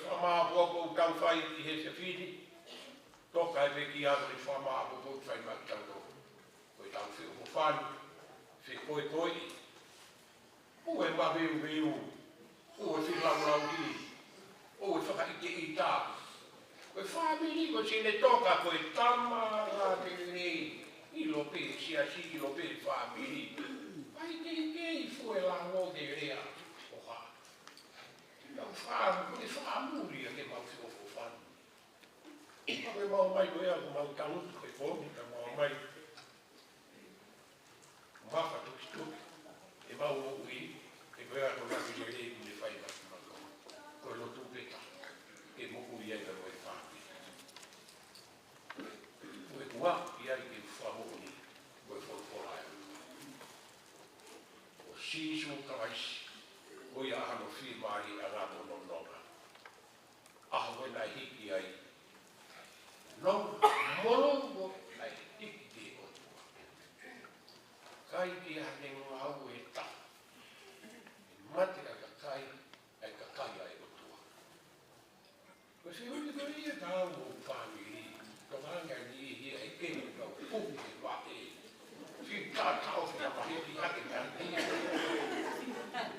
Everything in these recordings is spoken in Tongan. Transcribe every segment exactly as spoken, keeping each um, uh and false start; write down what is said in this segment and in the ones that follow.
fakamāʻopoʻopo ʻoku tau fai ʻi he efiafi ni, toka e pekia ko e fakamāʻopoʻopo ʻoku fai maʻa kitautolu. Ko ʻetau feʻofoʻofani, fepoepoeʻi, ʻoua ʻe maveuveu, ʻoua ʻe feilaulau, ʻoua ʻe fakaʻiteʻita. Ko e fāmili ko e sine toka, ko e tama lelei, ʻilo pē siasi, ʻilo pē fāmili. ʻAi ke ke i fue lango ke lea ʻo ha. Tau fāmu, ko e fāmili ʻa ke mau feʻofoʻofani. Ka ko e mau mai ko ia, ko mau tau, ko e pō, ka mau mai. Maka tukituki ʻemau moʻui, he ko e ʻaho naʻe lelei ʻoku ne fai maʻa kimautolu. Ko e lotu pē taha ke moʻui ai ka mo e fāmili. Ko e kuaʻi ai ke fakamoʻoni ko e folofola ʻa e ʻOtua. Ko Sīsū Kalaisi, ko ia ʻa hono fiemālieʻanga mo hono nonga. ʻAho ko ē naʻe hiki ai, nonga mo longo naʻe hiki ki he ʻOtua. ʻIkai ke ʻi ai ha ngāue ʻe taha. ʻE mate ʻa e kakai, ʻa e kakai ʻa e ʻOtua. Ko e fehuʻi ko ia ka au mo e fāmili, tokanga ni ʻi he ʻai ke ne kau puke vaʻe. Fiu taʻofi ka mahiki hake ka ni.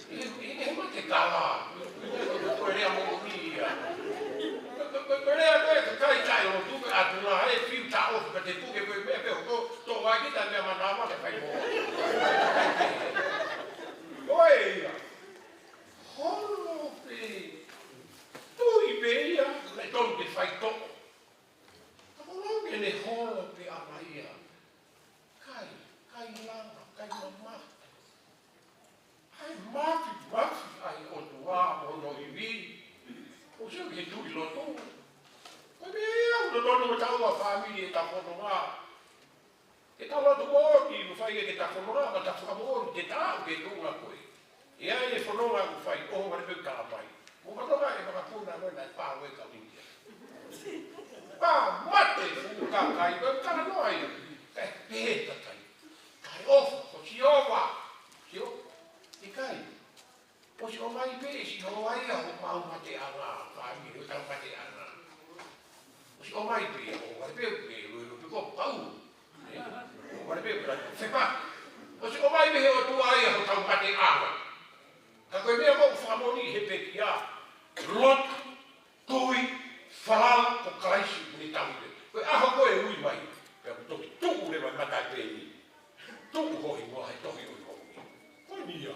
ʻE, ʻe, ʻe mate kala. Ko e lea moʻoni ia. Ko, ko, ko, ko e lea ko ē, kakai taʻelotu, ko e ʻatunga ē, fiu taʻofi ka te puke ko e meʻa pē ʻoku tō, tō ai kita meʻa manava ke fai mo. Ko e ia. Holo pē. Tui pē ia, naʻe tonu ke faitoʻo. Ka ko e lau ke ne holo pē ʻa ia. Kai, kai lava, kai mamahi. ʻAi mafimafi ʻa e ʻOtua mo hono ivi. ʻOsi ke tui lotu. Ko e meʻa ia ʻoku totonu ke tau ʻa fāmili ʻetau fononga. Ke tau lotu moʻoni, mo fai ke tau fononga, mo tau fakamoʻoni, ke tau ke tuʻunga ko ē. ʻE ʻi ai e fononga ʻoku fai, ʻohovale pē ʻoku tala mai. Mo fononga ʻe makapuna mo e naʻe pā mo e kau India. Pā mate fuʻu kakai, mo e talanoa ia. Kae pehē kakai. Kae ʻofa, ko Sihova. Sio? ʻIkai. ʻOsi ʻomai pē ʻe Sihova ia homau mateʻanga, fāmili, hotau mateʻanga. ʻOsi ʻomai pē ia, ʻohovale pē, pē, pē, pē, ko pau. ʻOhovale pē, pē, pē, pē. ʻOsi ʻomai pē he ʻOtua ia hotau mateʻanga. Ka ko e meʻa ʻoku fakamoʻoni he pekia, lotu, tui, falala, ko Kalaisi ʻoku ne tauhi pē. Ko e ʻaho ko ē ʻe ui mai, pea ʻoku toki tuʻu leva e mata pē ni. Tuʻu ho hingoa he tohi ʻo e moʻui. Ko eni ia.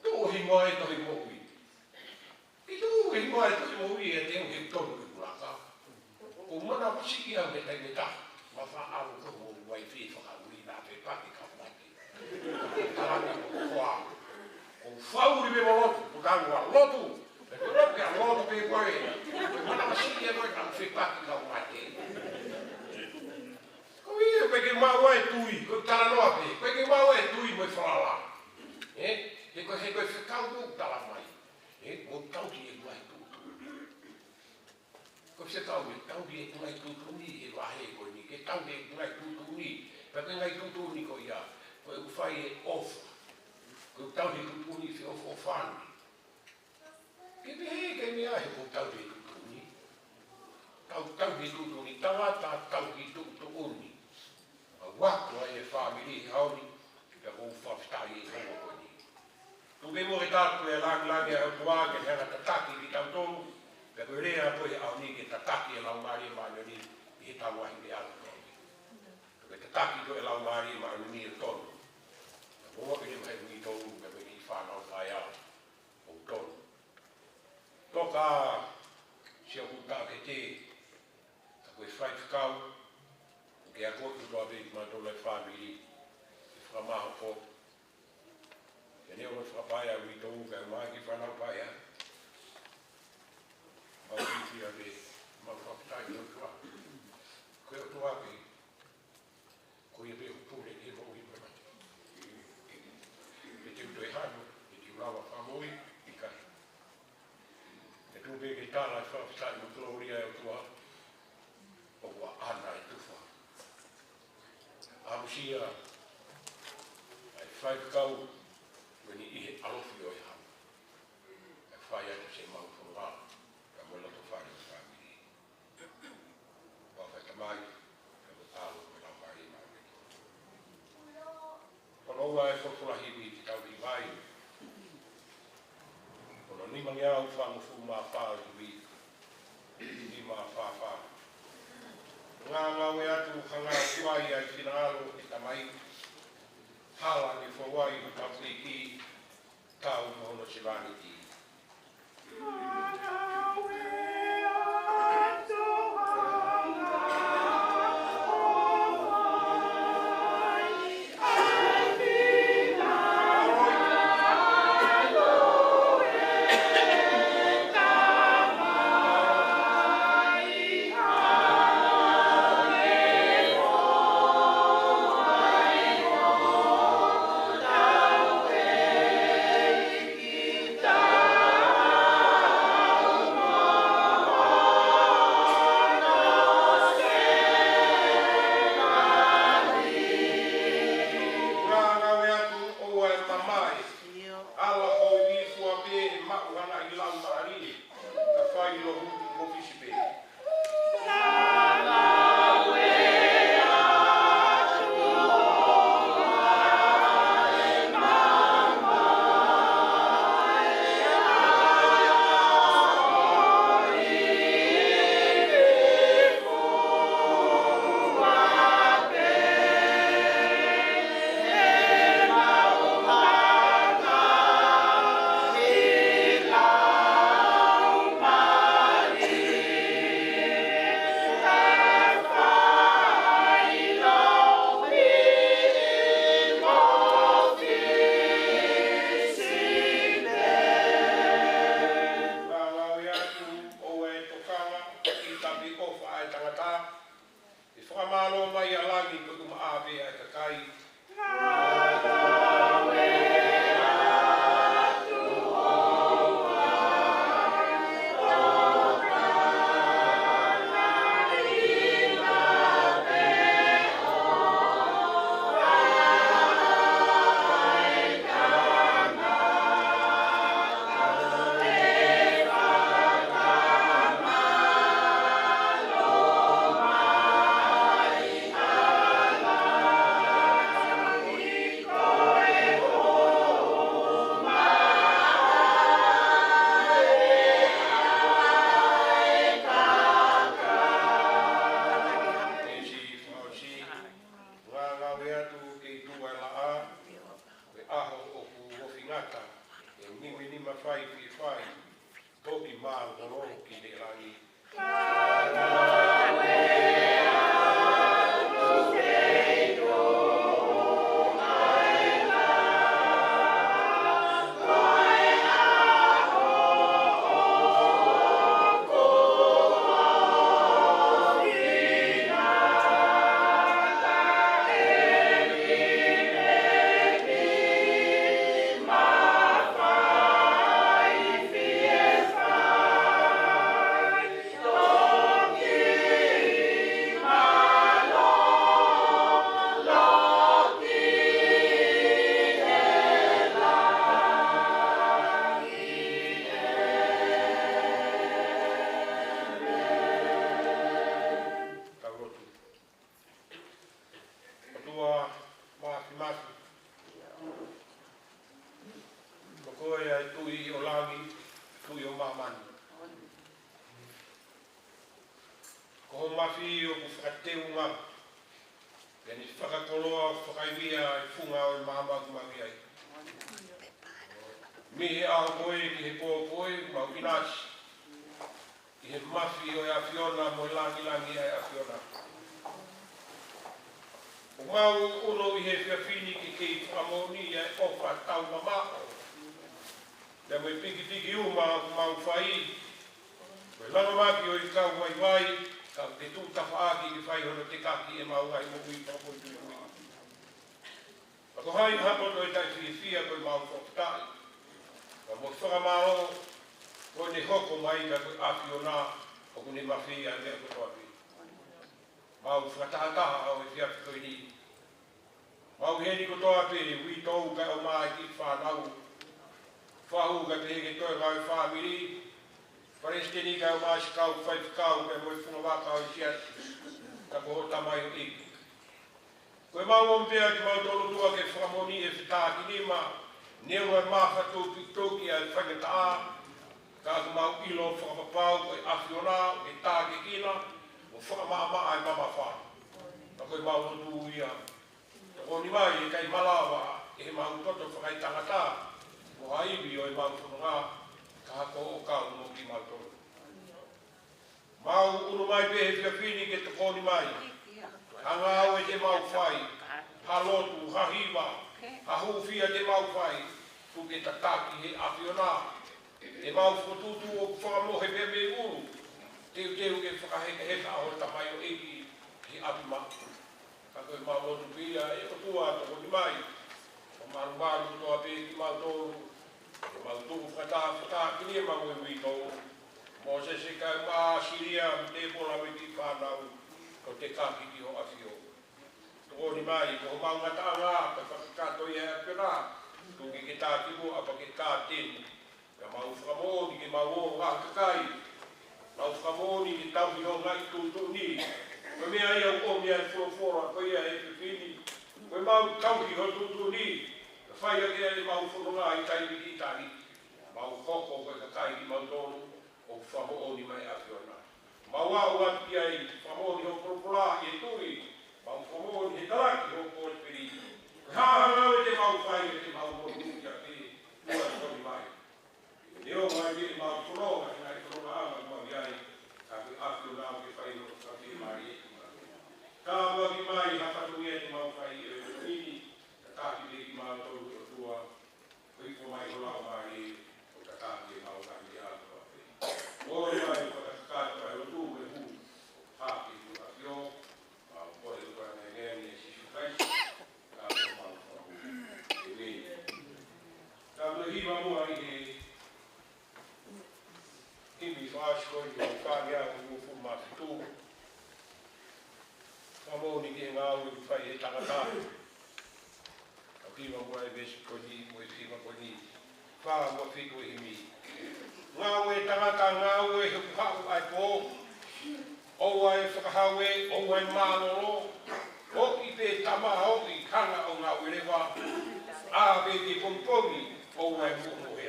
Tuʻu ho hingoa he tohi moʻui. Ke tuʻu ho hingoa he tohi moʻui ʻe te u he tonu ke kulaka. ʻOku ou manavasiʻi au he taimi ʻe taha. Ma fa au ko mo wai fi fakaʻuli na pe paki ka mate. Kalani ko koa. ʻOku ou faʻu li me mo lotu, ko tanu a lotu. Ko lotu ke a lotu pē ko ē. Manavasiʻi au he taimi ʻe taha fepaki ka mate. Ko ia, ʻoku ʻikai ke maʻu ai e tui, ko e talanoa pē, ʻoku ʻikai ke maʻu ai e tui mo e falala. Ē? He ko e, he ko e fekau ʻoku tala mai. Ē? Mo tauhi e ngaahi tuʻutuʻuni. Ko e fekau ʻe tauhi e ngaahi tuʻutuʻuni he vahe ko eni, ke tauhi e ngaahi tuʻutuʻuni. Pea ko e ngaahi tuʻutuʻuni ko ia, ko ʻeku fai e ʻofa. Ko ʻeku tauhi e tuʻutuʻuni feʻofoʻofani. Ke pehē ke meʻa he ʻoku tauhi e tuʻutuʻuni. Tau, tauhi e tuʻutuʻuni, tangata tauhi e tuʻutuʻuni. ʻOku ou ako ai e fāmili he ʻaho ni, pea ʻoku ou fakafetaʻi he ʻaho ko eni. Tuku pē muʻa ke tau ko e lāngilangi ʻa e ʻOtua ke ne hanga ʻo tataki kitautolu, pea ko e lea ko ē he ʻaho ni ke tataki e Laumālie Māʻoniʻoni ʻi heʻetau ngaahi meʻa ʻa e ʻOtua. Ke tataki ko ē e Laumālie Māʻoniʻoni ʻi heʻetau tonu. Pea ko e lea he uitou, pea ko e kiʻi fānau paea. ʻOku tonu. Toka, sia kuta ke te, ka ko e faifekau, ke ako atu kotoa pē kimautolu e fāmili, ke fakamāʻopoʻopo. Ke ne ʻomi fakapaea uitou, ke ʻomai kiʻi fānau paea. Mau kiʻi pea pē, mau fakafetaʻi ki he ʻOtua. Ko e ʻOtua pē, ko ia pē ʻoku pule ʻi he moʻui mo e mate. He te u toe hano, he te u lava fakamoʻui, ʻikai. He tuʻu pē ke tala e fakafetaʻi mo e kolōlia ʻa e ʻOtua, ʻoku ʻaʻana e tufa. ʻAmusia ʻa e faifekau, ko eni ʻi he ʻalofi ʻo e hala. ʻE fai atu se mau fononga. Mei he ʻaho fāngofulu mā fā ʻo e ivi, nima fā fā. Ngāngāue atu, hanga ʻo fai ʻa e finangalo ʻo e Tamai, hala ke fou ai hotau ʻEiki, kau mo hono sevāniti. Ngāngāue atu, ʻoua ʻe mamae. Ala hou i fua pē, maʻu hanga ʻi lau maʻali. Ka fai lo hu mo fisi pē. Ngāngāue atu, ʻoua ʻe tokanga ki he tapi ʻofa ʻa e tangata, ʻe fakamālō mai ʻa langi ko e tuʻumaʻā pē ʻa e kakai. Ngāngāue atu kei tuʻu ʻa e laʻā, ko e ʻaho ʻoku ofi ngata, ʻe nima nima fai fie fai, toki mālōlō ki he langi. Tau lotu. ʻOtua Māfimafi, ko koe ʻa e Tuʻi ʻo langi, Tuʻi ʻo māmani. Ko hoʻo mafi ʻoku fakateunga, pea ne fakakoloa ʻo fakaivia e funga ʻo e māmani ʻoku mau ʻi ai. Mei he ʻaho ko ē ki he pō ko ē, mau ʻinasi ʻi he mafi ʻo e ʻAfiona mo e langilangi ʻa e ʻAfiona. ʻOku mau ʻunu ʻi he efiafi ni ke kei fakamoʻoni ʻa e ʻofa taumamaʻo, pea mo e pikipiki uma ʻoku mau fai, mo e langamaki ʻo e kau vaivai, ka ke tuʻu tafaʻaki ke fai hono tekaki ʻemau ngaahi moʻui fakapoʻituitui. Ka ko hai ha poto ʻe taʻefiefia ko ʻemau fakafetaʻi, ka mo e fakamālō, ko ʻene hoko mai ka ko e ʻAfiona ʻoku ne mafeia ʻa e meʻa kotoa pē. Mau fakatahataha ʻo e efiafi ko eni. Mau ʻi heni kotoa pē, uitou kae ʻumaʻā e kiʻi fānau. Fahu kae pehē ki he toenga ʻo e fāmili. Palesiteni kae ʻumaʻā e kau faifekau pea mo e funga vaka ʻo e siasi. Ka ko hoʻo tamaioʻeiki. Ko ʻemau ʻomi pē ʻa kimautolu ʻOtua ke fakamoʻoni ʻe fetakinima, neongo e mafatukituki ʻa e faingataʻa, Ka ʻoku mau ʻilo fakapapau ko e ʻAfiona ʻoku ke tākiekina mo fakamaʻamaʻa e mamafa. Ka ko ʻemau lotu ia, tokoni mai he ʻikai malava ʻi heʻemau toto fakaetangata mo ha ivi ʻo ʻemau fononga, ka ko hoʻo kau mo kimautolu. Mau ʻunu mai pē he efiafi ni ke tokoni mai ha ngāue te mau fai, ha lotu, ha hiva, ha hūfia te mau fai, kuo ke tataki he ʻAfiona ʻemau fokotuʻutuʻu ʻoku fakamohe pē mei ʻulu, teuteu ke fakahekeheka ʻa hoʻo tamaioʻeiki he ʻapi maʻu. Ka ko ʻemau lotu pē ia, ʻe ʻOtua, tokoni mai. ʻO malumalu kotoa pē kimautolu, ʻemau tuku fakataha, fakataha ki he mau e uitou. Mōsese kae ʻumaʻā Silia, mo Tēpola mo e kiʻi fānau, ko e taki ki hoʻo ʻAfio. Tokoni mai, ko homau ngataʻanga, ko e fakakakato ia ʻa e ʻAfiona, tuku ke ke tākimuʻa pea ke kāteni. Pea mau fakamoʻoni ke mau ō ʻo ngāue kakai. Mau fakamoʻoni ke tauhi hoʻo ngaahi tuʻutuʻuni. Ko e meʻa ia ʻoku ʻomi ʻe he folofola ko ia he efiafi ni. Ko ʻemau tauhi hoʻo tuʻutuʻuni, ka fai ʻaki ʻemau fononga ʻi taimi ki taimi. Mau hoko ko e kakai kimautolu ʻoku fakamoʻoni mai ʻe he ʻAfiona. Mau aʻu atu ki ai, fakamoʻoni hoʻo folofola ʻi he tui. Mau fakamoʻoni he talaki hoʻo kosipeli. Ko e hā ha ngāue te mau fai, te mau monūʻia pē, ʻoua ʻe tokoni mai. Neongo ʻa e meʻa ʻemau fononga, ʻi he ngaahi fononga ʻoku mau ʻi ai, ka ko e ʻAfiona ʻoku ke fai hoʻo fiemālie. Tāpuaki mai ha fatongia te mau fai ʻi he efiafi ni, tataki pē kimautolu ʻe ʻOtua, hifo mai ho Laumālie, ʻo tataki ʻemau ngaahi meʻa kotoa pē. Moʻoni mai ʻo fakakakato ʻa e lotu mo e hū, hake ki hoʻo ʻAfio, mau kole ʻi he huafa ʻo e ʻEiki ko Sīsū Kalaisi, ka ko homau Fakamoʻui. ʻĒmeni. Tau toe hiva muʻa ʻi he himi fakaʻosi ko eni, fāngeau uofulu mā fitu. Fakamoʻoni ki he ngāue ʻoku fai ʻe he tangata. Tau hiva muʻa e veesi ko eni mo e hiva ko eni. Fā mo e fitu e himi. Ngāue ʻa e tangata, ngāue he ʻoku haʻu ʻa e pō. ʻOua ʻe fakahau ē, ʻoua ʻe mālōlō. ʻOi pē tama ʻoʻi, hanga ʻo ngāue leva. ʻĀ pē ki he pongipongi, ʻoua ʻe mohemohe.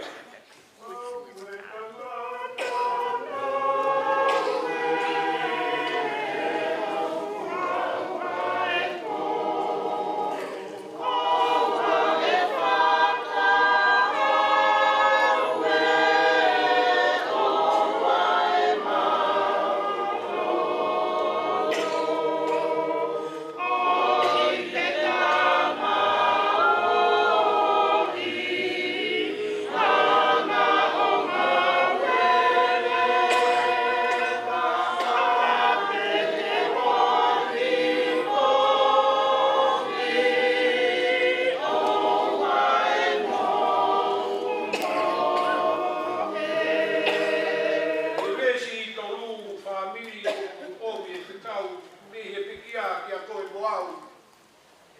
Veesi tolu, fāmili ʻoku ʻomi e fekau mei he pekia kiate koe mo au.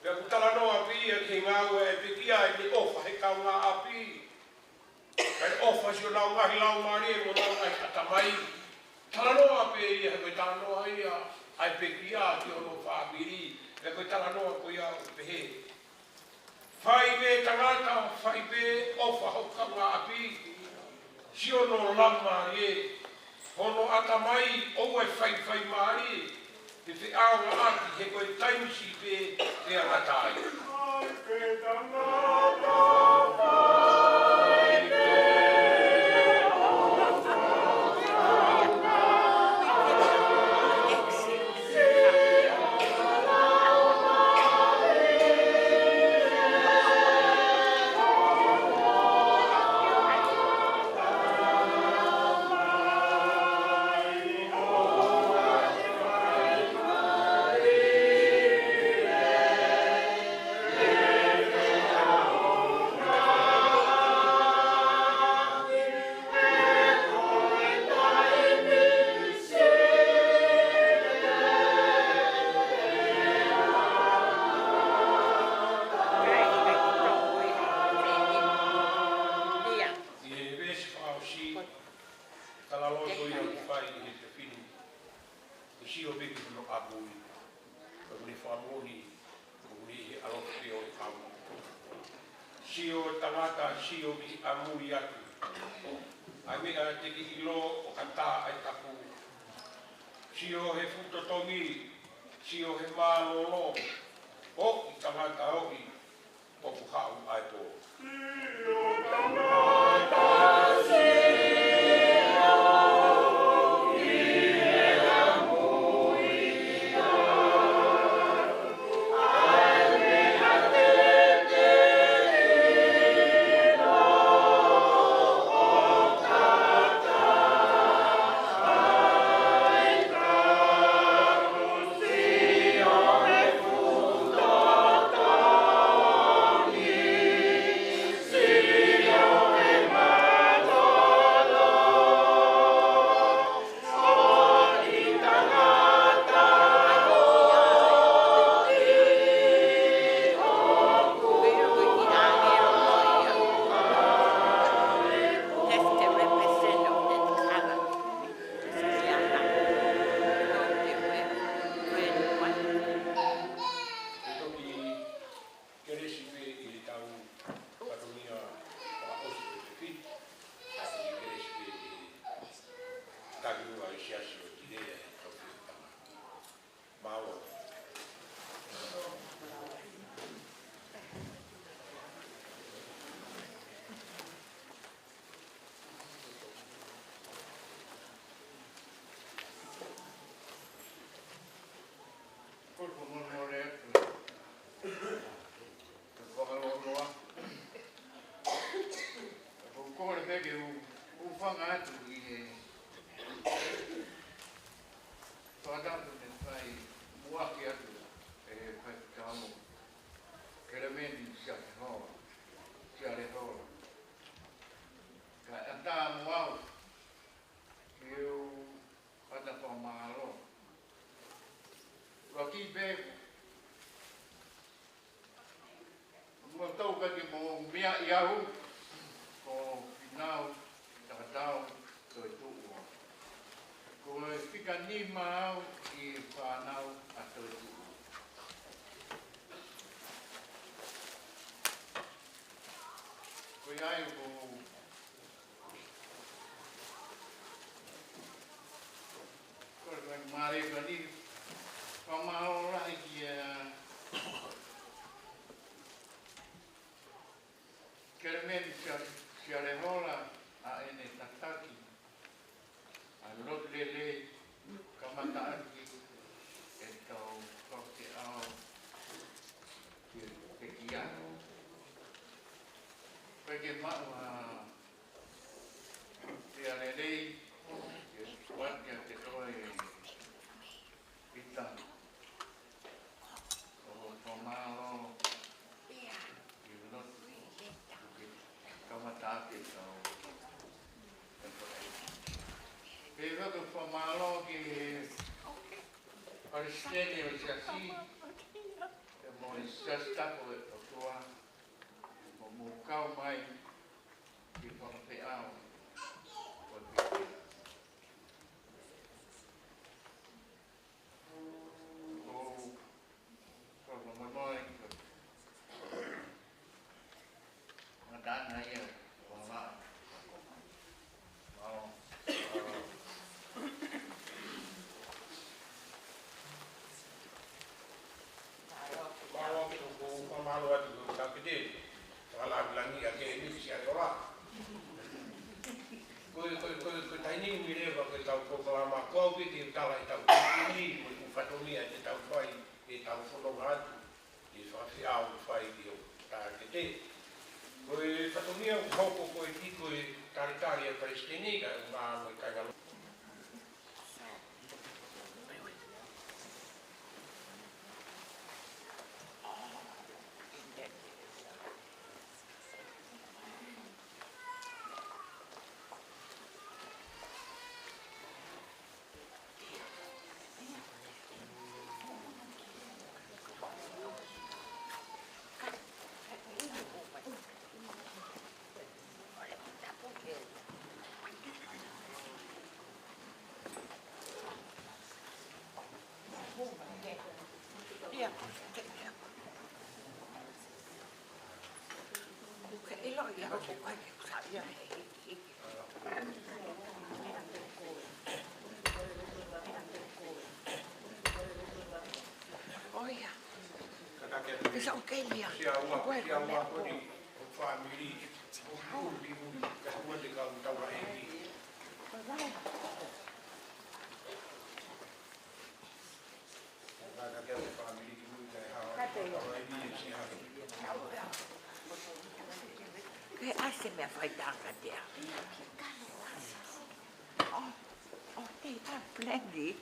Pea ʻoku talanoa pē ia ki he ngāue ʻa e pekia ʻi he ʻofa he kaungāʻapi. Kae ʻofa siʻonau ngaahi laumālie mo honau ngaahi ʻatamai. Talanoa pē ia, he ko e talanoa ia ʻa e pekia ki hono fāmili. He ko e talanoa ko ia ʻoku pehē: Fai pē tangata, fai pē ʻofa ho kaungāʻapi, siʻono laumālie, hono ʻatamai, ʻoua ʻe faifai mālie, ke feʻaongaʻaki, he ko e taimi siʻi pē ʻe ngata ai. ʻI he veesi fakaʻosi, talaloto ia ʻoku fai ʻi he efiafi ni. ʻOku sio pē ki hono ʻamui. ʻOku ne fakamoʻoni, ʻoku ne ʻi he ʻalofi ʻo e ʻamu. Sio tangata, sio ki he ʻamui atu. ʻA e meʻa te ke ʻilo ʻoku ʻatā ai tapu. Sio he fuʻu totongi, sio he mālōlō, ʻoku ʻi tangata ʻoku ʻi ʻoku haʻu ai pō. Ke toki kelesi pē ʻi heʻetau fatongia fakaʻosi ʻo e fefitu, pea toki kelesi pē ʻi he takimuʻa ʻa e Siasi ʻo Tilea ʻi he tau fefitu. Mālō. Kole fakamolemole atu. Fakalōloa. Ko e kole pē ke u, u hūfanga atu ʻi he fakatapu naʻe fai muʻaki atu ʻe he faifekau Kelemeni Sialehola, Sialehola. Kae ʻatā mo au ke u ʻoatu ʻa e fakamālō. ʻUluaki pē, ʻoku ou tui pē ke mou meaʻi au ko Fīnau Takatau Toetuʻu. Ko e fika nima au ʻi he fānau ʻa Toetuʻu. Ko ia ai ʻoku Ko e, ko e mālō eni, fakamālō lahi kia Kelemeni Sia-, Sialehola ʻa ʻene tataki ʻa e lotu lelei, kamataʻaki ʻetau fakafeʻao ki he pekia. Ko e ke maʻu ha pea lelei, ke ʻoatu kiate koe, Pita, ʻo fakamālō ʻi he lotu, ke kamataʻaki ʻetau. Pea ʻoatu ʻa e fakamālō ki he Palesiteni ʻo e Siasi, pea mo e Siasi Tapu ʻo e ʻOtua, ʻoku mou kau mai ki he fakafeʻao ʻo e pekia. Ko, ko, ko, ko, ko, ko, ko, ko, Mālō ʻaupito, ʻoku ou fakamālō atu ki he Toketā Fakalāngilangi ʻa Kelemeni Sialehola. Ko e, ko e, ko e, ko e taimi ni ʻoku ʻi ai leva ko ʻetau polokalama, ko au pē te u tala ʻetau taimi ni, ko e fatongia te tau fai ʻetau fononga atu ʻi he fakafeʻao ʻoku fai ʻi he Toketā. Ko e fatongia ʻoku hoko ko e ki ko e talitali ʻa e Palesiteni kae ʻumaʻā mo e kāinga. Sa o ke lia. Sia ua, sia ua ko ni, ʻo fāmili, ʻo ʻulu ki mui, ka ua te kau tau la eni. Ka ka ke ʻo fāmili ki mui, ka e hawa, tau la eni, sia. Ke ase mea fai tākatea. Oh, oh, they have plenty.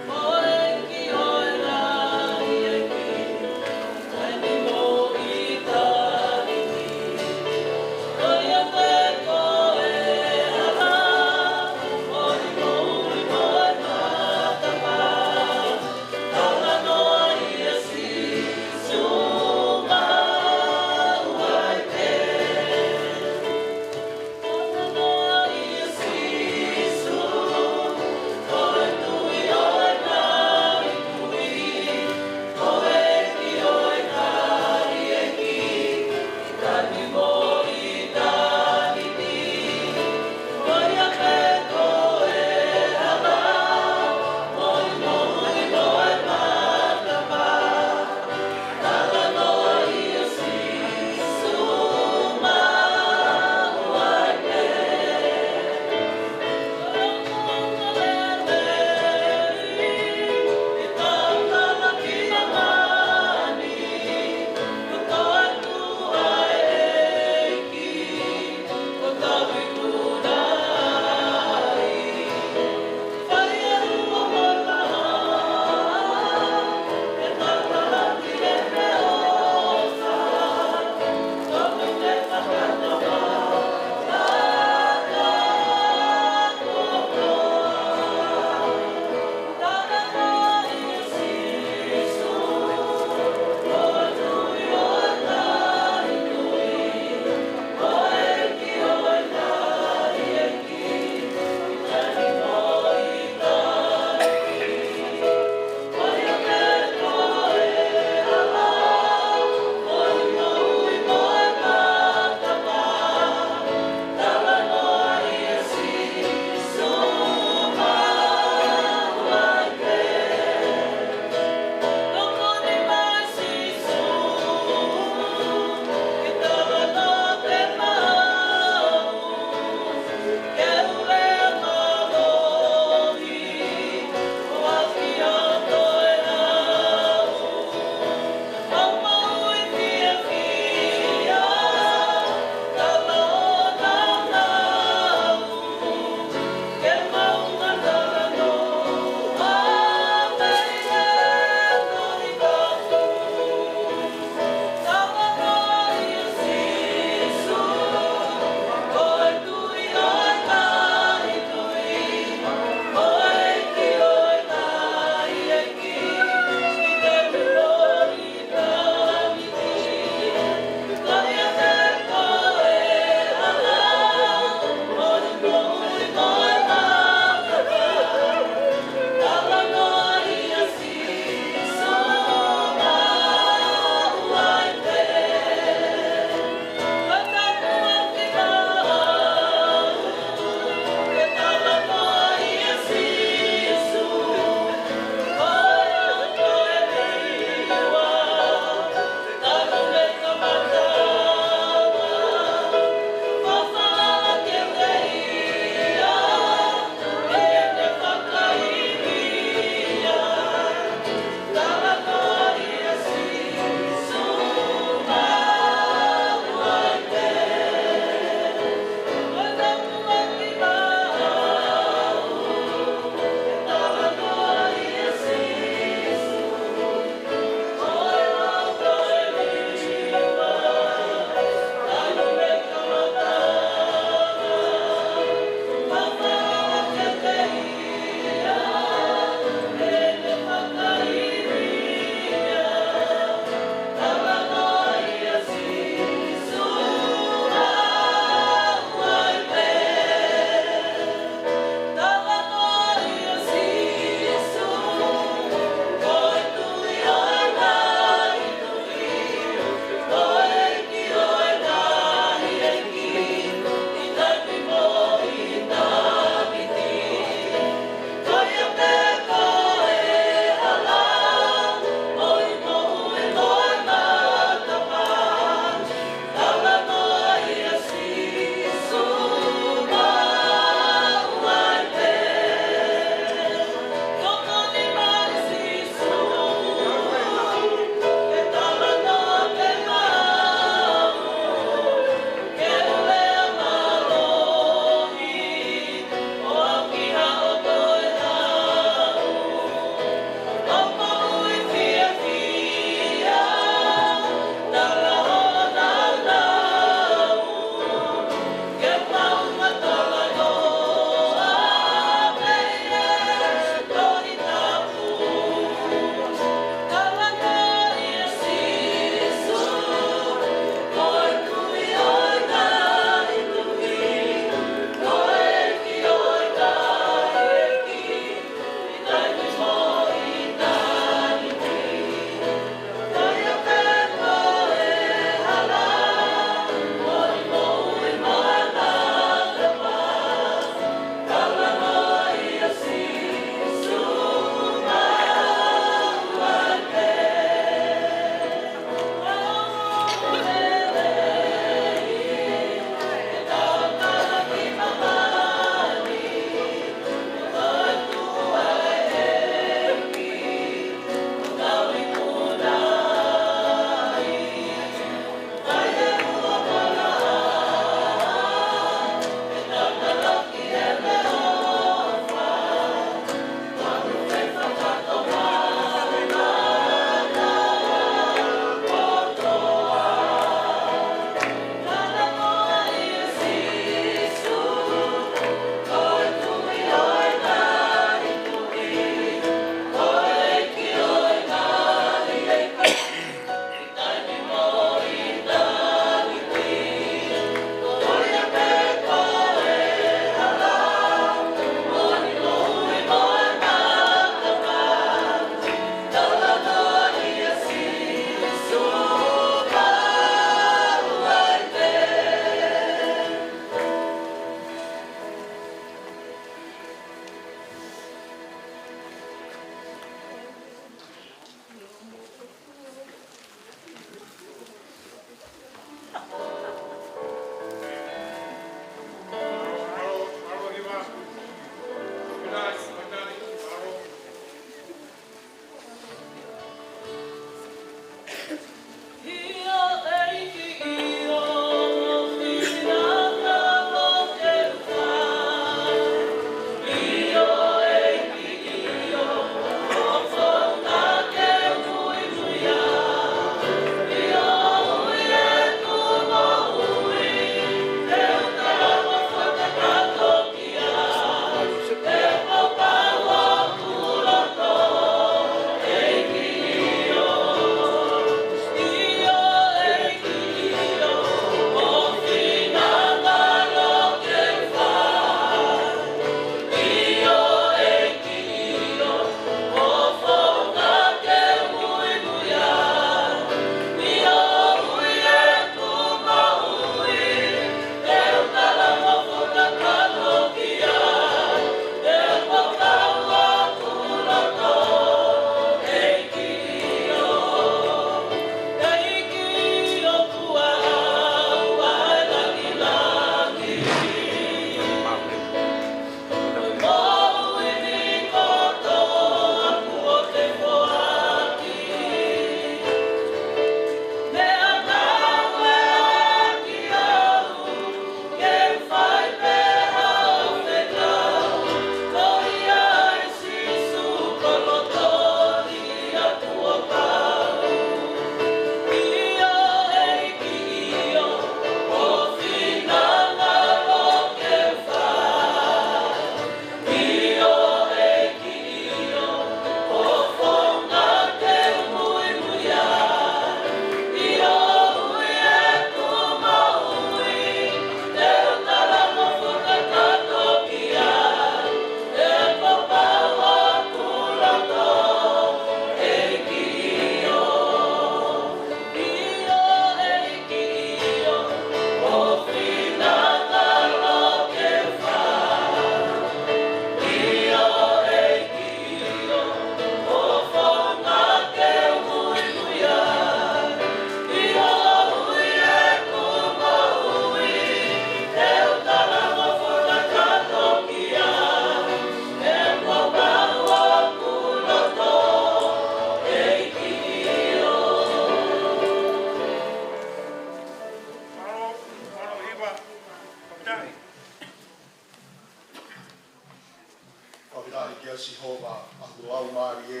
Sihova ʻa hoku laumālie,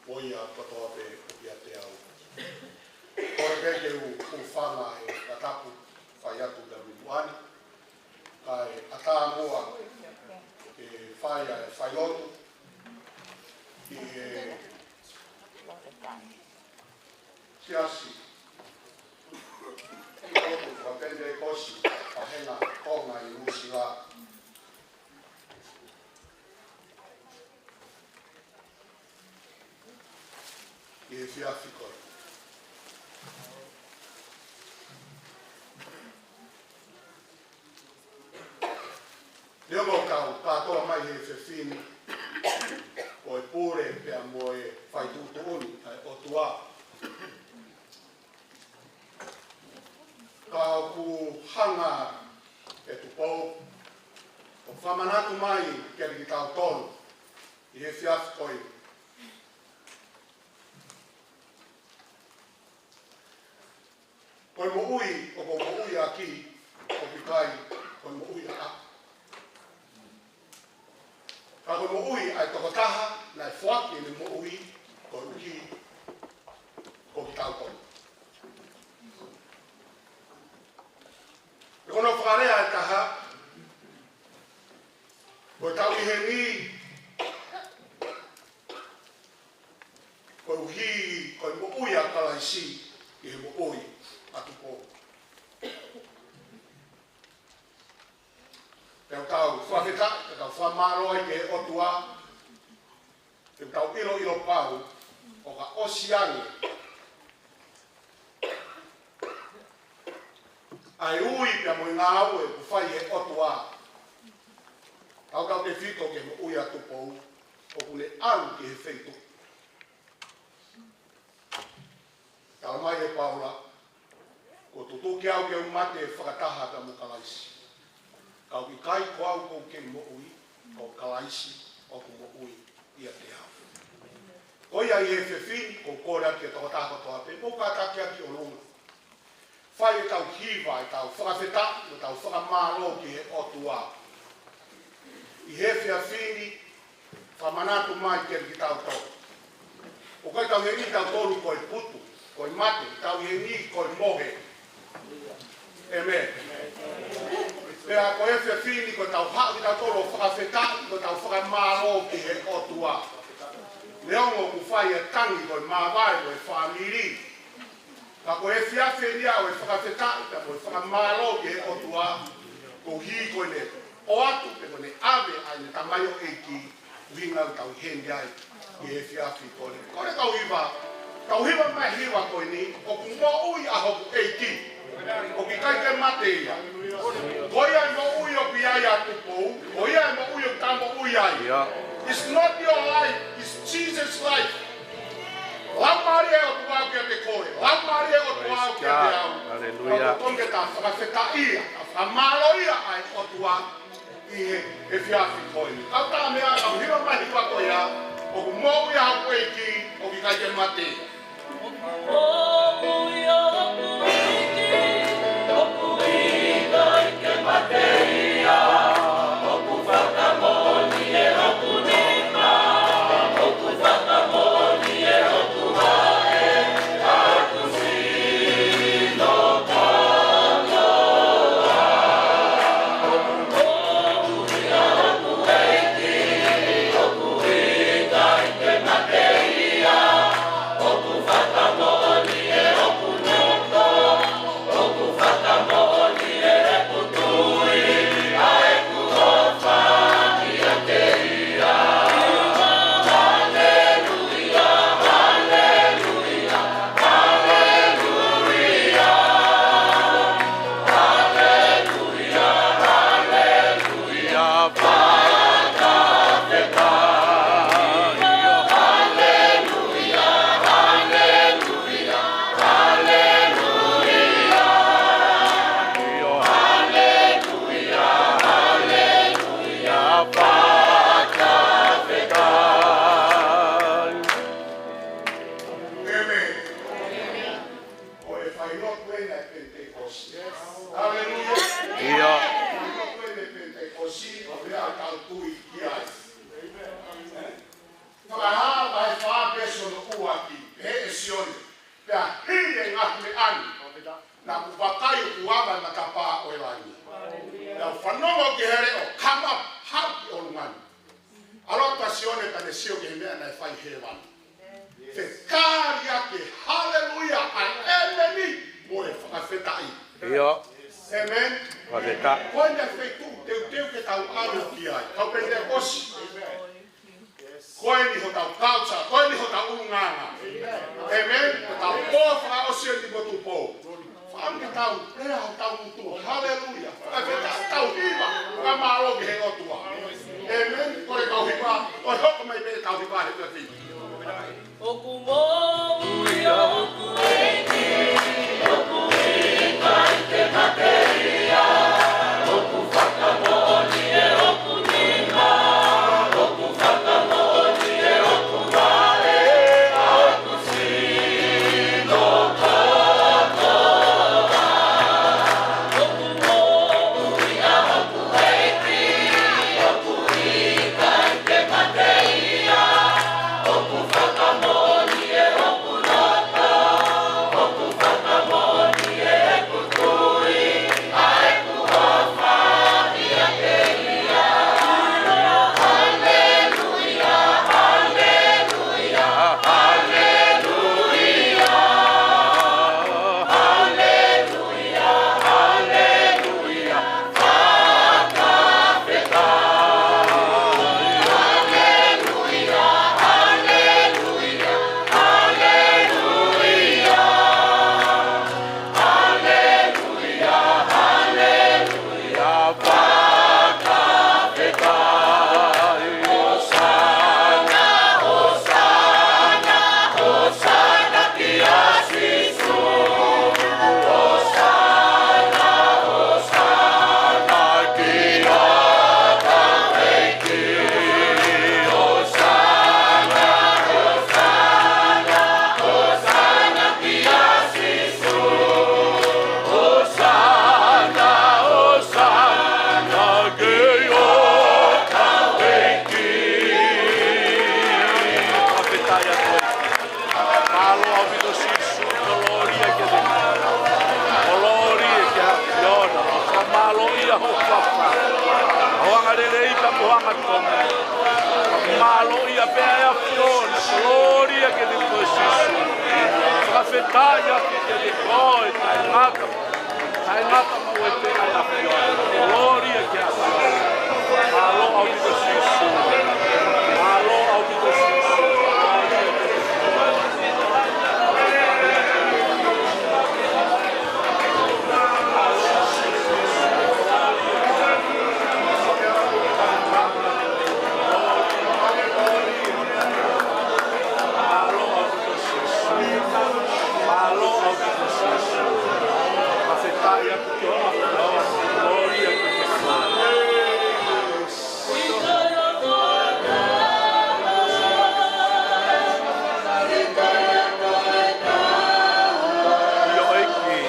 mo ia kotoa pē ʻoku ʻiate au. Kole pē ke u hūfanga he fakatapu fai atu ʻi he miniti ni, kae ʻatā muʻa ke fai ʻa e failotu ʻi he siasi ʻo e Penitekosi ʻa Henga Tonga ʻi Nuʻusila. ʻI he efiafi ko eni. Neongo ʻoku kau kātoa mai he efiafi ni, ko e pule pea mo e fai tuʻutuʻuni ʻa e ʻOtua, ka ʻoku hanga ʻe Tupou ʻo fakamanatu mai kiate kitautolu ʻi he efiafi ko eni, ko e moʻui ʻoku ou moʻui ʻaki, ʻoku ʻikai ko e moʻui ʻaʻaku, ka ko e moʻui ʻa e tokotaha naʻe foaki ʻene moʻui koeʻuhi ko kitautolu. Pea ko hono fakalea ʻe taha, ko ʻetau ʻi heni koeʻuhi ko e moʻui ʻa Kalaisi ʻi he moʻui ʻa Tupou. Pea ʻoku tau fakafetaʻi, pea tau fakamālō ai ki he ʻOtua, pea tau ʻiloʻilo pau ʻoka ʻosi ange ʻa e ui pea mo e ngāue ʻoku fai ʻe he ʻOtua, tautautefito ki he moʻui ʻa Tupou, ʻoku ne ʻalu ki he feituʻu. Talamai ʻe Paula, kuo tutuki au ke u mate fakataha pea mo Kalaisi. Ka ʻoku ʻikai ko au ʻoku kei moʻui, ko Kalaisi ʻoku moʻui ʻiate au. Ko ia ʻi he efiafi ni, ʻoku ou kole atu ki he tokotaha kotoa pē, mou kātaki ʻaki ʻolunga. Fai ʻetau hiva, ʻetau fakafetaʻi, mo ʻetau fakamālō ki he ʻOtua ʻi he efiafi ni, fakamanatu mai kiate kitautolu. ʻOku ʻikai tau ʻi heni kitautolu ko e putu, ko e mate, tau ʻi heni ko e mohe. ʻĒmeni. Pea ko e efiafi ni ko ʻetau haʻu kitautolu ʻo fakafetaʻi, ko ʻetau fakamālō ki he ʻOtua. Neongo ʻoku fai e tangi ko e māvae ko e fāmili, ka ko e efiafi ni ʻa e fakafetaʻi, ka ko e fakamālō ki he ʻOtua, koeʻuhi ko ʻene ʻoatu, pea ko ʻene ʻave ʻa ʻene tamaioʻeiki, ʻuhinga ʻoku tau ʻi heni ai ʻi he efiafi ko eni. Ko e kau hiva, kau hiva mai hiva ko eni, ʻoku moʻui ʻa hoku ʻEiki, ʻoku ʻikai ke mate ia. Ko ia e moʻui ʻoku ʻi ai ʻa Tupou, ko ia e moʻui ʻoku tau moʻui ai. Ia. It's not your life, it's Jesus' life. Laumālie ʻo e ʻOtua kiate koe, Laumālie ʻo e ʻOtua kiate au. Hallelujah. Ka ʻoku totonu ke tau fakafetaʻia, tau fakamālōʻia ʻa e ʻOtua ʻi he efiafi ko eni. Kau tā meʻa, kau hiva mai hiva ko ia, ʻoku moʻui ʻa hoku ʻEiki, ʻoku ʻikai ke mate. ʻĒmeni. Ko e failotu ena ʻo e Penitekosi. Haleluia. Ia. Failotu ena ʻo e Penitekosi, ʻo meʻa ʻoku tau tui ki ai. Vakai ʻoku ava e matapā ʻo e langi. Pea u fanongo ki he leʻo, come up, haʻu ki ʻolunga ni. ʻAlu atu ʻa Sione pea ne sio ki he meʻa naʻe fai ʻi hēvani. Fekaliʻaki e haleluia, ʻa e ʻēmeni, mo e fakafetaʻi. ʻIo. ʻĒmeni. Fakafetaʻi. Ko e meʻa feituʻu teuteu ke tau ʻalu ki ai. Kau Penitekosi. Ko eni hotau culture, ko eni hotau ʻulungaanga. ʻĒmeni. Ko hotau pō fakaʻosi eni mo e tupou. Fakaʻamu ke tau lea hotau ngutu. Haleluia. Fakafetaʻi, tau hiva. Fakamālō ki he ʻOtua. ʻĒmeni. Ko e kau hiva, ʻo hoko mai pē kau hiva he pēpē. ʻOku moʻui ʻa hoku ʻEiki, ʻoku ʻikai te mateʻi ia, ʻoku fakamoʻoni ʻe hoku nima, ʻoku fakamoʻoni ʻe hoku vaʻe, ʻa hoku sino kotoa. ʻOku moʻui ʻa hoku ʻEiki, ʻoku ʻikai te mateʻi ia, ʻoku fakamoʻoni ʻe hoku loto, ʻoku fakamoʻoni ʻe heʻeku tui, ʻa ʻeku ʻofa ʻiate ia. Haleluia, haleluia, haleluia, haleluia, haleluia. Mālō ʻaupito Sīsū, kolōlia kiate koe. Kolōlia ki he ʻAfiona. Fakamālōʻia ho huafa. Ho angalelei pea mo ho angatonu. Mālōʻia pē ʻa e ʻAfiona. Kolōlia kiate koe Sīsū. Fakafetaʻi ʻaupito kiate koe, taʻengata. Taʻengata mo e pē ʻa e ʻAfiona. Kolōlia ki he ʻAfiona. Mālō ʻaupito Sīsū. Mālō ʻaupito Sīsū. Mālō ʻaupito Sīsū. Mālō ʻaupito Sīsū. Fakafetaʻi atu ki ho ʻAfiona. Kolōlia ki he ʻAfiona. ʻIo ʻEiki.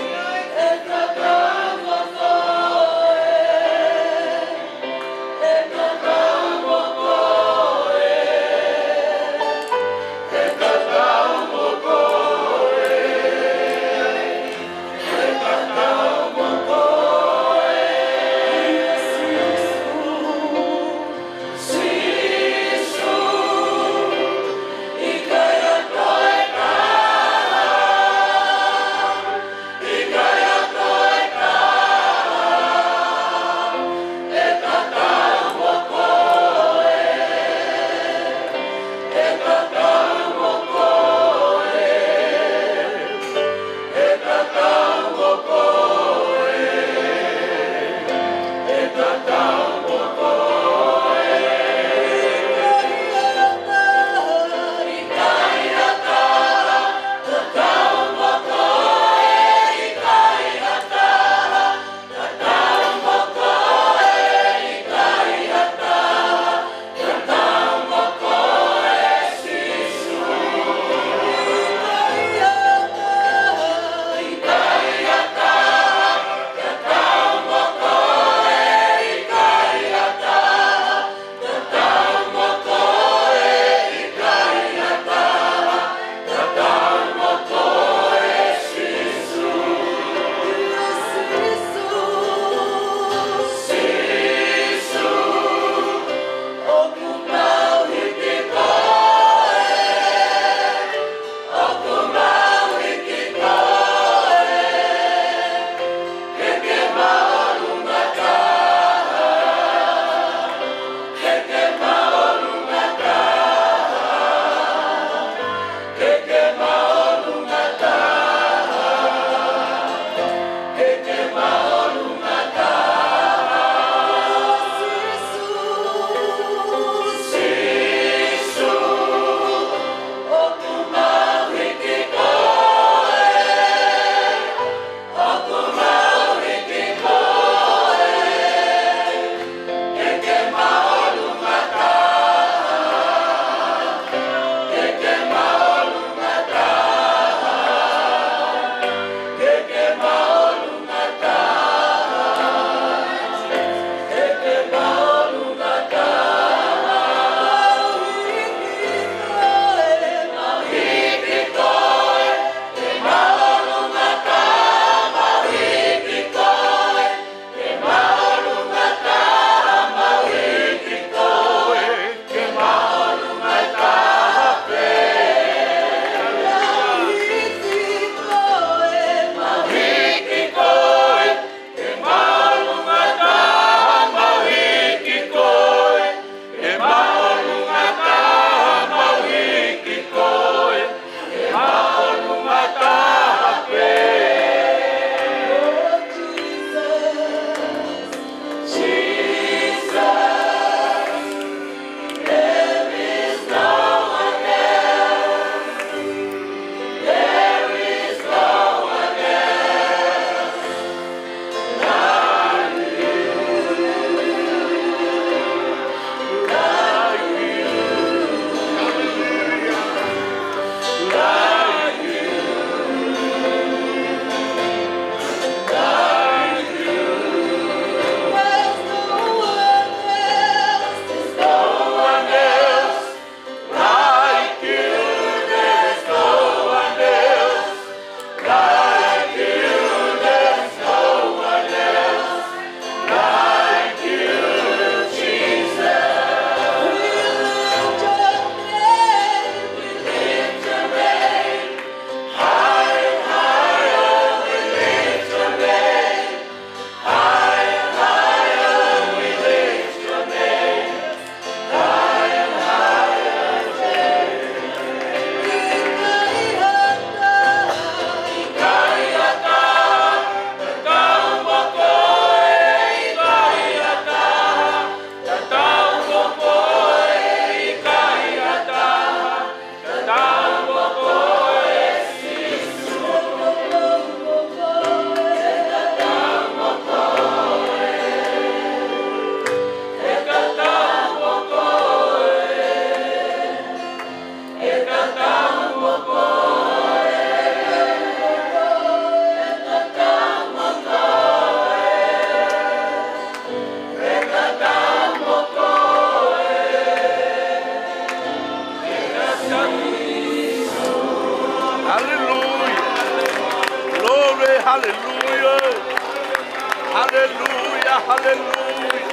Haleluia, haleluia.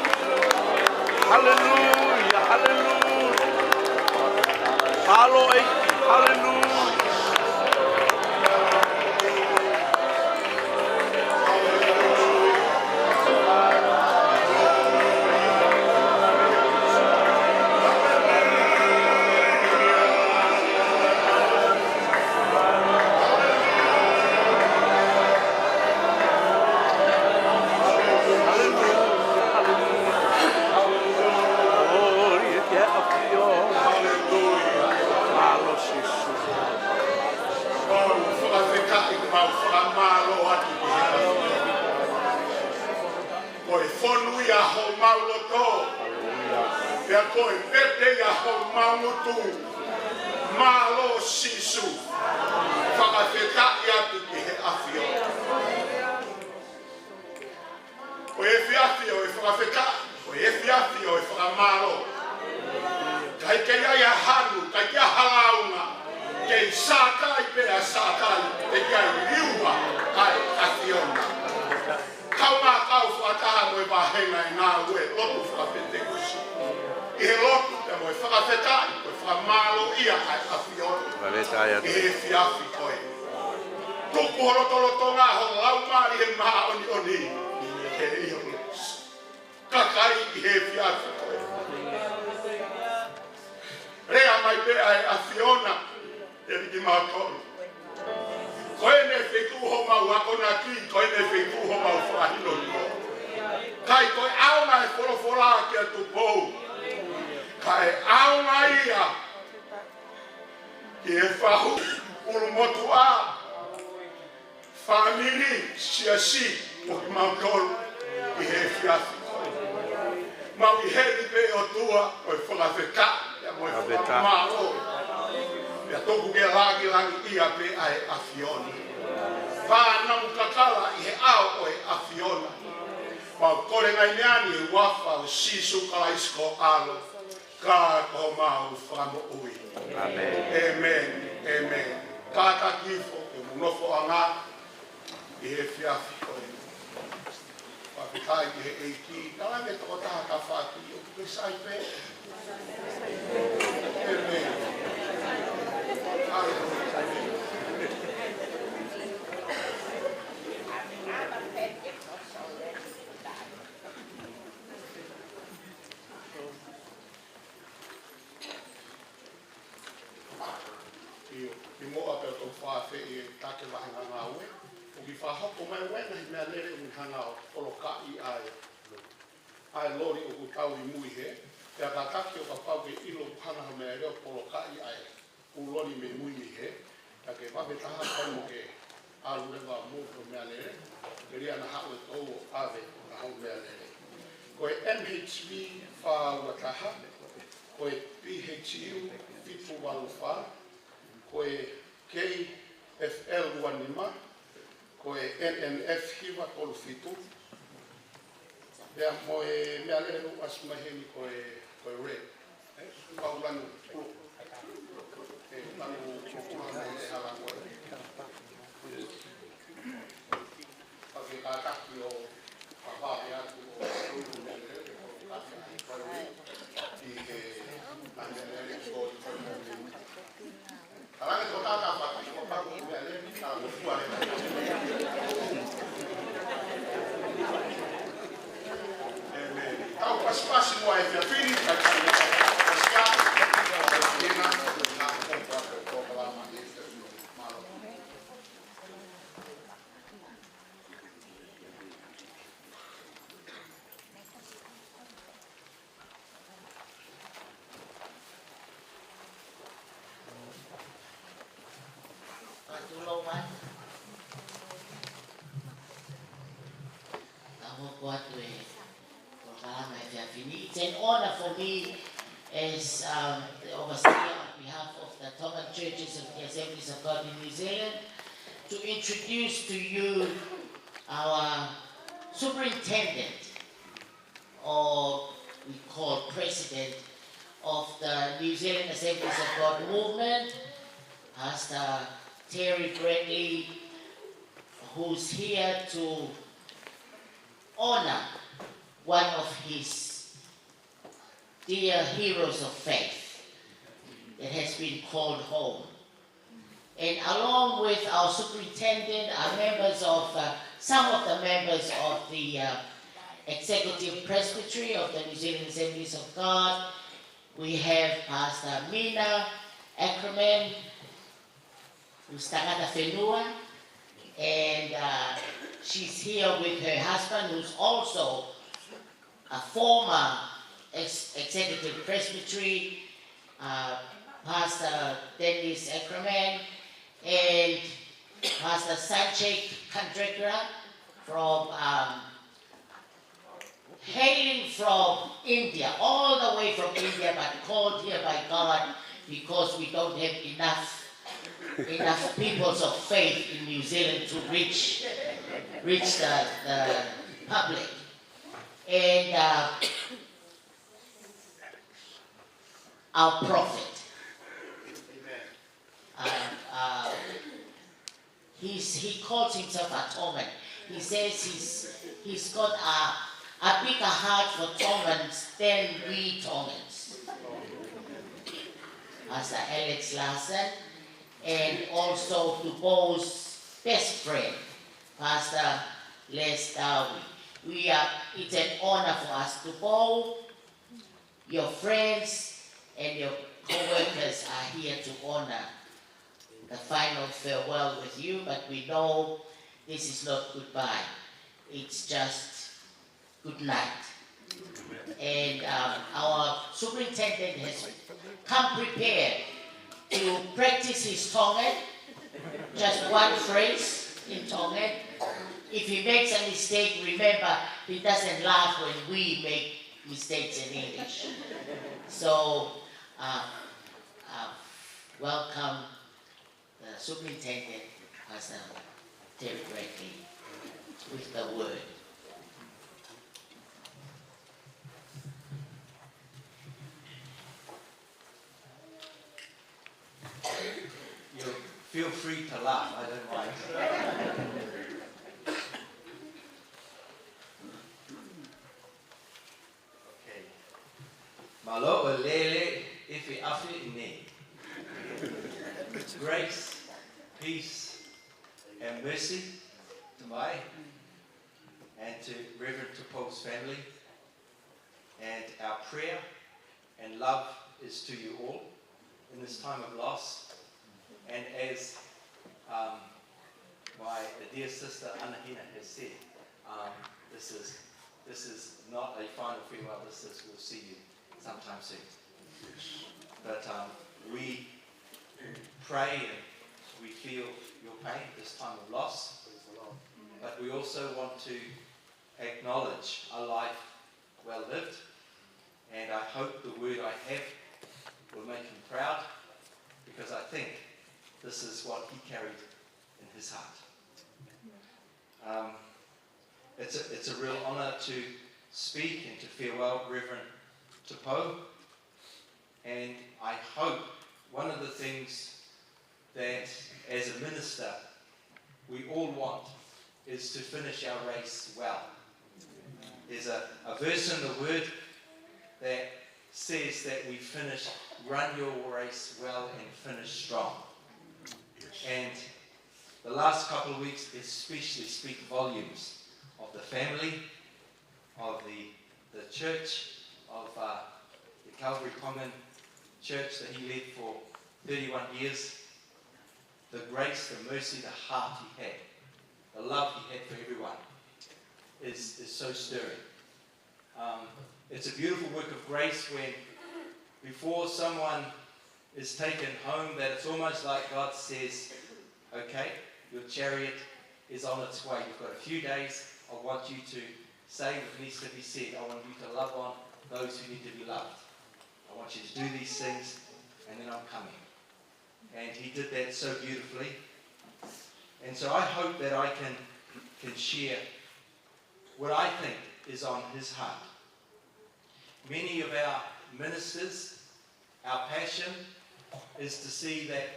Haleluia, haleluia. Mālō ʻEiki, haleluia. Mau fakafetaʻi, mau fakamālō atu ki he ʻAfiona. Ko e fonu ia homau loto. Pea ko e pete ia homau ngutu. Mālō Sīsū. Fakafetaʻi atu ki he ʻAfiona. Ko e efiafi ʻo e fakafetaʻi, ko e efiafi ʻo e fakamālō. ʻIkai ke ʻi ai ha hanu, ʻikai ke ʻi ai ha lāunga. Kei sākai pē ʻa sākai, ʻikai ke ʻi ai liua ʻa e ʻAfiona. Kau mā kau fakataha mo e vāhenga ʻi he ngāue lotu fakapenitekosi. ʻI he lotu pea mo e fakafetaʻi, ko e fakamālō ia ʻa e ʻAfiona. Fakafetaʻi atu. ʻI he efiafi ko eni. Tuku ho lotolotonga, ho laumālie māʻoniʻoni ke ʻi ho kakai ʻi he efiafi ko eni. Lea mai pē ʻa e ʻAfiona, ʻEiki, kimautolu. Ko eni feituʻu homau akonaki, ko eni feituʻu homau fakahinonofo. ʻIkai ko e ʻaonga e folofola kia Tupou, ka ko e ʻaonga ia ki he fahu, ʻulumotuʻa, fāmili, siasi, mo kimautolu ʻi he efiafi. Mau ʻi heni pē ʻOtua, ʻo e fakafetaʻi, pea mo e fakamālō. Pea tuku ke lāngilangiʻia pē ʻa e ʻAfiona. Pea namu kakala ʻi he ʻao ʻo e ʻAfiona. Mau kole ngaahi meʻa ni ʻi he huafa ʻo Sīsū Kalaisi ko ho ʻAlo. Ka ko homau Fakamoʻui. ʻĒmeni. ʻĒmeni. ʻĒmeni. Kātaki hifo ʻi homou nofoʻanga ʻi he efiafi ko eni. Fakafetaʻi ki he ʻEiki, talaange tokotaha tafaʻaki ʻoku ke sai pē. ʻĒmeni. Haleluia. ʻIo, ʻi muʻa pea tau fāfeʻi e take vahenga ngāue, ʻoku fakahoko mai ʻa e ngaahi meʻalele ʻoku ne hanga ʻo polokaʻi ʻa e, ʻa e loli ʻoku tau ʻi mui hē, pea kātaki ʻo kapau ʻoku ke ʻilo ʻoku hanga ha meʻalele ʻo polokaʻi ʻa e kulo ni mei mui ni hē, ka ke vahe taha pea mo ke ʻalu leva mo ho meʻalele, ke lia naʻa haʻu e toʻu ʻo ʻave ʻa hoʻo meʻalele. Ko e M H V fā ua taha, ko e P H U fitu valu fā, ko e K F L ua nima, ko e N N F hiva tolu fitu, pea mo e meʻalele ʻoku ʻasi mai heni ko e, ko e red. ʻE, kau lanu, ʻe, lanu, ʻe, hala ko e. Pea ke kātaki ʻo, pea pea atu ʻo, ʻi he, ʻa e meʻalele ko e, ko e. Talaange tokotaha tafaʻaki, ko e pau ko e meʻalele, ka ko e fua leva. ʻĒmeni. Tau pasipasi muʻa he efiafi ni, ka tau pasipasi. Mālō. Ka tulou mai. Ka hoko atu e polokalama he efiafi ni. It's an honor for me as, um, the overseer on behalf of the Tongan Churches of the Assemblies of God in New Zealand to introduce to you our superintendent, or we call president, of the New Zealand Assemblies of God movement, Pastor Terry Bradley, who's here to honor one of his dear heroes of faith that has been called home. And along with our superintendent, our members of, uh, some of the members of the, uh, Executive Presbytery of the New Zealand Assemblies of God, we have Pastor Mina Ackerman, who's Tangata Whenua, and, uh, she's here with her husband, who's also a former ex-, executive presbytery, uh, Pastor Dennis Ackerman, and Pastor Sanchek Kandrekra from, um, hailing from India, all the way from India, but called here by God because we don't have enough, enough peoples of faith in New Zealand to reach, reach the, the public. And, uh, our prophet. Uh, uh, he's, he calls himself a Tongan. He says he's, he's got a, a bigger heart for Tongans than we Tongans. Pastor Alex Larson, and also Tupou's best friend, Pastor Les Dowie. We are, it's an honor for us, Tupou, your friends and your co-workers are here to honor the final farewell with you, but we know this is not goodbye. It's just good night. And, um, our superintendent has come prepared to practice his Tongan, just one phrase in Tongan. If he makes a mistake, remember, he doesn't laugh when we make mistakes in English. So, uh, uh, welcome the superintendent, Pastor Terry Bradley, with the word. You feel free to laugh, I don't mind. Okay. Mālō ʻo e lele efiafi ni. Grace, peace, and mercy to Mai and to Reverend Tupou's family. And our prayer and love is to you all in this time of loss. And as, um, my dear sister Anahina has said, um, this is, this is not a final farewell. This is, we'll see you sometime soon. But, um, we pray and we feel your pain at this time of loss. But we also want to acknowledge a life well lived, and I hope the word I have will make him proud, because I think this is what he carried in his heart. Um, it's a, it's a real honor to speak and to farewell Reverend Tupou, and I hope one of the things that as a minister we all want is to finish our race well. There's a, a verse in the Word that says that we finish, run your race well and finish strong. And the last couple of weeks especially speak volumes of the family, of the, the church, of, uh, the Calvary Tongan Church that he led for thirty-one years. The grace, the mercy, the heart he had, the love he had for everyone is, is so stirring. Um, it's a beautiful work of grace when, before someone is taken home, that it's almost like God says, "Okay, your chariot is on its way. You've got a few days. I want you to say what needs to be said. I want you to love on those who need to be loved. I want you to do these things, and then I'm coming." And he did that so beautifully. And so I hope that I can, can share what I think is on his heart. Many of our ministers, our passion is to see that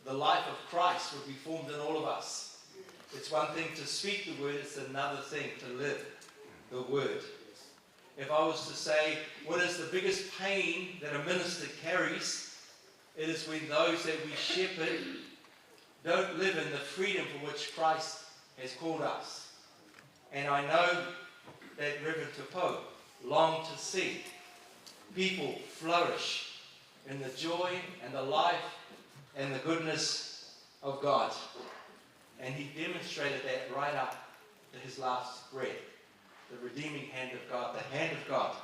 the life of Christ would be formed in all of us. It's one thing to speak the word, it's another thing to live the word. If I was to say, what is the biggest pain that a minister carries? It is when those that we shepherd don't live in the freedom for which Christ has called us. And I know that Reverend Tupou longed to see people flourish in the joy and the life and the goodness of God. And he demonstrated that right up to his last breath. The redeeming hand of God, the hand of God.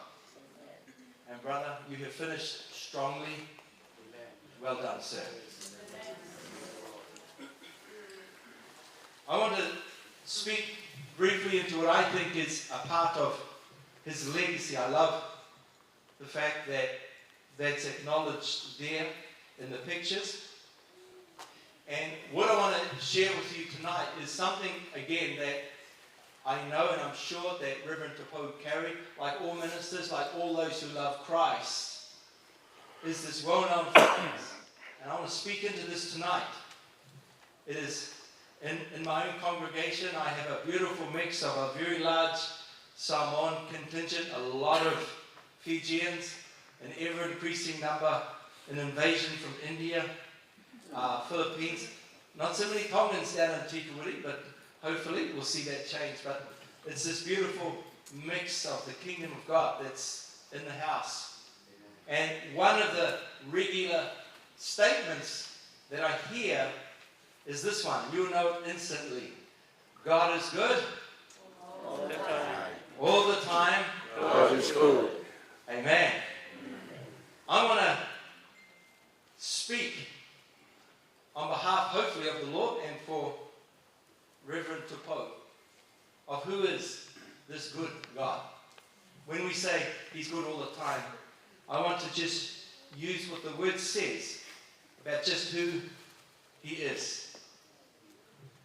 And brother, you have finished strongly. Well done, sir. I want to speak briefly into what I think is a part of his legacy. I love the fact that that's acknowledged there in the pictures. And what I want to share with you tonight is something, again, that I know and I'm sure that Reverend Tupou carried, like all ministers, like all those who love Christ, is this well-known phrase. And I want to speak into this tonight. It is, in, in my own congregation, I have a beautiful mix of a very large Samoan contingent, a lot of Fijians, an ever-increasing number, an invasion from India, uh, Philippines. Not so many Tongans down in Te Ika-Wiri, but hopefully we'll see that change. But it's this beautiful mix of the kingdom of God that's in the house. And one of the regular statements that I hear is this one. You'll know it instantly. God is good. All the time. All the time. God is good. Amen. I want to speak on behalf, hopefully, of the Lord and for Reverend Tupou of who is this good God. When we say he's good all the time, I want to just use what the word says about just who he is.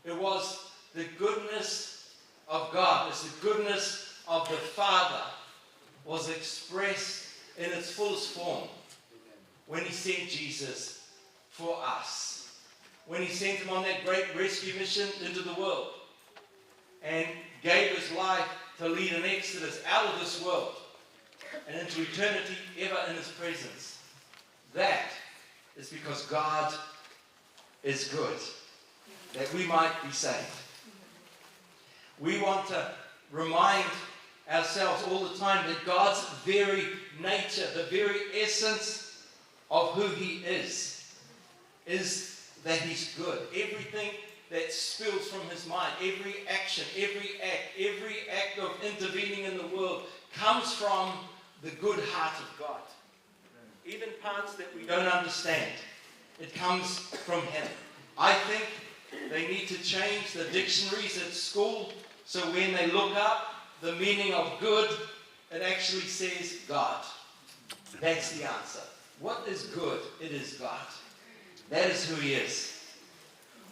It was the goodness of God, it's the goodness of the Father was expressed in its fullest form when he sent Jesus for us. When he sent him on that great rescue mission into the world and gave his life to lead an exodus out of this world and into eternity ever in his presence. That is because God is good, that we might be saved. We want to remind ourselves all the time that God's very nature, the very essence of who he is, is that he's good. Everything that spills from his mind, every action, every act, every act of intervening in the world comes from the good heart of God. Even parts that we don't understand, it comes from him. I think they need to change the dictionaries at school so when they look up the meaning of good, it actually says God. That's the answer. What is good? It is God. That is who he is.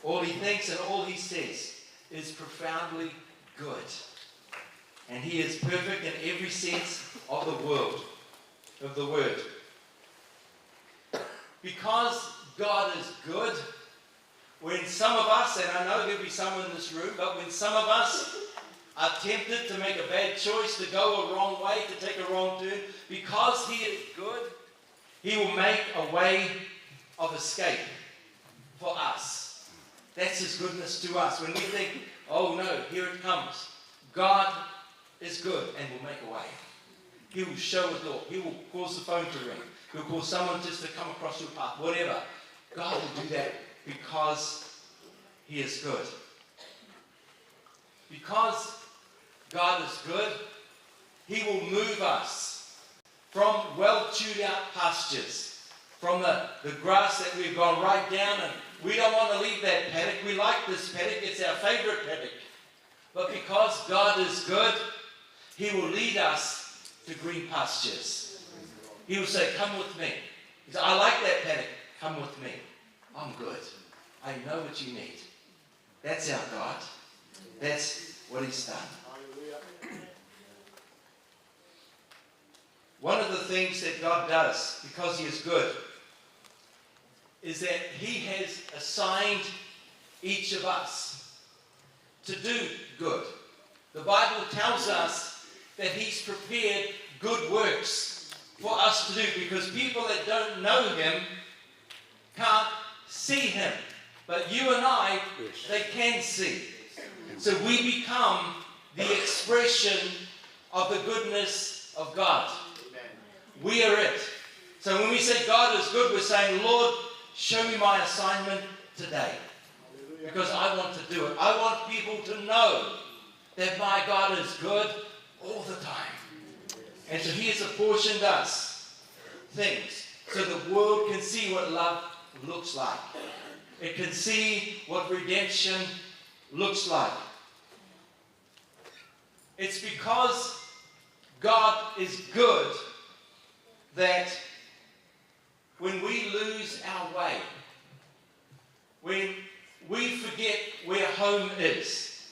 All he thinks and all he says is profoundly good. And he is perfect in every sense of the world, of the word. Because God is good, when some of us, and I know there'll be some in this room, but when some of us are tempted to make a bad choice, to go a wrong way, to take a wrong turn, because he is good, he will make a way of escape for us. That's his goodness to us. When we think, "Oh no, here it comes," God is good and will make a way. He will show a door. He will cause the phone to ring. He'll cause someone just to come across your path, whatever. God will do that because he is good. Because God is good, he will move us from well-chewed out pastures, from the, the grass that we've gone right down, and we don't want to leave that paddock. We like this paddock. It's our favorite paddock. But because God is good, he will lead us to green pastures. He will say, "Come with me." He said, "I like that paddock. Come with me. I'm good. I know what you need." That's our God. That's what he's done. One of the things that God does, because he is good, is that he has assigned each of us to do good. The Bible tells us that he's prepared good works for us to do, because people that don't know him can't see him. But you and I, they can see. So we become the expression of the goodness of God. We are it. So when we say God is good, we're saying, "Lord, show me my assignment today, because I want to do it." I want people to know that my God is good all the time. And so he has apportioned us things so the world can see what love looks like. It can see what redemption looks like. It's because God is good that when we lose our way, when we forget where home is,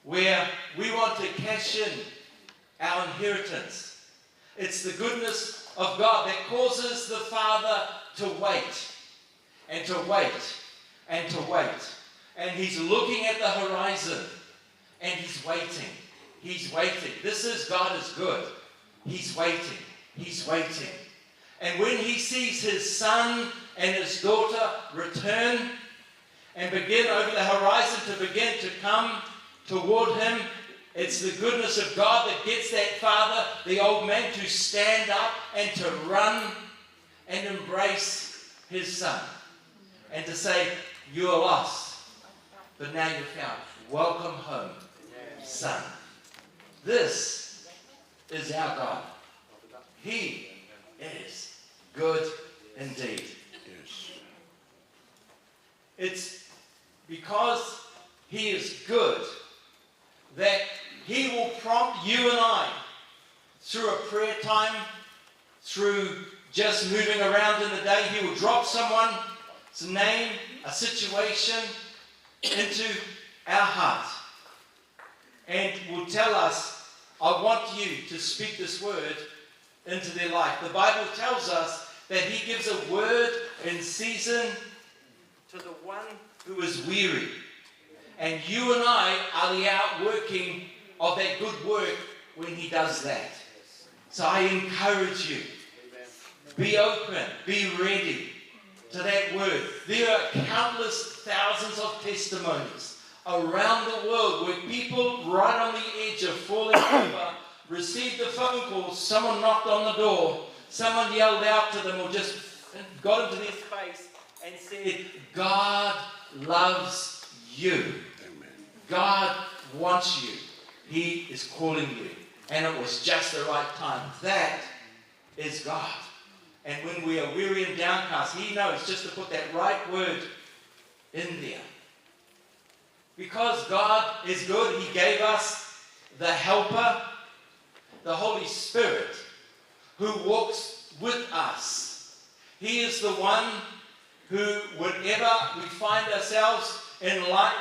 where we want to cash in our inheritance, it's the goodness of God that causes the Father to wait and to wait and to wait. And he's looking at the horizon and he's waiting. He's waiting. This is God is good. He's waiting. He's waiting. And when he sees his son and his daughter return and begin over the horizon to begin to come toward him, it's the goodness of God that gets that father, the old man, to stand up and to run and embrace his son and to say, "You are lost, but now you're found. Welcome home, son." This is our God. He is good indeed. It's because he is good that he will prompt you and I through a prayer time, through just moving around in the day. He will drop someone's name, a situation into our heart, and will tell us, "I want you to speak this word into their life." The Bible tells us that he gives a word in season to the one who is weary. And you and I are the outworking of that good work when he does that. So I encourage you, be open, be ready to that word. There are countless thousands of testimonies around the world where people right on the edge of falling over received a phone call, someone knocked on the door, someone yelled out to them or just got into their face and said, "God loves you. God wants you. He is calling you." And it was just the right time. That is God. And when we are weary and downcast, he knows just to put that right word in there. Because God is good, he gave us the helper, the Holy Spirit, who walks with us. He is the one who, whenever we find ourselves in life,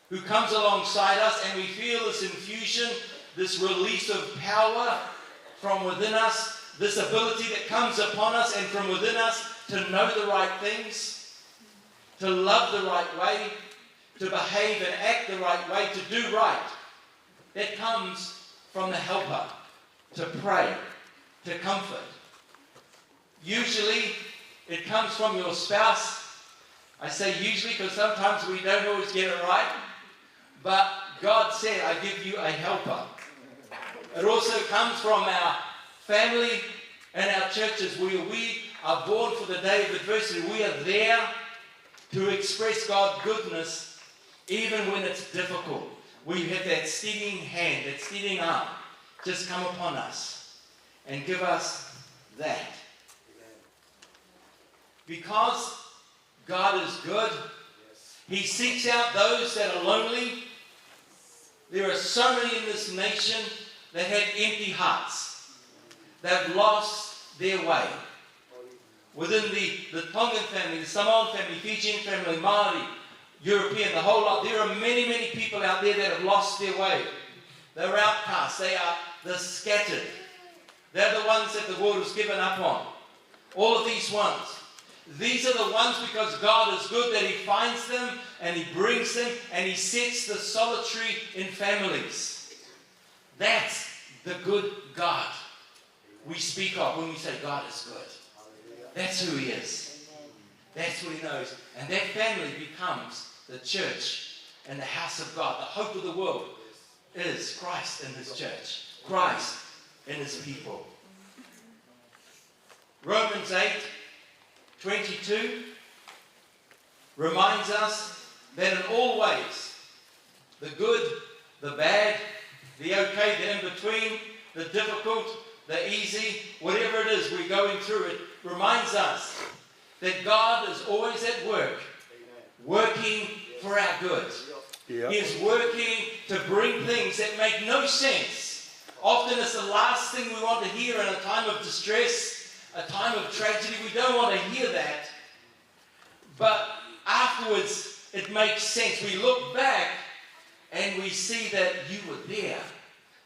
who comes alongside us and we feel this infusion, this release of power from within us, this ability that comes upon us and from within us to know the right things, to love the right way, to behave and act the right way, to do right. That comes from the helper, to pray, to comfort. Usually, it comes from your spouse. I say usually because sometimes we don't always get it right, but God said, "I give you a helper." It also comes from our family and our churches where we are born for the day of adversity. We are there to express God's goodness even when it's difficult. We have that steadying hand, that steadying arm just come upon us and give us that. Because God is good, he seeks out those that are lonely. There are so many in this nation that have empty hearts. They've lost their way. Within the, the Tongan family, the Samoan family, Fijian family, Māori, European, the whole lot, there are many, many people out there that have lost their way. They're outcasts. They are the scattered. They're the ones that the world has given up on. All of these ones. These are the ones, because God is good, that he finds them and he brings them and he sets the solitary in families. That's the good God we speak of when we say God is good. That's who he is. That's what he knows. And that family becomes the church and the house of God. The hope of the world is Christ and his church, Christ and his people. Romans eight twenty-two reminds us that in all ways, the good, the bad, the okay, the in between, the difficult, the easy, whatever it is we're going through, it reminds us that God is always at work, working for our good. He is working to bring things that make no sense. Often it's the last thing we want to hear in a time of distress, a time of tragedy. We don't want to hear that. But afterwards, it makes sense. We look back and we see that you were there.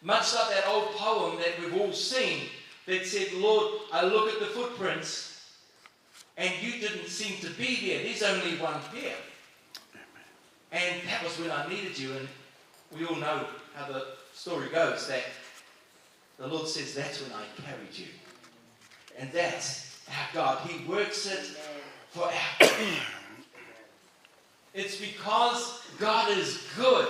Much like that old poem that we've all seen that said, "Lord, I look at the footprints and you didn't seem to be there. There's only one pair. And that was when I needed you." And we all know how the story goes, that the Lord says, "That's when I carried you." And that's our God. He works it for our good. It's because God is good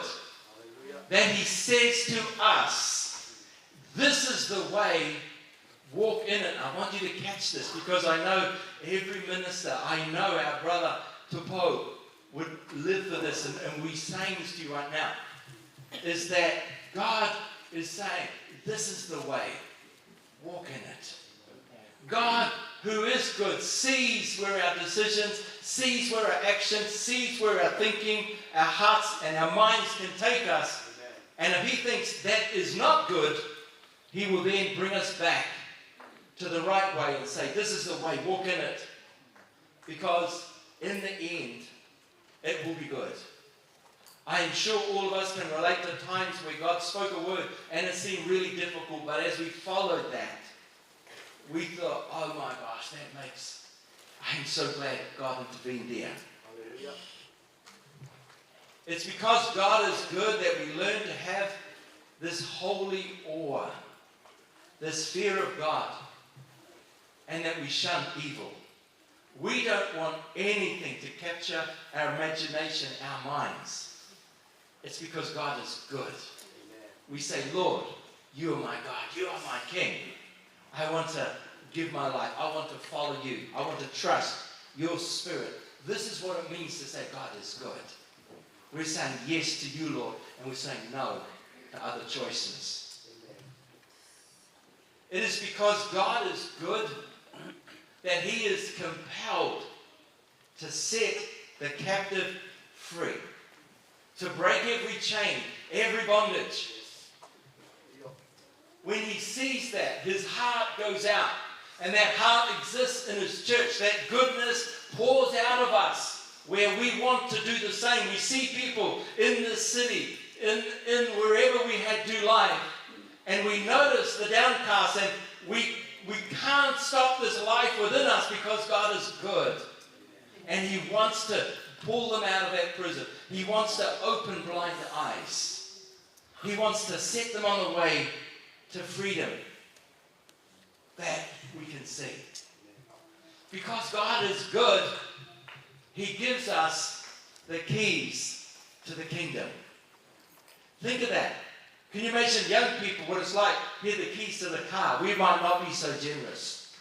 that he says to us, "This is the way, walk in it." I want you to catch this, because I know every minister, I know our brother Tupou would live for this, and, and we saying this to you right now, is that God is saying, "This is the way, walk in it." God, who is good, sees where our decisions, sees where our actions, sees where our thinking, our hearts, and our minds can take us. And if he thinks that is not good, he will then bring us back to the right way and say, "This is the way, walk in it." Because in the end, it will be good. I am sure all of us can relate to times where God spoke a word and it seemed really difficult, but as we followed that, we thought, "Oh my gosh, that makes, I am so glad God intervened there." It's because God is good that we learn to have this holy awe, this fear of God, and that we shun evil. We don't want anything to capture our imagination, our minds. It's because God is good. We say, "Lord, you are my God. You are my King. I want to give my life. I want to follow you. I want to trust your spirit." This is what it means to say God is good. We're saying yes to you, Lord, and we're saying no to other choices. It is because God is good that he is compelled to set the captive free, to break every chain, every bondage. When he sees that, his heart goes out, and that heart exists in his church. That goodness pours out of us where we want to do the same. We see people in this city, in, in wherever we had do life, and we notice the downcast, and we, we can't stop this life within us because God is good. And he wants to pull them out of that prison. He wants to open blind eyes. He wants to set them on the way to freedom that we can see. Because God is good, he gives us the keys to the kingdom. Think of that. Can you imagine young people, what it's like? "Here are the keys to the car." We might not be so generous.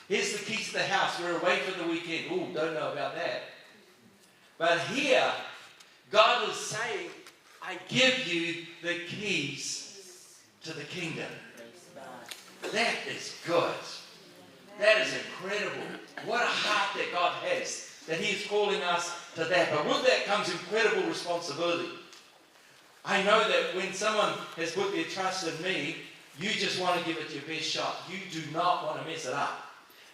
"Here's the keys to the house. We're away for the weekend." "Ooh, don't know about that." But here, God is saying, "I give you the keys to the kingdom." That is good. That is incredible. What a heart that God has, that he is calling us to that. But with that comes incredible responsibility. I know that when someone has put their trust in me, you just want to give it your best shot. You do not want to mess it up.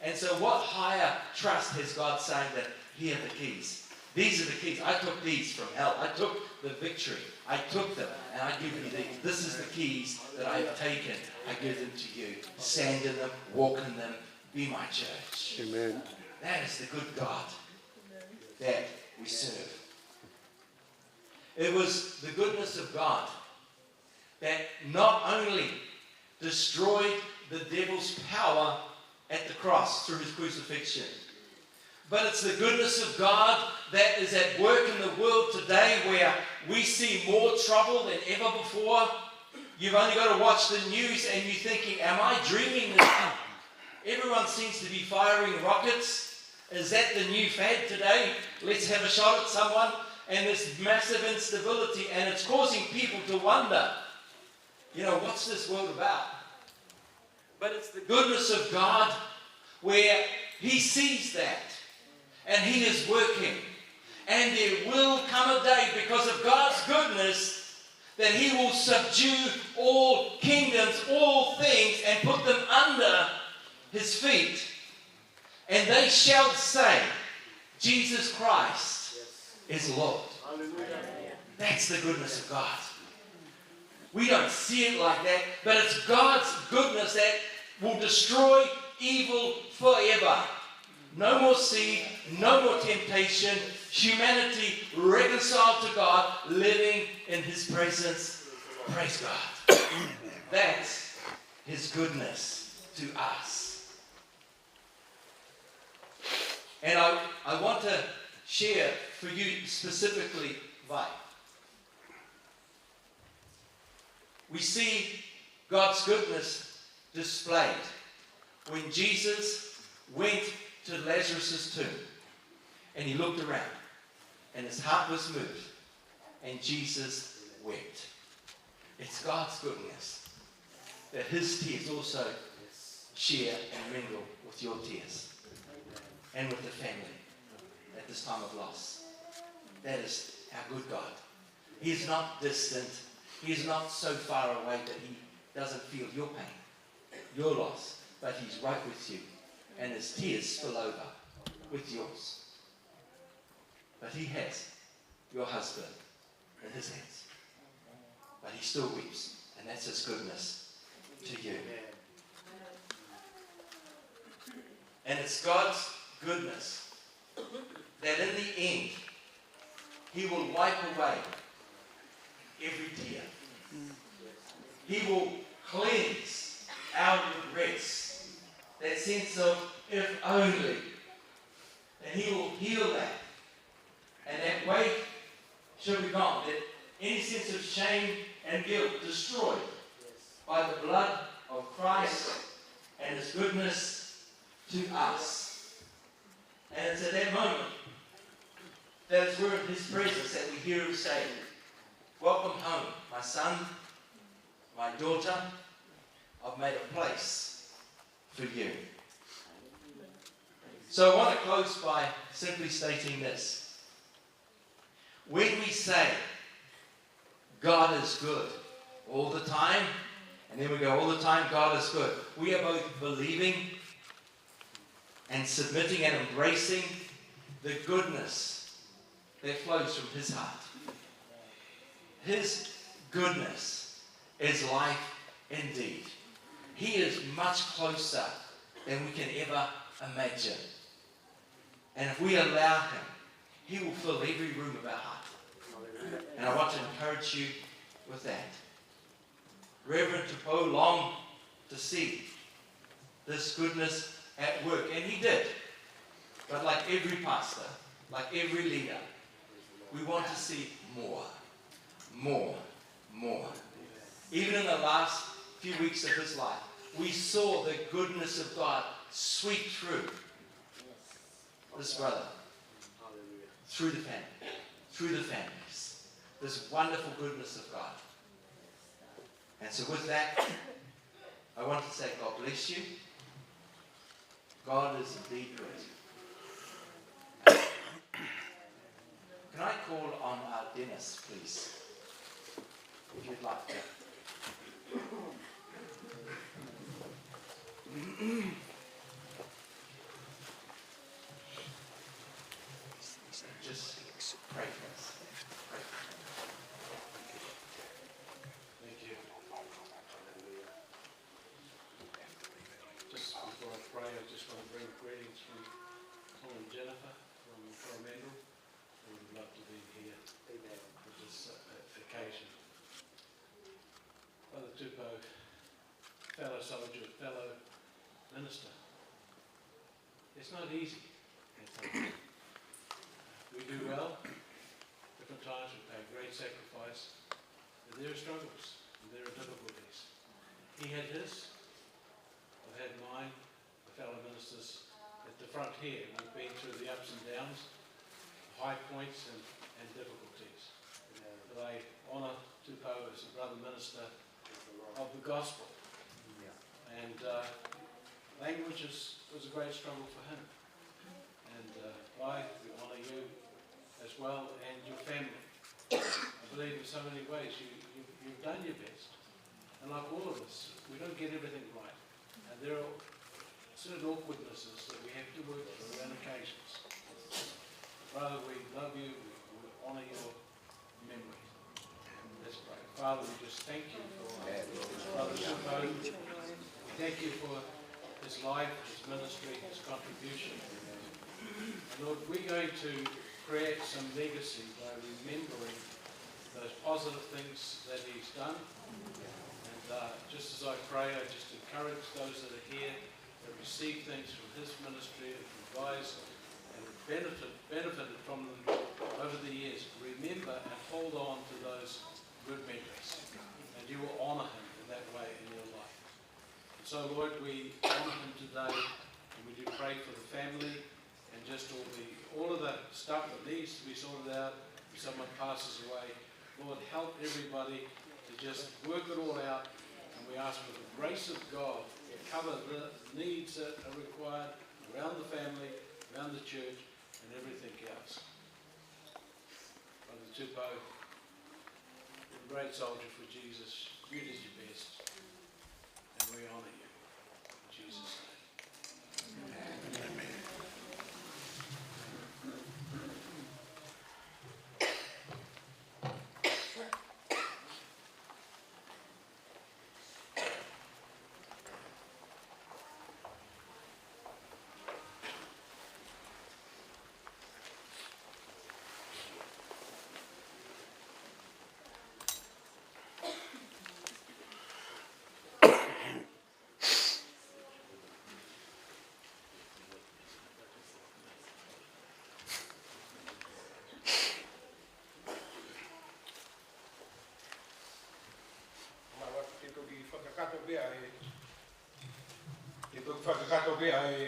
And so what higher trust has God saying that, "Here are the keys. These are the keys. I took these from hell. I took the victory. I took them, and I give you these. This is the keys that I have taken. I give them to you. Stand in them, walk in them, be my church." Amen. That is the good God that we serve. It was the goodness of God that not only destroyed the devil's power at the cross through his crucifixion, but it's the goodness of God that is at work in the world today, where we see more trouble than ever before. You've only got to watch the news and you're thinking, "Am I dreaming this?" Everyone seems to be firing rockets. Is that the new fad today? Let's have a shot at someone. And this massive instability, and it's causing people to wonder, you know, "What's this world about?" But it's the goodness of God where he sees that and he is working. And there will come a day, because of God's goodness, that he will subdue all kingdoms, all things, and put them under his feet. And they shall say, "Jesus Christ is Lord." Hallelujah. That's the goodness of God. We don't see it like that, but it's God's goodness that will destroy evil forever. No more sea, no more temptation, humanity reconciled to God, living in his presence. Praise God. That's his goodness to us. And I, I want to share for you specifically why. We see God's goodness displayed when Jesus went to Lazarus' tomb and he looked around and his heart was moved and Jesus wept. It's God's goodness that his tears also share and mingle with your tears and with the family at this time of loss. That is our good God. He is not distant. He is not so far away that he doesn't feel your pain, your loss, but he's right with you, and his tears spill over with yours. But he has your husband in his hands. But he still weeps, and that's his goodness to you. And it's God's goodness that in the end, he will wipe away every tear. He will cleanse our regrets, that sense of "if only." And he will heal that. And that weight shall be gone, that any sense of shame and guilt destroyed by the blood of Christ and his goodness to us. And it's at that moment that is we're in his presence that we hear him say, "Welcome home, my son, my daughter. I've made a place for you." So I want to close by simply stating this. When we say, "God is good all the time," and then we go, "All the time, God is good," we are both believing and submitting and embracing the goodness that flows from his heart. His goodness is life indeed. He is much closer than we can ever imagine. And if we allow him, he will fill every room of our heart. And I want to encourage you with that. Reverend Tupou longed to see this goodness at work, and he did. But like every pastor, like every leader, we want to see more, more, more. Even in the last few weeks of his life, we saw the goodness of God sweep through this brother, through the family, through the families. This wonderful goodness of God. And so with that, I want to say God bless you. God is indeed good. Can I call on, uh, Dennis, please? If you'd like to. Just pray for us. Pray for us. Thank you. Just before I pray, I just want to bring greetings from fellow soldier, fellow minister. It's not easy. It's not easy. We do well. Different times we pay great sacrifice. But there are struggles and there are difficulties. He had his, I've had mine, the fellow ministers at the front here. We've been through the ups and downs, high points and, and difficulties. But I honour Tupou as a brother minister of the gospel. And uh, language is, was a great struggle for him. And uh, Vai, we honour you as well and your family. I believe in so many ways you, you, you've done your best. And like all of us, we don't get everything right. And there are certain awkwardnesses that we have to work through on occasions. Brother, we love you, we, we honour your memory. Let's pray. Father, we just thank you for Brother Tupou. We thank you for his life, his ministry, his contribution. And Lord, we're going to create some legacy by remembering those positive things that he's done. And uh, just as I pray, I just encourage those that are here that receive things from his ministry and from Guy's and benefit, benefited from them over the years. Remember and hold on to those good memories. And you will honour him in that way in your life. And so, Lord, we honour him today, and we do pray for the family and just all the, all of the stuff that needs to be sorted out if someone passes away. Lord, help everybody to just work it all out, and we ask for the grace of God to cover the needs that are required around the family, around the church, and everything else. Brother Tupou, you're a great soldier for Jesus. You did your best, and we honour you. In Jesus' name. Mālō atu. Te toki fakakakato pē ʻa e, te toki fakakakato pē ʻa e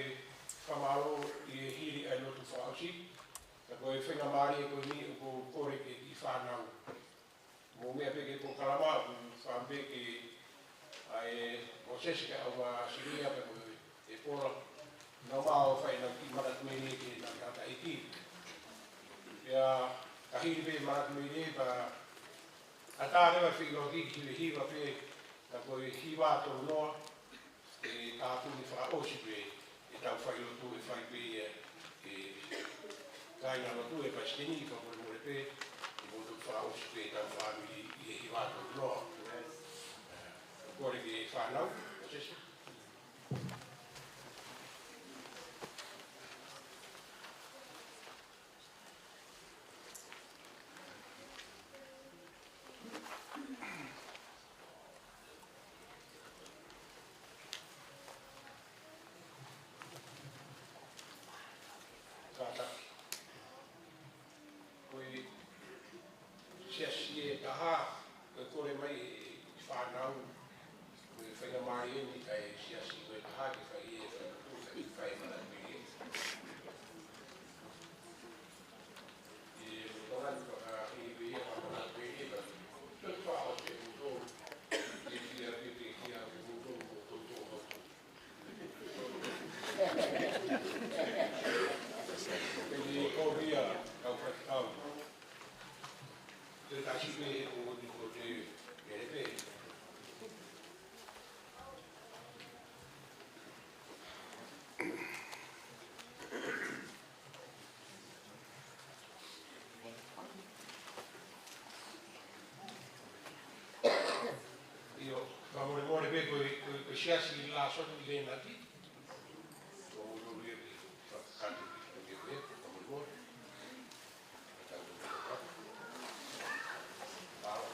fakamālō ʻi he hili ʻa e lotu fakaʻosi. Ka ko e faingamālie ko eni ʻoku ou kole ki he kiʻi fānau. Mou meʻa pē ki he polokalama, ʻoku fai pē ki ai ʻa Mōsese kae ʻumaʻā Silia pea mo e pola. Nau maʻu ʻo fai ʻenau kiʻi manatu melie ki heʻenau tangataʻeiki. Pea ka hili pē manatu melie pea ʻatā leva e feʻiloaki ki he hiva pē, ka ko e hiva tolu noa, ʻe tāpuni fakaʻosi pē ʻetau failotu, ʻe fai pē ia ʻe he kāingalotu, ʻe palesiteni, fakamolemole pē, ʻe moutolu fakaʻosi pē ʻetau fāmili ʻi he hiva tolu noa. Kole ki he fānau, Mōsese. Kātaki. Ko e siasi ʻe taha, ko e kole mai ʻe he fānau, ko e faingamālie eni ʻa e siasi ko ē ʻe taha ke fai e fai, fai, fai manatu melie. ʻE, ko e tokanga ni fakahihipi ia, ka manatu melie, ka, ko e fakaʻosi ʻe moutolu, ke fia, ke, ke, ke, ke moutolu, moutolu, moutolu. Pea ko ia, kau faifekau. Te tasi pē he ko ni ko te, te pē. ʻIo, fakamolemole pē ko e, ko e, ko e siasi Lāsoni ʻi Lenati. Ko e ʻulu ia ki, fakakante ki, ki, ki, fakamolemole. Ka tau, ka tau. Mālō.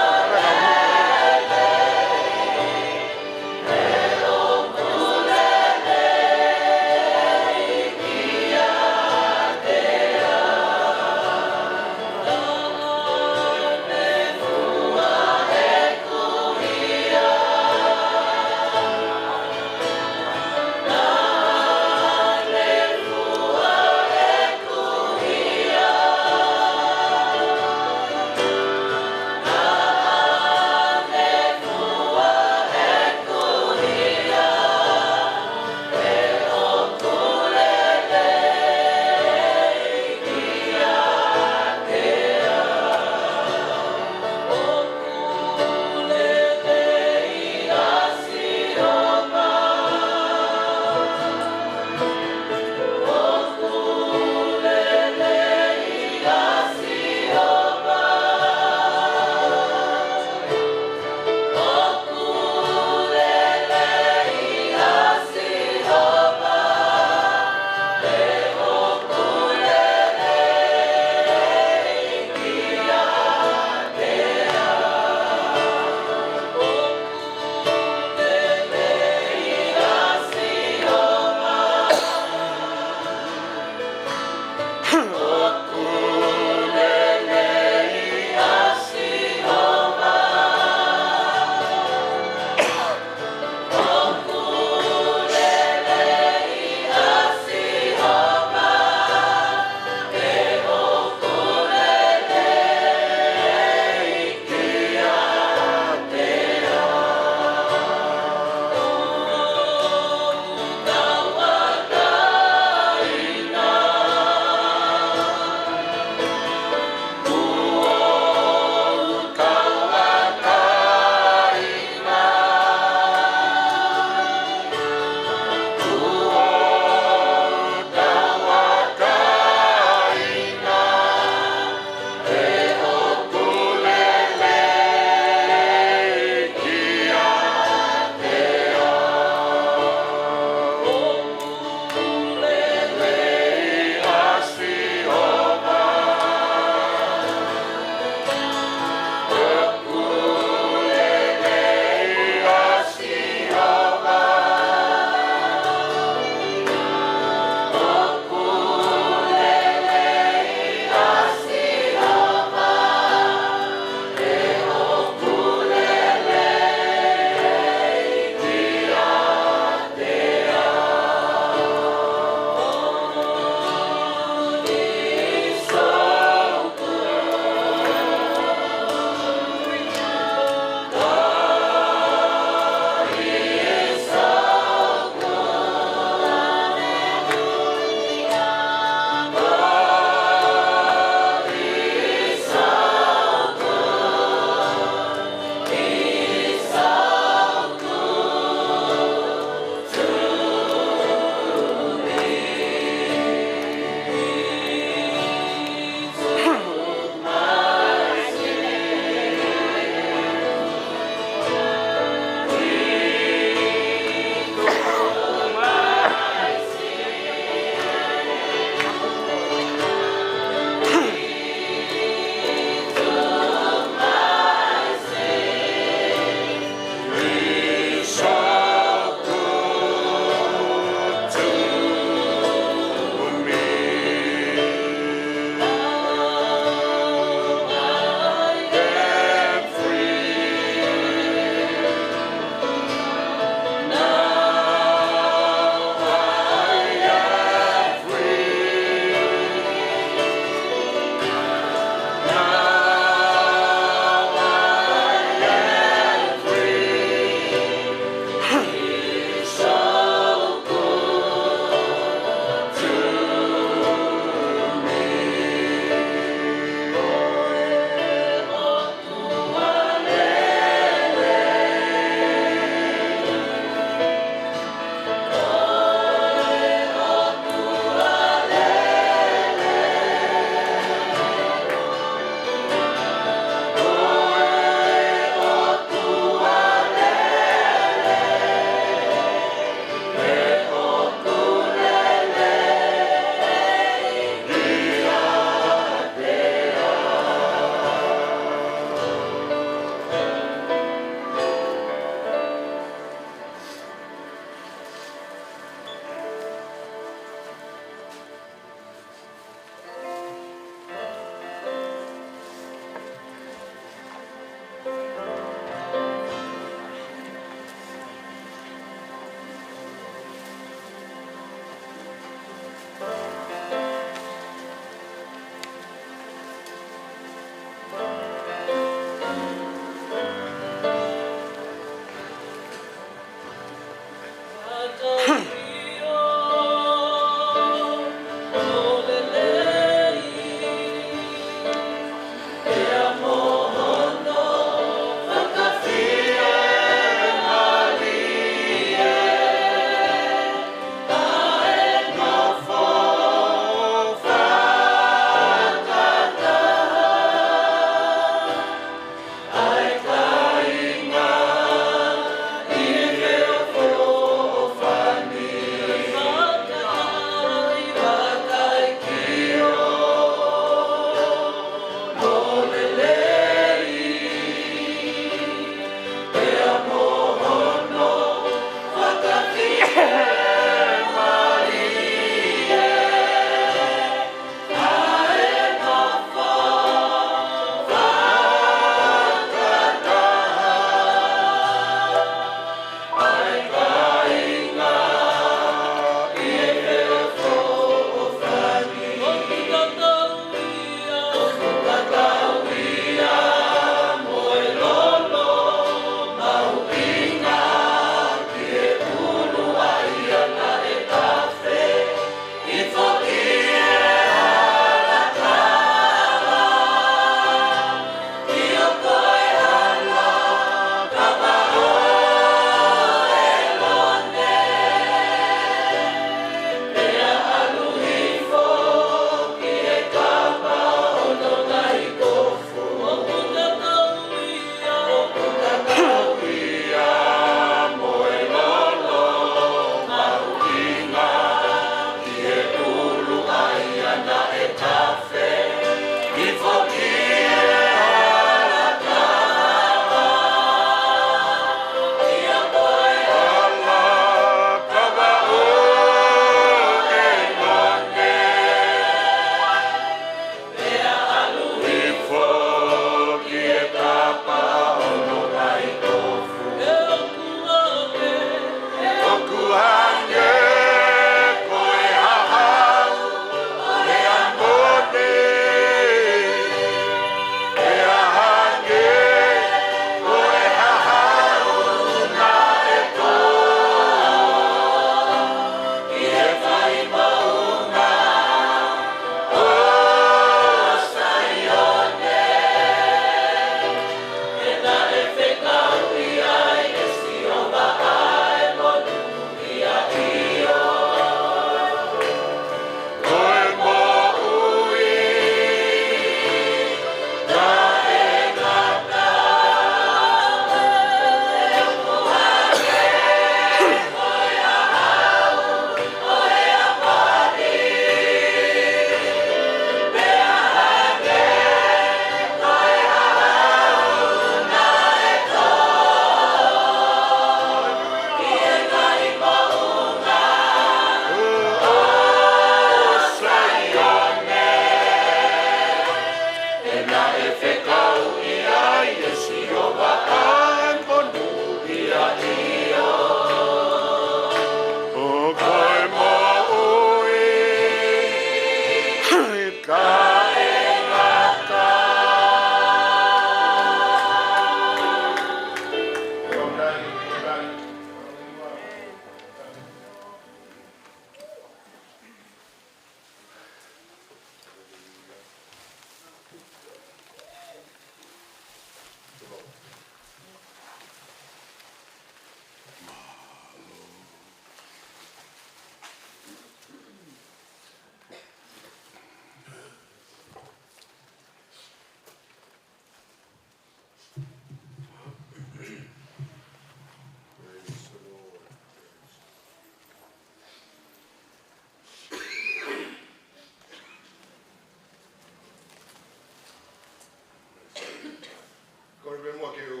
Kole pē muʻa ke u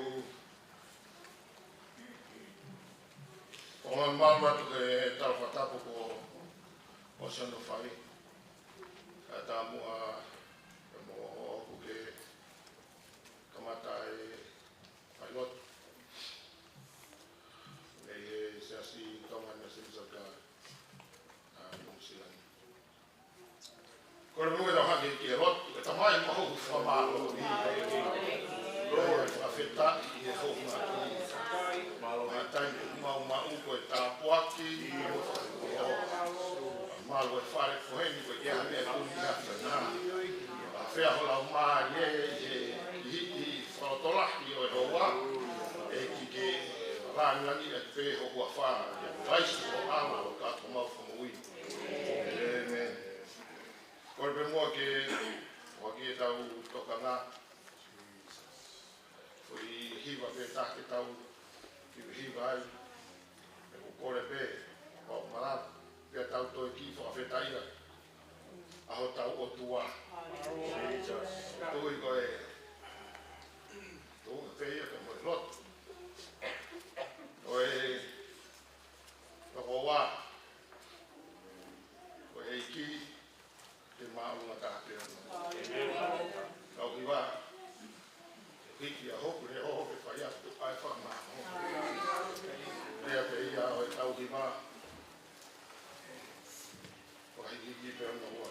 ʻoange malu atu ke tala fakatapu ko ʻOsi hono fai. Ka tā muʻa pea mo ʻoku ke kamata e fai lotu mei he Siasi Tonga National Soccer, ʻa Nuʻu Sila ni. Kole pē muʻa ke tau hake ki he lotu. ʻE Tamai, ʻoku mau fakamālō ʻi he lotu, fakafetaʻi ʻi he houa ni. Mālō e taimi ʻoku mau maʻu ko e tāpuaki, Ko e fale ko eni ko e ʻikai ha meʻa ʻe tonu ʻi he ʻAfiona. ʻAfea ho laumālie ʻi he, ʻi he, ʻi he fakalotolahi ʻo e houa. ʻEiki, ke langilangiʻia pē ho huafa, ʻia Kalaisi ho ʻAlo, ko homau Fakamoʻui. ʻĒmeni. Kole pē muʻa ke, ʻoua ke tau tokanga. Ko e hiva pē taha ke tau hiva ai. ʻOku ou kole pē, ʻoku ou malava, pea tau toe kiʻi fakafetaʻia ʻa hotau ʻOtua. Tui ko e, tui pē ia ka mo e lotu. Ko e, ko e ua, ko e ʻEiki, ke māʻolunga taha pē ʻOtua. Tau hiva. Hiki ʻa hoku leʻo ke fai atu ʻa e fakamāʻopoʻopo. Lea pē ia ʻo e tau hiva. Ko e hiki pē ʻOtua.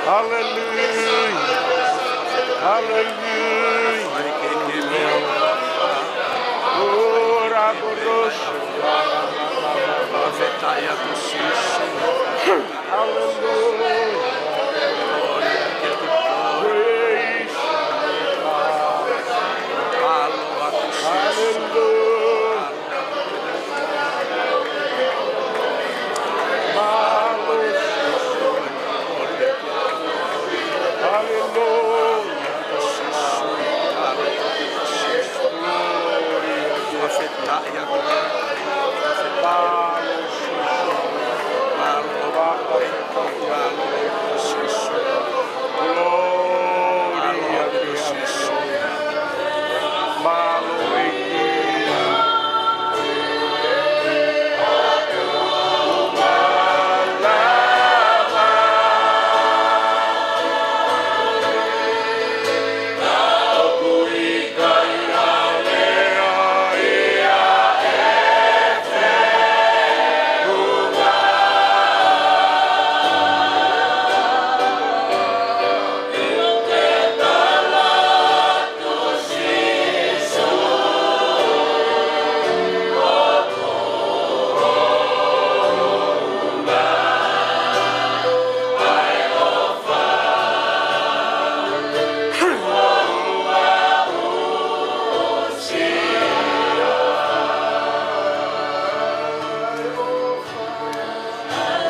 Hallelujah. Hallelujah. Ora boros. Hallelujah. Praise. Hallelujah.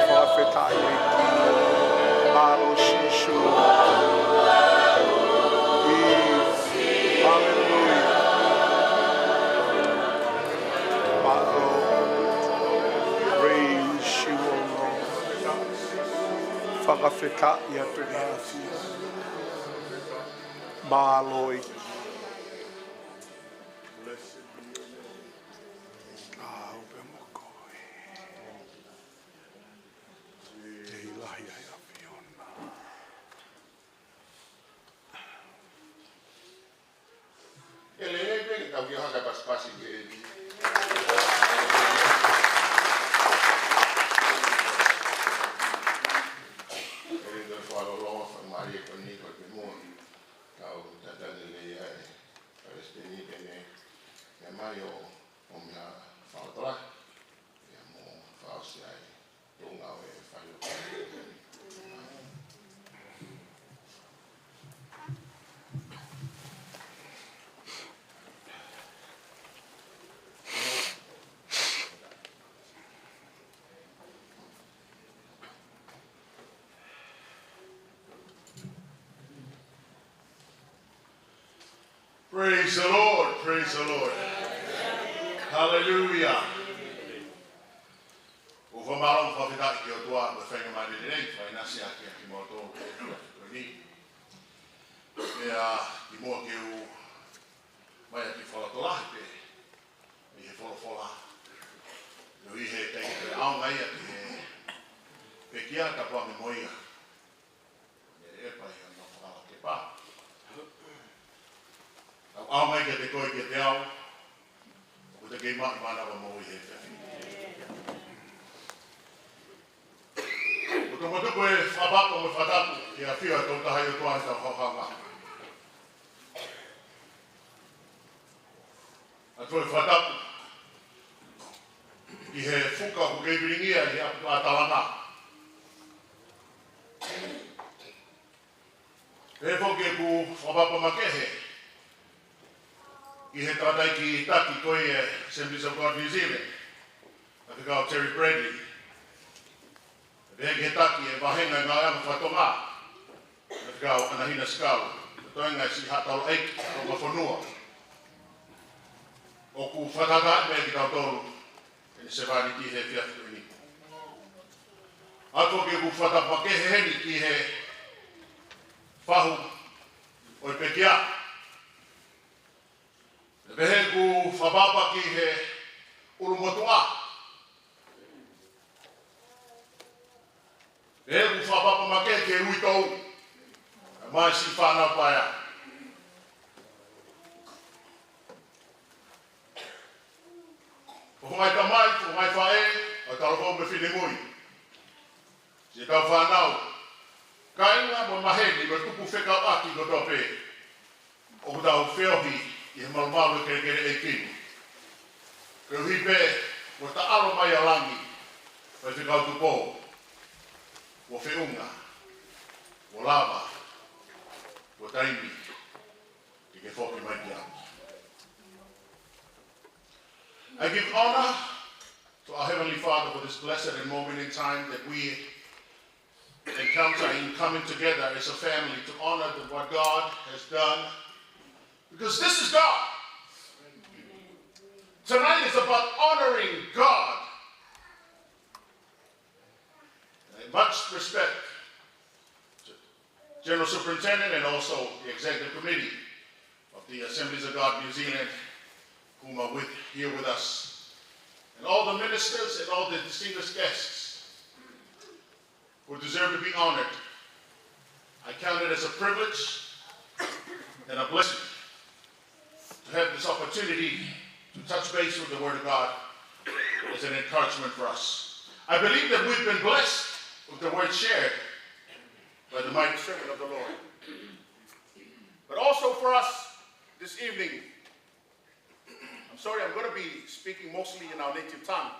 Fakafetaʻi ʻEiki. Mālō Sīsū. Hallelujah. Mālō. Praise you, O Lord. Fakafetaʻi atu ʻEiki. Mālō ʻEiki. ʻĀ, ʻoku pē mo koe. Te ilahi ai ʻa e ʻAfiona. ʻE lelei pē ke tau kiʻi hanga pasipasi ki he ʻEiki. ʻE lelei ke fakalōloa, fakamālie ko eni ko e pē mo. Kau tata lelei ai. Palesiteni pē ne. Ia mai ʻo, ʻo meʻa fakalōloa. Ia mo fakaʻosi ai. Tō ngāue e fai ʻo. Praise the Lord, praise the Lord. Hallelujah. ʻOku ou fakamālō mo fakafetaʻi ki he ʻOtua, ko e faingamālie lelei, fakaʻinasi ʻaki ʻa kimoutolu, ko eni. Pea kimuʻa ke u mai ʻaki fakalotolahi pē, ʻi he folofola. ʻI he teʻeki ke ʻaonga ia ki he pekia, tapu ange mo ia. ʻE ʻEpa ia no fakala ke pa. Tau ʻaonga ia kiate koe kiate au. ʻOku te kei maʻu mānava moʻui he efiafi ni. ʻOku tau matuku e fakapapa mo e fakatapu ki he ʻafio ʻa e Tolu Tahaʻi ʻOtua ʻi hotau haohaoa. ʻOatu e fakatapu ki he fuka ʻoku kei vilingia ʻi he ʻapi ʻa Talanga. Pehē foki ʻeku fakapapa makehe ki he tangataʻeiki taki ko ia e Assemblies of God New Zealand, Faifekau Terry Bradley. Pehē ki he taki e vāhenga ngāue anga faka-Tonga, Faifekau ʻAnahina Sikalu, toenga e siʻi haʻa taulaʻeiki ʻo e fonua. ʻOku fakataha mai kitautolu ʻi he sevāniti he efiafi ko eni. ʻOatu foki ʻeku fakatapu makehe heni ki he fahu ʻo e pekia. Pehē ʻeku fakapapa ki he ʻulumotuʻa. Pehē ʻeku fakapapa makehe ki he uitou. Mai siʻi fānau paea. Fofonga tamai, fofonga faʻē, ʻo e talafou mo e finemui. Siʻetau fānau, kāinga mo maheni mo e tupu fekauʻaki kotoa pē ʻoku tau feohi ʻi he malumalu ʻo e kelekele ʻeiki ni. Koeʻuhi pē kuo ta ʻalu mai ʻo langi, Faifekau Tupou, kuo feʻunga, kuo lava, kuo taimi ke ke foki mai ki ai. I give honor to our Heavenly Father for this blessed and moment in time that we encounter in coming together as a family to honor the, what God has done, because this is God. Tonight is about honoring God. And much respect to General Superintendent and also the Executive Committee of the Assemblies of God New Zealand, whom are with, here with us, and all the ministers and all the distinguished guests who deserve to be honored. I count it as a privilege and a blessing to have this opportunity to touch base with the Word of God as an encouragement for us. I believe that we've been blessed with the word shared by the mighty servant of the Lord. But also for us this evening, I'm sorry, I'm gonna be speaking mostly in our native tongue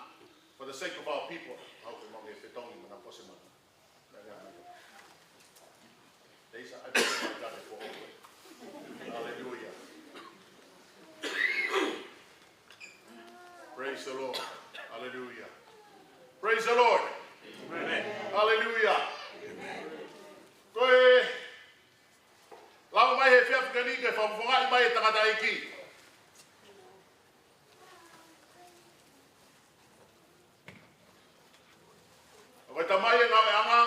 for the sake of our people. Hallelujah. Praise the Lord. Hallelujah. Praise the Lord. Amen. Hallelujah. Ko e lava mai he efiafi ni ke fakafofongaʻi mai e tangataʻeiki. ʻOku ʻi ai e tamai ʻo e ngāueʻanga,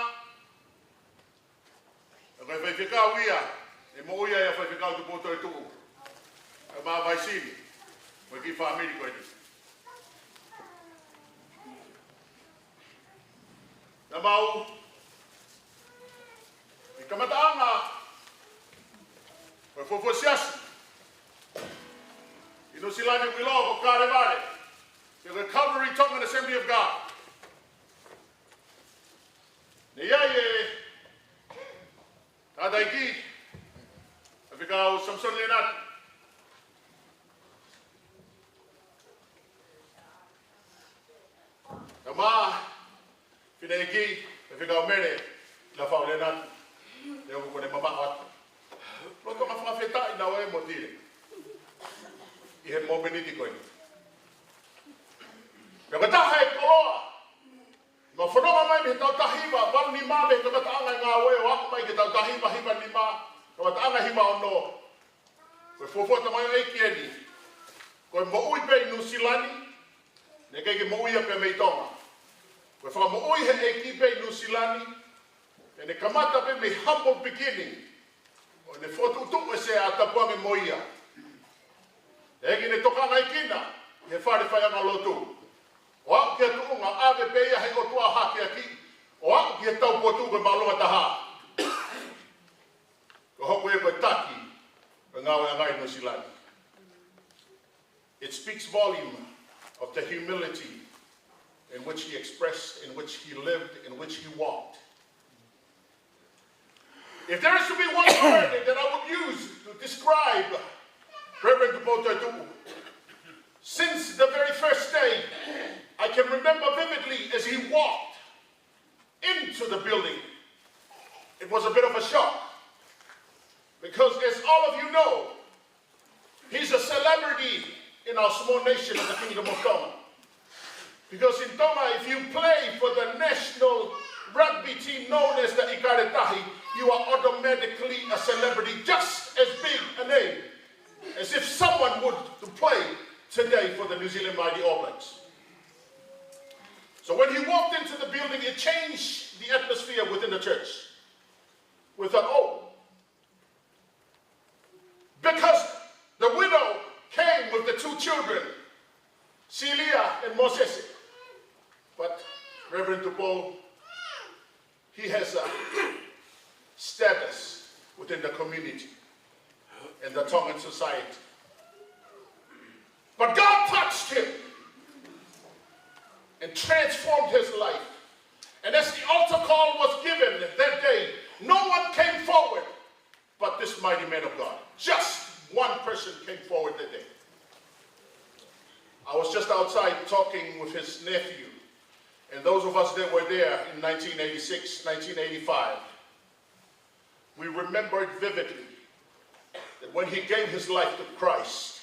ʻoku ʻi ai e faifekau ia ʻe moʻui ai, ʻa Faifekau Tupou Toetuʻu, ʻa e Mavaisini, mo e kiʻi fāmili ko eni. Naʻa mau, ʻi he kamataʻanga ʻo e fuofua siasi ʻi Nuʻu Sila ni, ʻoku ʻiloa ko Kalevale, ʻi he Calvary Tongan Assembly of God. Naʻe ʻi ai e tangataʻeiki, Faifekau Samson Lenati. Tama, fineʻeiki, Faifekau Mele Lafau Lenati. Naʻe ʻoku kole mamaʻo atu. Lolotonga fakafetaʻi naʻa mo Tile ʻi he momeniti ko eni. Pea ko e taha e koloa naʻe fononga mai mei he taʻu taha hiva valu nima, mei he kamataʻanga e ngāue ʻo aʻu mai ki he taʻu taha hiva hiva nima, kamataʻanga hiva ono. Ko e fuofua tamaioʻeiki eni. Ko e moʻui pē ʻi Nuʻu Sila ni, naʻe ʻikai ke moʻui ia pē mei Tonga. Ko e fakamoʻui he ʻEiki pē ʻi Nuʻu Sila ni, pea ne kamata pē mei he humble beginning ʻo ne fokotuʻutuʻu e sea ʻa Tapuange mo ia. ʻEiki, ne tokangaekina ʻi he fale faiʻanga lotu. ʻO aʻu ki he tuʻunga ʻave pē ia ʻe he ʻOtua hakeakiʻi, ʻo aʻu ki he taupotu ko e māʻolunga taha. Ko hono hoko ia ko e taki ʻo e ngāueʻanga ʻi Nuʻu Sila ni. It speaks volume of the humility in which he expressed, in which he lived, in which he walked. If there is to be one word that I would use to describe Reverend Tupou Toetuʻu, since the very first day, I can remember vividly as he walked into the building. It was a bit of a shock, because as all of you know, he's a celebrity in our small nation of the Kingdom of Tonga. Because in Tonga, if you play for the national rugby team known as the ʻIkale Tahi, you are automatically a celebrity just as big a name as if someone would to play today for the New Zealand Mighty All Blacks. So when he walked into the building, it changed the atmosphere within the church. We thought, "Oh," because the widow came with the two children, Celia and Moses. But Reverend Tupou, he has a status within the community and the Tongan society. But God touched him and transformed his life. And as the altar call nephew, and those of us that were there in nineteen eighty-six, nineteen eighty-five, we remember it vividly, that when he gave his life to Christ,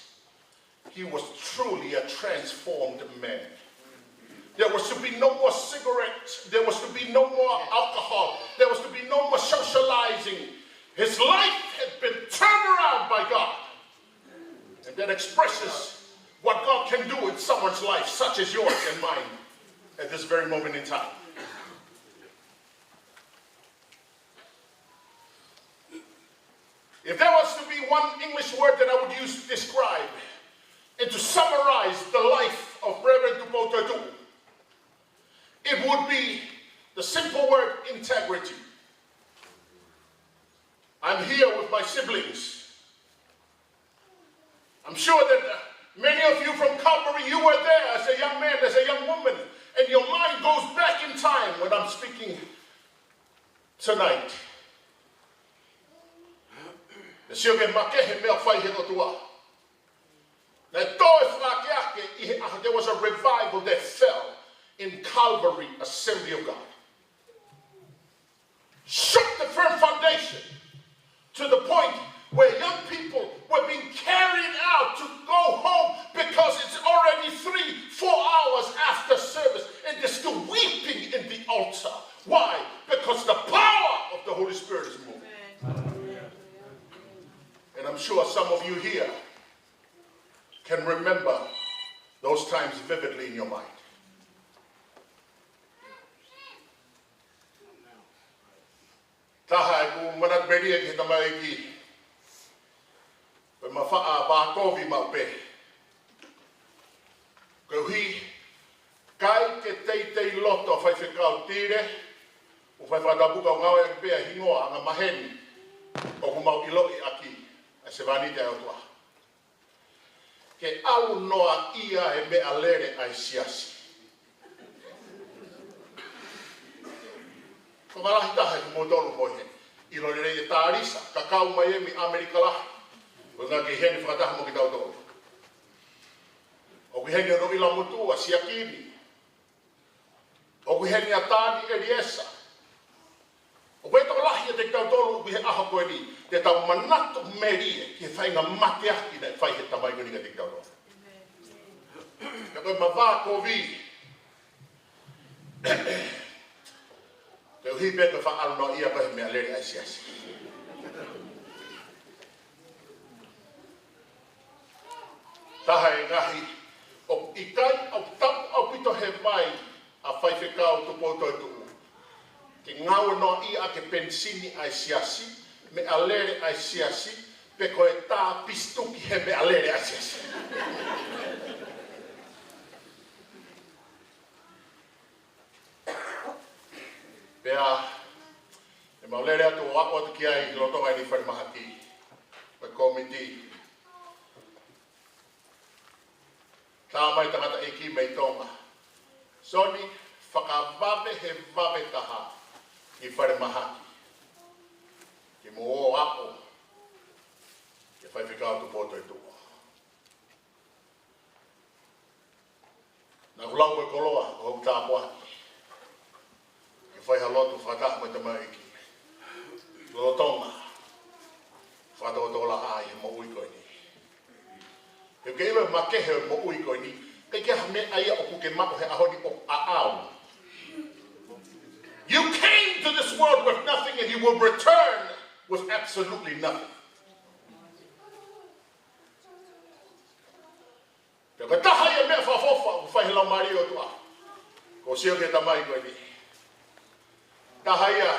he was truly a transformed man. There was to be no more cigarettes. There was to be no more alcohol. There was to be no more socializing. His life had been turned around by God. And that expresses what God can do in someone's life, such as yours and mine, at this very moment in time. If there was to be one English word that I would use to describe and to summarize the life of Reverend Tupou Toetuʻu, it would be the simple word integrity. I'm here with my siblings. I'm sure that, uh, many of you from Calvary, you were there as a young man, as a young woman, and your mind goes back in time when I'm speaking tonight. Naʻe sio ki he makehe meʻa fai he ʻOtua. Naʻe toe fakaakeake ʻi he ʻaho, there was a revival that fell in Calvary Assembly of God. Shook the firm foundation to the point where young people were being carried out to go home because it's already three, four hours after service and they're still weeping in the altar. Why? Because the power of the Holy Spirit is moving. And I'm sure some of you here can remember those times vividly in your mind. Taha ʻeku manatu melie ki he tamaiki, ko e mafaʻa vākovi maʻu pē. Koeʻuhi, ʻikai ke teitei loto ʻa Faifekau Tile, ʻo fai fakatapu ka u ngāueʻaki pē ʻa e hingoa angamaheni ʻoku mau ʻiloʻi ʻaki ʻa e sevāniti ʻa e ʻOtua, ke ʻalu noaʻia e meʻalele ʻa e siasi. Ko e ngaahi taha ʻi moutolu mo heni. ʻIlo lelei ʻe Talisa, kakau mai ē mei ʻAmelika lahi. Ko e ngaahi kei heni fakataha mo kitautolu. ʻOku ʻi heni hono ʻilamotuʻa Siakini. ʻOku ʻi heni ʻa Tani ʻEliesa. ʻOku ʻi ai e tokolahi ʻiate kitautolu ʻoku ʻi he ʻaho ko eni, te tau manatu melie ki he faʻahinga mateaki naʻe fai ʻe he tamai ko eni kiate kitautolu. Ka ko e mavā kovi. Koeʻuhi pē ko e faʻa ʻalu noaʻia ko e meʻalele ʻa e siasi. Taha e ngaahi ʻoku ʻikai ʻaupito, ʻaupito he mai ʻa Faifekau Tupou Toetuʻu ke ngāue noaʻia ʻaki e penisini ʻa e siasi, meʻalele ʻa e siasi, pe ko e tā pisituki he meʻalele ʻa e siasi. Pea, ʻe mau lele atu ʻo aʻu atu ki ai lolotonga ʻeni falemahaki, ko e kōmiti. Tā mai tangataʻeiki mei Tonga. Soni, fakavave he vave taha ki falemahaki. Ke mo ō ʻo aʻu kia Faifekau Tupou Toetuʻu. Naʻa ku lau ko e koloa ʻo hoku tāpuaki ke fai ha lotu fakataha mo e tamaiki lolotonga fakatōtōlaʻā ʻi he moʻui ko eni. He ʻoku ke ʻilo e makehe ʻo e moʻui ko eni, ʻikai ke ʻi ai ha meʻa ia ʻoku ke maʻu he ʻaho ni ʻoku ʻaʻau. You came to this world with nothing and you will return with absolutely nothing. Pea ko e taha ia e meʻa fakaʻofoʻofa ʻoku fai he Laumālie ʻo e ʻOtua. Ko e sio ki he tamai ko eni. Taha ia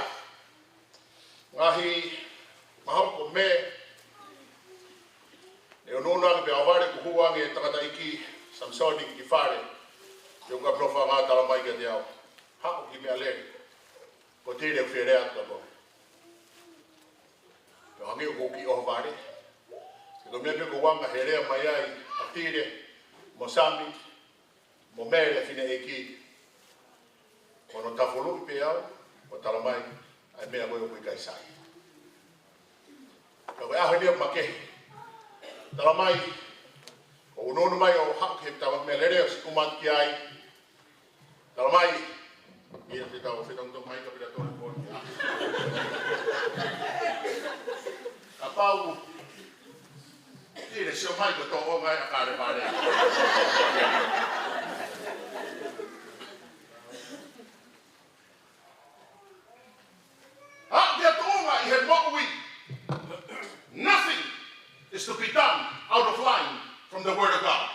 ngaahi mahalo ko e meʻa ne u nuna ke pea vale kuo hū ange ʻa e tangataʻeiki Samisoni ki fale. Te u ka plofa ngā tala mai kiate au. Haʻu ki meʻalele. Ko Tile ʻoku fie lea atu ko. Pea hangē ʻoku kiʻi ʻohovale. He ko e meʻa pē ko e anga he lea mai ai ʻa Tile mo Sami mo Mele ʻa e fineʻeiki. Ko hono tafuluʻi pē au, ʻo tala mai ʻa e meʻa ko ē ʻoku ʻikai sai. Ka ko e ʻaho ni ʻoku makehe. Tala mai, ʻo ʻunuʻunu mai ʻo haʻu ki he tama meʻalele ʻo siʻi kumata ki ai. Tala mai, ia te tau fetau to mai ka pila tole poni. Kapau, ʻi he sio mai ko tō o ngai a Kalevale. Aʻu ki he tuʻunga ʻi he moʻui. Nothing is to be done out of line from the word of God.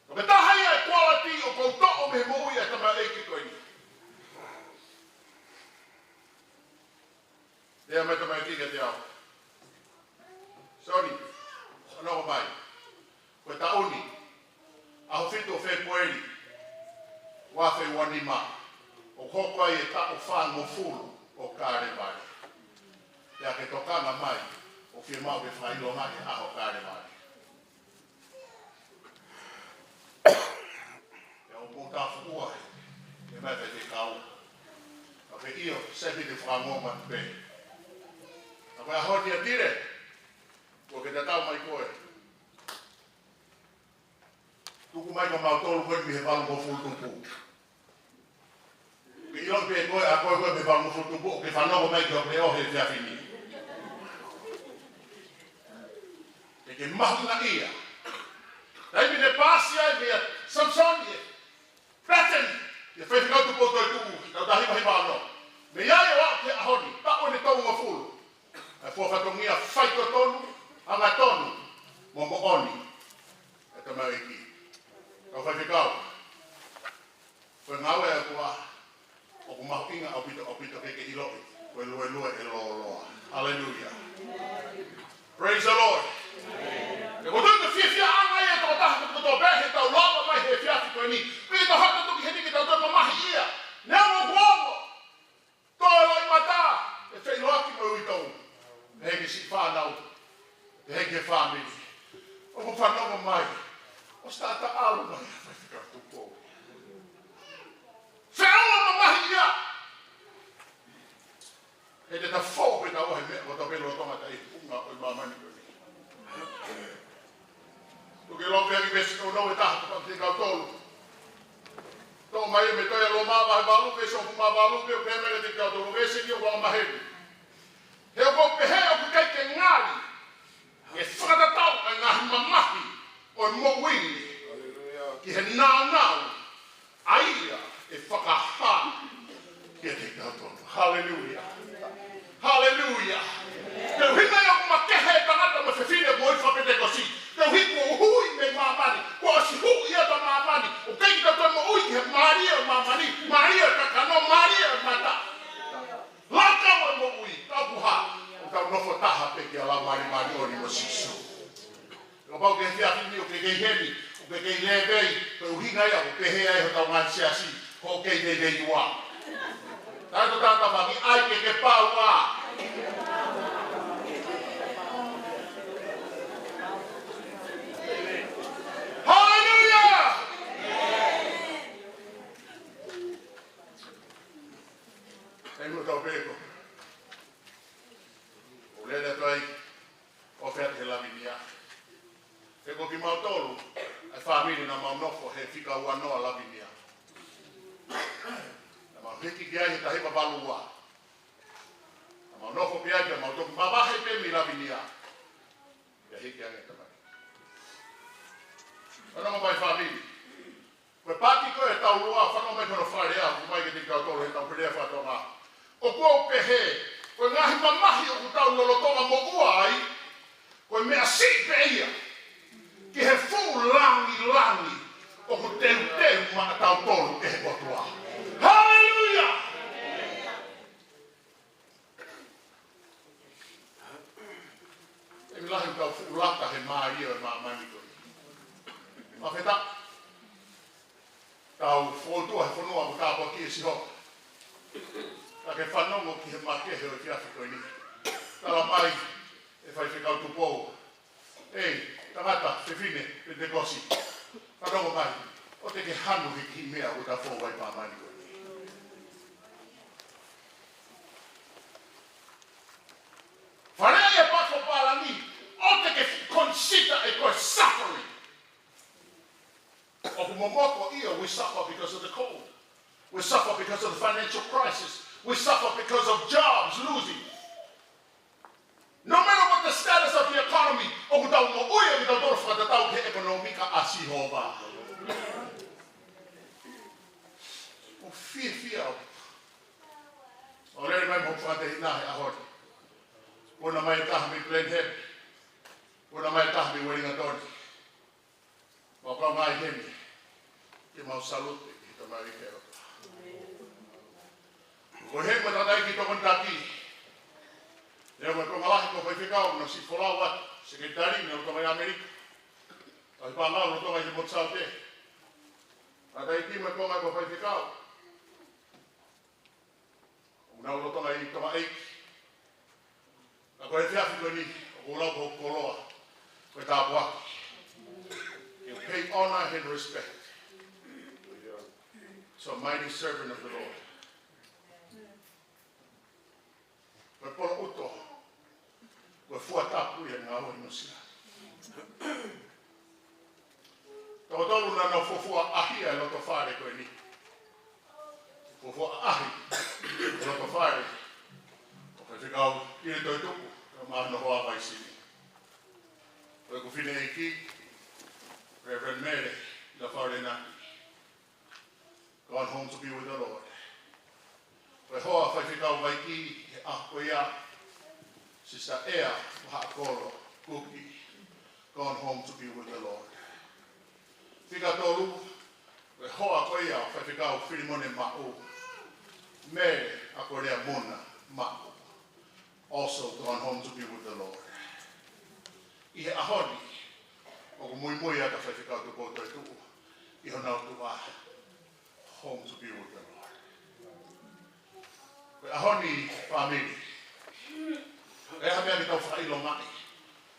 Ko e taha ia e quality ʻoku ou toʻo mei he moʻui ʻa e tamaioʻeiki ko eni. Lea mai tamaioʻeiki kiate au. Soni, fanongo mai. Ko e taʻu ni, ʻaho fitu ʻo Fēpueli, ua afe ua nima, ʻoku hoko ai e taʻu fāngofulu ʻo Kalevale. Pea ke tokanga mai, ʻoku fiemaʻu ke fakaʻilongaʻi e ʻaho Kalevale. Pea ʻoku mou tāfukua he, he meʻa te te kau. Ka ke ʻio, se piti fakangonga pē. Ka ko e ʻaho ni ʻa Tile, kuo ke tatau mai koe. Tuku mai ka mau tolu koe mei he valungofulu tupu. Ke ʻilo pē koe ʻa koe koe mei he valungofulu tupu, ke fanongo mai ki hoʻo leʻo he efiafi ni. Ke ke mahuʻingaʻia. Taimi ne paasi ai meia Samisoni e Pēteni, ʻi he Faifekau Tupou Toetuʻu, taʻu taha hiva hiva ono. Mei ai ʻo aʻu ki he ʻaho ni, taʻu ʻe tolungofulu. ʻA e fua fatongia faitotonu, angatonu, mo moʻoni. ʻE tamaioʻeiki. Kau faifekau. Ko e ngāue ʻa e ʻOtua, ʻoku mahuʻinga ʻaupito, ʻaupito ke ke ʻiloʻi. Ko e luelue ʻe lōloa. Hallelujah. Praise the Lord. He ko e fiefia ʻanga ia ʻa e tokotaha kotoa pē he tau lava mai he efiafi ko eni. Pea tau hata toki heni ke tau toe mamahi ia. Neongo kuo ongo. Toe loʻimata. ʻE feʻiloaki mo uitou. He ki siʻi fānau. He ki he fāmili. ʻOku fanongo mai. ʻOsi taʻataʻalu mai. Faifekau Tupou. Feʻunga mamahi ia. He te ta fō pē tau he meʻa ko ta pē lolotonga taʻi hunga ʻo e māmani ko eni. Tuku ke lau pē ʻa e veesi nounou ʻe taha ko paki kau tolu. Toʻo mai mei he tohi ʻa Loma vahe valu veesi hongofulu mā valu pea pehē mai kiate kitautolu veesi ni ʻoku angamaheni. He ʻoku ou pehē ʻoku ʻikai ke ngali ke fakatatau ʻa e ngaahi mamahi ʻo e moʻui ni ki he nāunau ʻa ia ʻe fakahā kiate kitautolu. Haleluia. Haleluia. Ko e ʻuhinga ia ʻoku makehe e tangata mo e fefine moʻui fakapenitekosi. Ko e ʻuhi kuo hui mei māmani. Kuo ʻosi hui ia ʻa māmani. ʻOku ʻikai ke tau moʻui ki he mālie ʻo māmani. Mālie ʻo kakano, mālie ʻo mata. Laka ʻo moʻui, tau puha. ʻOku tau nofo taha pē ki he Laumālie Māʻoniʻoni mo Sīsū. Kapau ke efiafi ni ʻoku ke kei heni, ʻoku ke kei lēvei, ko e ʻuhinga ia ʻoku pehē ai hotau ngaahi siasi, ʻoku ke kei lēvei ua. Tato tata mami, ʻai ke ke pau ā. Haleluia! Taimi ʻoku tau pehē ko. ʻO lele atu ai, ʻo fea te he Lavinia. He ko kimautolu, ʻa e fāmili naʻa mau nofo he fika ua noa Lavinia. Naʻa mau hiki ki ai he taha hiva valu ua. Naʻa mau nofo pē ai pea mau toki mavahe pē mei Lavinia. Pea hiki ange tamai. Fanongo mai fāmili. Ko e pāti ko ē ʻetau lea, fanongo mai ki hono fakalea, ʻomai kiate kitautolu heʻetau pele faka-Tonga. ʻOku ou pehē, ko e ngaahi mamahi ʻoku tau lolotonga moʻua ai, ko e meʻa siʻi pē ia ki he fuʻu langilangi ʻoku teuteu maʻatautolu ʻe he ʻOtua. Haleluia! ʻE milahi tau fuʻu laka he mālie ʻo e māmani ko eni. Fakafetaʻi. Tau fokotuʻu he fonua ʻoku tāpuakiʻi ʻe Sihova. Ka ke fanongo ki he makehe ʻo e efiafi ko eni. Tala mai ʻe Faifekau Tupou. ʻEi, tangata, fefine, Penitekosi. Fanongo mai, ʻoua te ke hanu he kiʻi meʻa ʻoku ta fou ai māmani ko eni. Faleʻi e pako pālangi, ʻoua te ke consider ʻe koe suffering. ʻOku momoko here, we suffer because of the cold. We suffer because of the financial crisis. We suffer because of jobs losing. No matter what the status of the economy, ʻoku tau moʻui ʻa kitautolu fakatatau ki he ʻekonōmika ʻa Sihova. ʻOku fiefia au. ʻOku lele mai mo hoku fāmili he ʻaho ni. Puna mai e taha mei Glen Helen. Puna mai e taha mei Uelingatoni. Mau kau mai heni ke mau salute ki he Tamai ʻi he ʻOtua. Ko e heni mo e tangataʻeiki tokoni taki. Lea mo e konga lahi ko e faifekau, naʻe siʻi folau atu, sekelitali, naʻe lolotonga ʻi ʻAmelika. Tauhi pānga lolotonga ʻi he motu saute. Tangataʻeiki mo e konga ko e faifekau. ʻOku nau lolotonga ʻi Tonga ʻEiki. Ka ko e efiafi ko eni, ʻoku ou lau ko e koloa, ko e tāpuaki. You pay honor and respect to a mighty servant of the Lord. Ko e polo ʻuto, ko e fua tapu ia ngāue ʻi Nuʻu Sila. Toko tolu naʻa nau fuofua ʻaʻahi e loto fale ko eni. Fuofua ʻaʻahi e loto fale ʻo e faifekau Pile Toetuʻu, ʻo Mahanohoa Vaisini. Ko ʻeku fineʻeiki, Reverend Mele Lafalenaki. Gone home to be with the Lord. Ko e hoa faifekau Vaiki he ʻaho ko ia, Sister Ea Vahaʻakolo Kuki, gone home to be with the Lord. Fika tolu, ko e hoa ko ia ʻo faifekau Filimone Maʻu, Mele ʻAkolea Muna Maʻu, also gone home to be with the Lord. ʻI he ʻaho ni, ʻoku muimui atu ʻa Faifekau Tupou Toetuʻu ʻi honau tuʻa, home to be with the Lord. Ko e ʻaho ni, fāmili, ʻe ha meʻa ke tau fakaʻilongaʻi,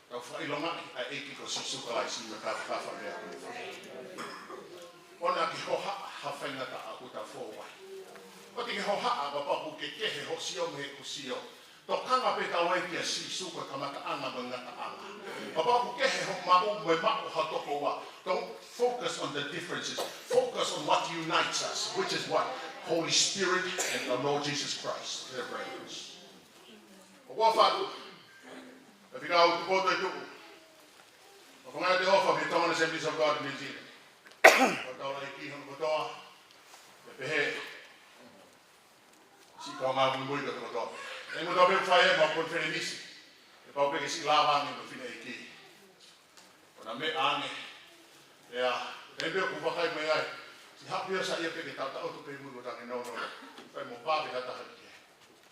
tau fakaʻilongaʻi ʻa e ʻEiki ko Sīsū Kalaisi mo e kāfakafa mei he ʻOtua. ʻOua ke hohaʻa ha faingataʻa ʻoku tau fou ai. ʻOua te ke hohaʻa kapau ʻoku kehe hoʻo sio mei heʻeku sio. Tokanga pē taua kia Sīsū ko e kamataʻanga mo e ngataʻanga. Kapau ʻoku kehe hoʻo maʻu mo e maʻu ha tokoua. Don't focus on the differences. Focus on what unites us, which is what? Holy Spirit and the Lord Jesus Christ, their presence. ʻOku ou fatu. Faifekau Tupou Toetuʻu. ʻOku ou fakaʻamu ke ʻofa mei he Tongan Assemblies of God New Zealand. Ko e taulaʻeiki hono kotoa. ʻE pehē. Siʻi kau ngāue muimui kotokotoa. ʻE muimui pē fai e mau konifelenisi. ʻE pau pē ke siʻi lava ange mo e fineʻeiki. ʻO na meʻa ange. ʻIa, ʻe pē ʻoku vakai mai ai. Siʻi haʻu pē ʻo saiʻia pē ke tautaʻoto pē muimui ko tangi nau nau. Fai mo pā pē ha taha ki he.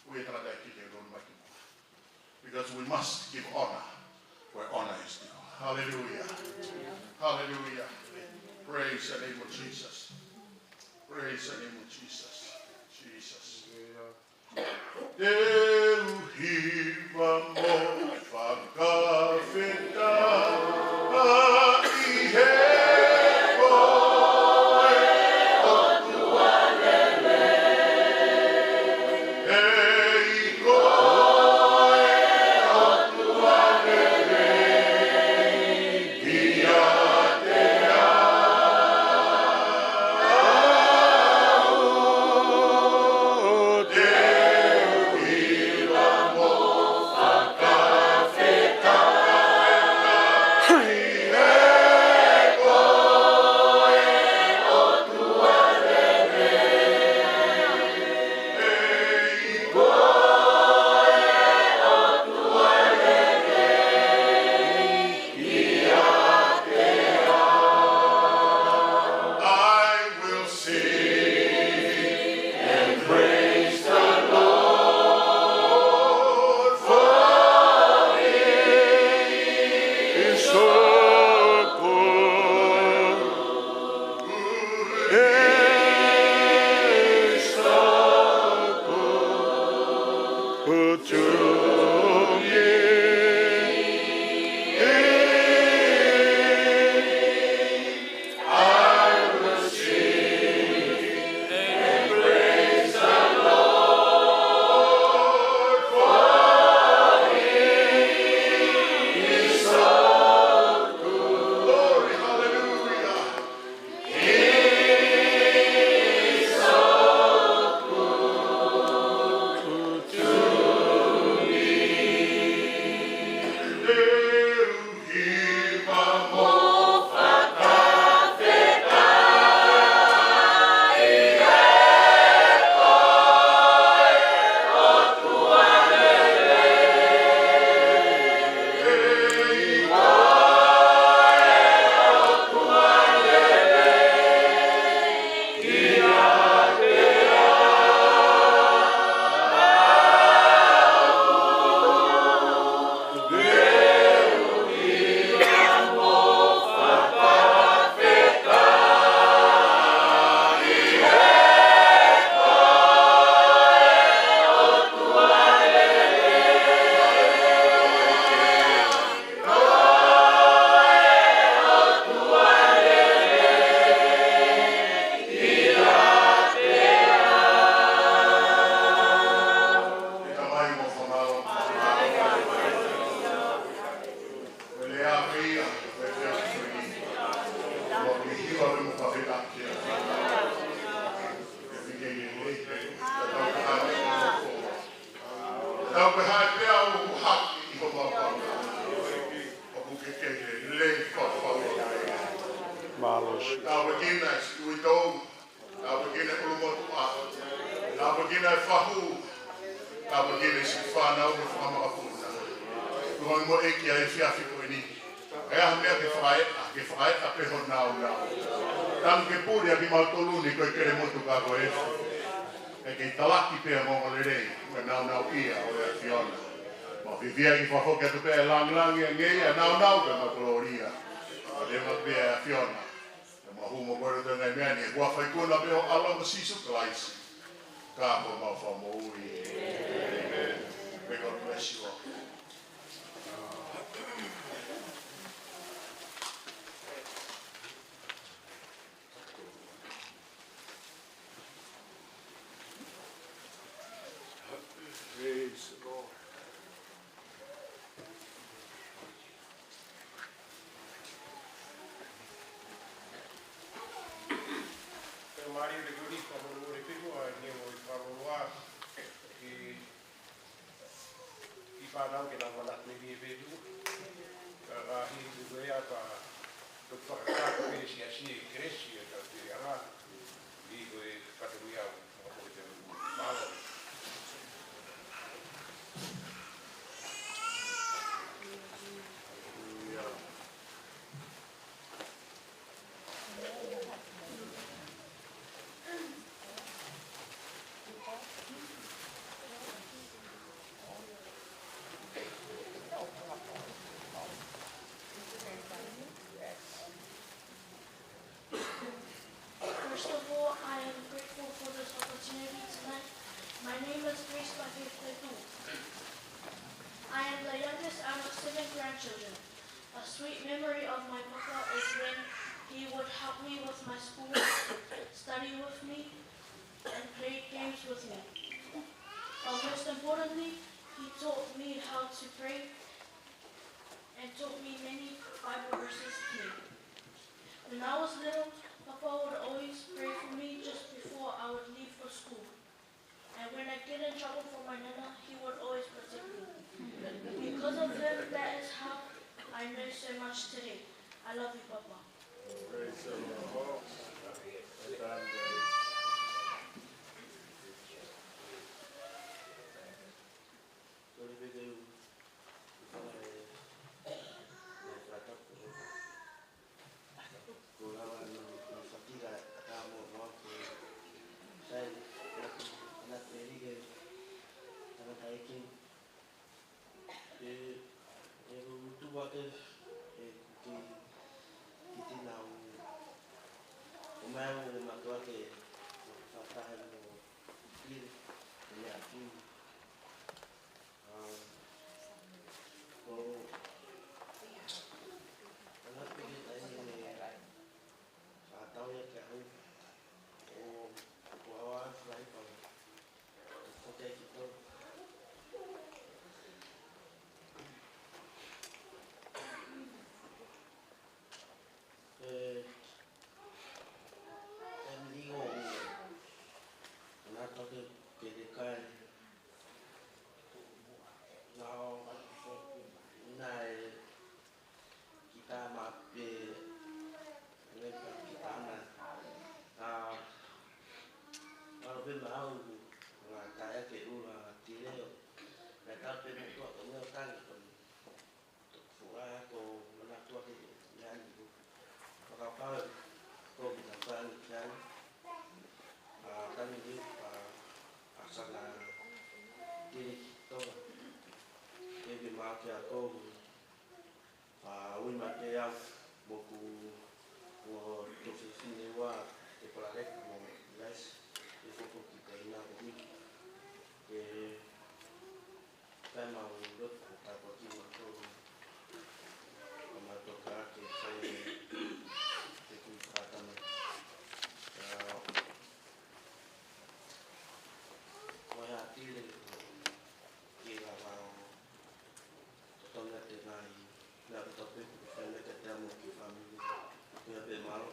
Ui e tangataʻeiki ke nau mai ki muʻa. Because we must give honor where honor is due. Hallelujah. Hallelujah. Praise the name of Jesus. Praise the name of Jesus. Jesus. Te u hiva mo fakafetaʻi he ko e ʻOtua lelei. He ko e ʻOtua lelei. Tau pē hae pea u haki ʻi homau panga. ʻOku ke kei lelei fafau. Mālō. Tāpuekina e siʻi uitou. Tāpuekina e ʻulumotuʻa. Tāpuekina e fahu. Tāpuekina e siʻi fānau mo e fanga makapuna. Tuʻunga mo e ʻEiki ʻa e efiafi ko eni. ʻE ʻi ai ha meʻa ke fakaeʻa, ke fakaeʻa pē ho nāunau. Tangi ke puli ʻa kimautolu ni ko e kelemotu ka ko e efu. ʻE kei talaki pē ʻa e ongoongolelei, ko e nāunau ia ʻo e ʻAfiona. Mau fiefia ke fakafoki atu pē ʻa e langilangi ʻa e ngeia, nāunau pē mo e kolōlia. ʻO te ma pē ʻa e ʻAfiona. Ke mau hū mo koe ʻi loto ʻi he ngaahi meʻa ni, ʻi he huafa ikuna pē ʻo ho ʻAlo ko Sīsū Kalaisi. Ka ko homau Fakamoʻui. Amen. May God bless you all. Praise the Lord. Mālō e kuli, fakamolemole pē ʻoku ʻi ai ha meʻa ʻoku ou fakamoleki ʻi he fānau ke nau manatu mei he feituʻu. Ka, ka hili ko ia ka toki fakataha ko e siasi e kelesi ʻa e tau te anga. ʻI ko e fatongia ʻo e fakamolemole. Mālō. First of all, I am grateful for this opportunity tonight. My name is Grace Lafayette. I am the youngest out of seven grandchildren. A sweet memory of my papa is when he would help me with my school, study with me, and play games with me. But most importantly, he taught me how to pray and taught me many Bible verses too. When I was little, Papa would always pray for me just before I would leave for school. And when I get in trouble for my nana, he would always protect me. Because of him, that is how I know so much today. I love you, Papa. Praise the Lord. Well done, Grace. Tolu pē ke u, u fala e, e fakatapu. Ko lava no, no fakira a ka mo mo ko sai, na, na peri ke, tangataʻeiki. E, e u tuʻu ake, e ki, ki tina u, u mai u matoa ke, fakataha mo kiri, e a ki. Um, ko, ana pili ai ne, a tau ia ke ahu, o, o awa fly pa, o ke ki to. E, e ligo, ana toke ke le kai. Nau, naʻe kita mape, ngai pa kita na. A, alo pe mau, nga kaya ke ula tileo. Na ta pe mo tua ko neo tangi ko ni. Fua ko mana tua ke ngai ni. Fakapau ko kita tangi tangi. A, tangi ni pa, a sana tiri toa. Ke bi ma ke a ko. Pea ui mai pē au, moku, mo tofu fine ua, te pala rek, mo les, e fofo ki te ina ko mi. E, pea mau lo, ta ko ki ma to, ma to ka ke fai, te kui fakatama. Pea, mo e hatile, ke la vao, Totonu atu e ngaahi meʻa kotoa pē, ʻoku fai mai kiate au mo e kiʻi fāmili. Ko ia pē, mālō.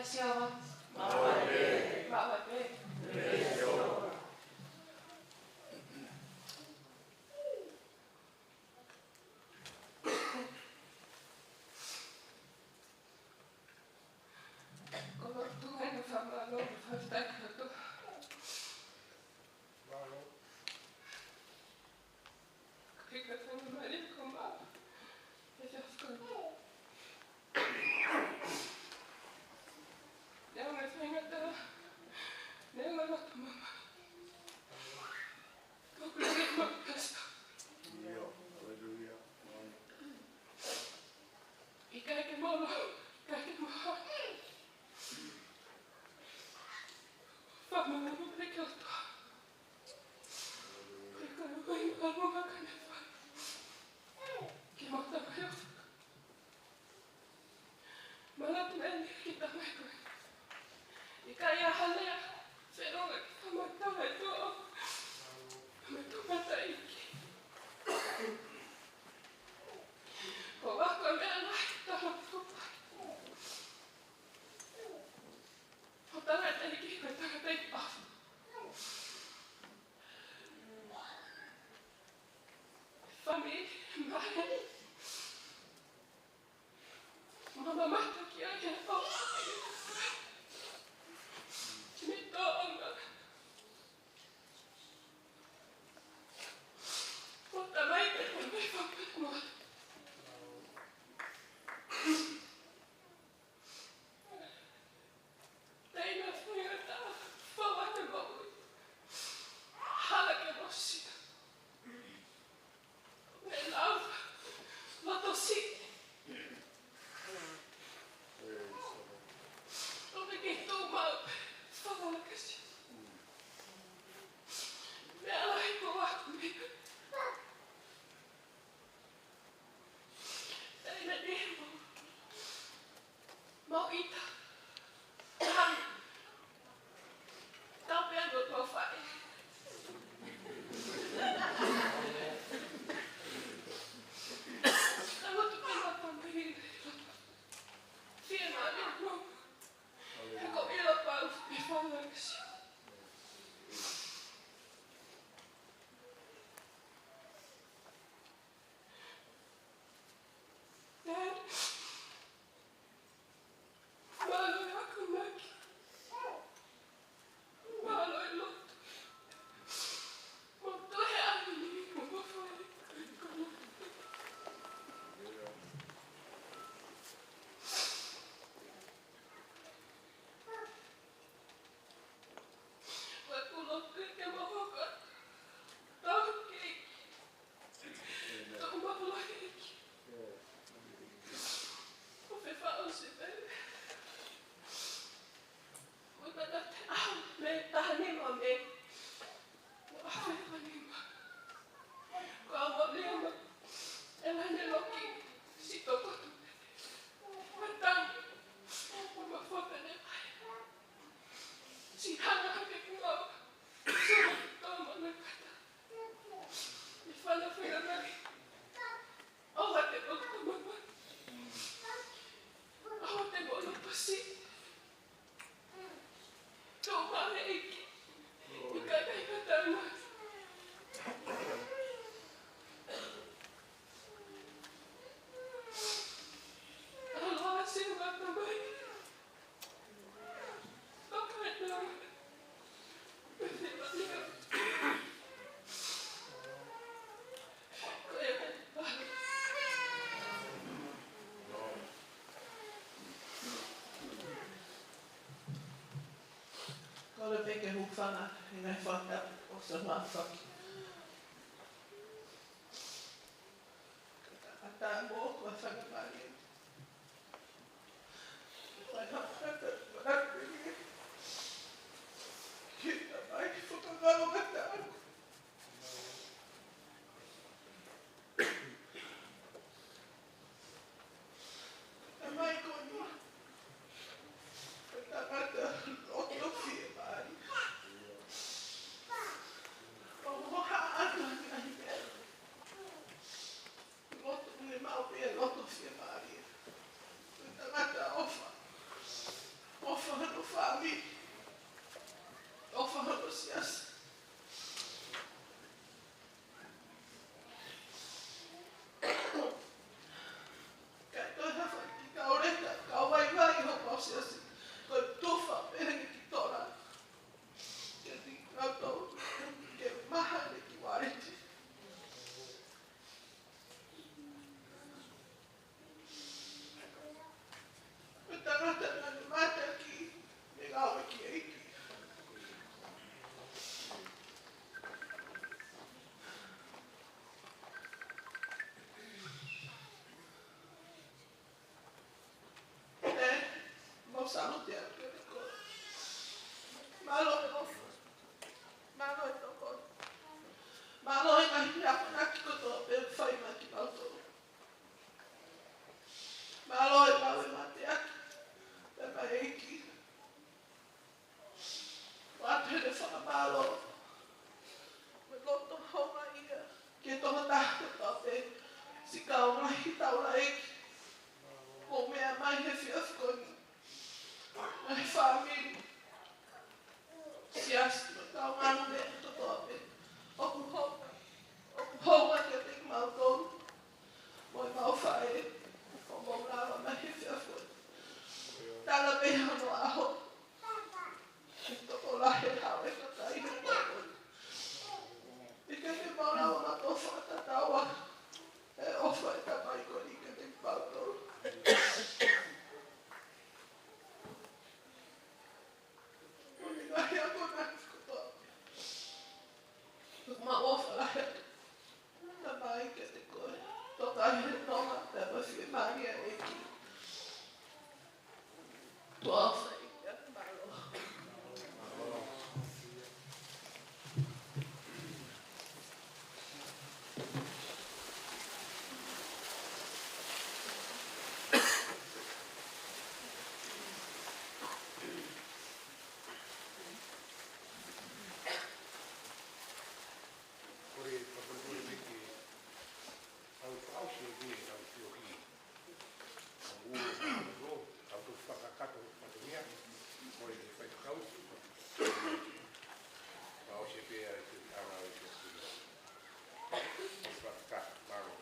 Siava. Mālō e pē. Mālō e pē. Ko e tuʻunga ʻeni ʻo e fakamālō, fakafetaʻi ki he ʻOtua. Mālō. Ko e hika fanga mali ko ma. E te afkana. Neongo e faingataʻa. Neongo e loto mamahi. Ko e kula ke ma kasa. ʻIo, haleluia. ʻIkai ke molo, ʻikai ke maha. Fakamālō pē ki he ʻOtua. Ko e kau ʻuhinga ʻalu ma ka ne fai. Ke ma tama ʻio. Mālō pē ʻeni ki he tama ko ē. ʻIkai ha lea feʻunga ki he tama ko ē. Tama ko ē mataʻi ki. Ko e ako meʻa lahi tala tupa. Ko e tangataʻeiki, ko e tangataʻeiki ʻofa. Fāmili, mai. Mama mata ki ai he ʻofa. Kimi tō anga. Ko e tamai ke tamai fāmili. Taimi faingataʻa, fāmili moʻui. Hala ke mosia. Meʻa lau, loto siʻi. Loto ke tō mau, fāmili ke si. Meʻa lahi ko aku meʻa. Taimi ni mo. Mau ʻita. Tau pea no tau fai. Tau tu pea no tau mai. Fie na ni no. He ko ʻilo pau e fānau. Dad, mālō e akonaki. Mālō e lotu. Mālō e ʻaho ni, mālō e fai. Ko e lotu ke mau hoko. Tau ki. Tau mālō e ʻEiki. Ko e fefā ʻosi pē. Ko e tangata te au me taha ni ma me. Ko e fefā ni ma. Ko au mo Lima. E la ne loki. Si toko tu. Ko e tangi. Ko e mafote ne ai. Si hana hake ku ngau. Si tō mana kata. ʻI fana fana mai. ʻOua te mou tō mamahi. ʻOua te mou loto siʻi. Tō mai ʻEiki. ʻIkai ke tau mai. ʻAloʻosi mata mai. Kole pē ke hūfanga he ngaahi fakatapu ʻoku ou fai. Ata mo ko fanga mali. Fai ha fakatapu, fakatapu. Kita mai ki fakangalo kata. Tamai ko ni. Ko e tangata loto fiemālie. ʻO ʻOfa hono siasi. Kae toe hafaki kau leka, kau vaivai homau siasi. Ko e tufa pē heni ki tola. Ke ti kau tau, ke maha ne ki waleti. Ko e tangata naʻa ne mateaki, ne ngāue ki he ʻEiki. ʻE, mau salute atu kiate koe. Mālō e ʻofa. Mālō e tokoni. Mālō e ngaahi akonaki kotoa pē ʻoku fai mai kiate kimautolu. Mālō e ngāue mateaki, pea mo e ʻEiki. ʻOatu ʻa e fakamālō mo e loto houngaʻia ki he tokotaha kotoa pē, siʻi kau ngaahi taulaʻeiki, ʻoku meʻa mai he efiafi ko eni, mo e fāmili, siasi, mo e kau ngāue kotoa pē. ʻOku hounga, ʻoku hounga kiate kimautolu mo ʻemau faʻē, ʻoku mou lava mai he efiafi ko eni. Tala pē hono ʻaho, ʻe tokolahi e hao e kakai he pō ko eni. ʻIkai ke mau lava mautolu ʻo fakatatau ʻa e ʻofa ʻa e Tamai ko eni kiate kimautolu. Ko e ngaahi akonaki kotoa. Mau ʻofa lahi atu, Tamai, kiate koe. Toka he nonga, pea mo e fiemālie ʻa e ʻEiki. Tuʻa ʻofa ʻEiki, mālō. Kole, kole, kole, kole, kole, kau fakaʻosi e kau fiohi. Kau ua, kau ua, kau tau fakakakato, kau tau ia. Kole, kole, kau. Fakaʻosi pē ʻa e kau fiohi. Fakakakato, mālō.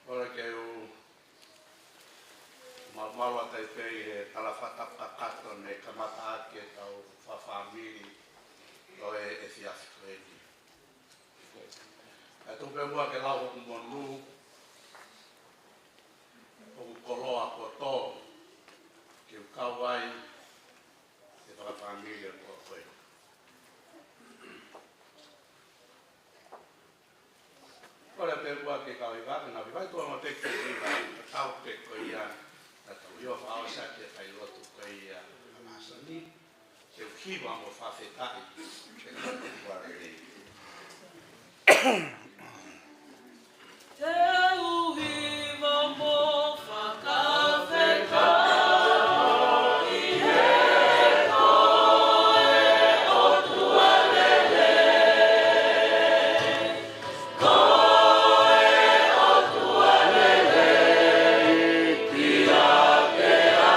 Kole ke u malumalu atu ai pē ʻi he tala fakakakato ne kamata ʻaki ʻetau fakafāmili ʻo e efiafi ko eni. Kae tuku pē muʻa ke lau hoku monū, hoku koloa kotoa, ke u kau ai he fakafāmili ʻo e pō ko eni. Kole pē muʻa ke kau hiva, ke ngaahi hiva, tuʻa mo te ke hiva, ka tau pē ko ia, ka tau io fakaʻosi ʻaki e failotu ko ia, ʻa Masoni. Ke u hiva mo fakafetaʻi, ke tau kuare lei. Te u hiva mo fakafetaʻi he ko e ʻOtua lelei. Ko e ʻOtua lelei, ʻi ʻapiako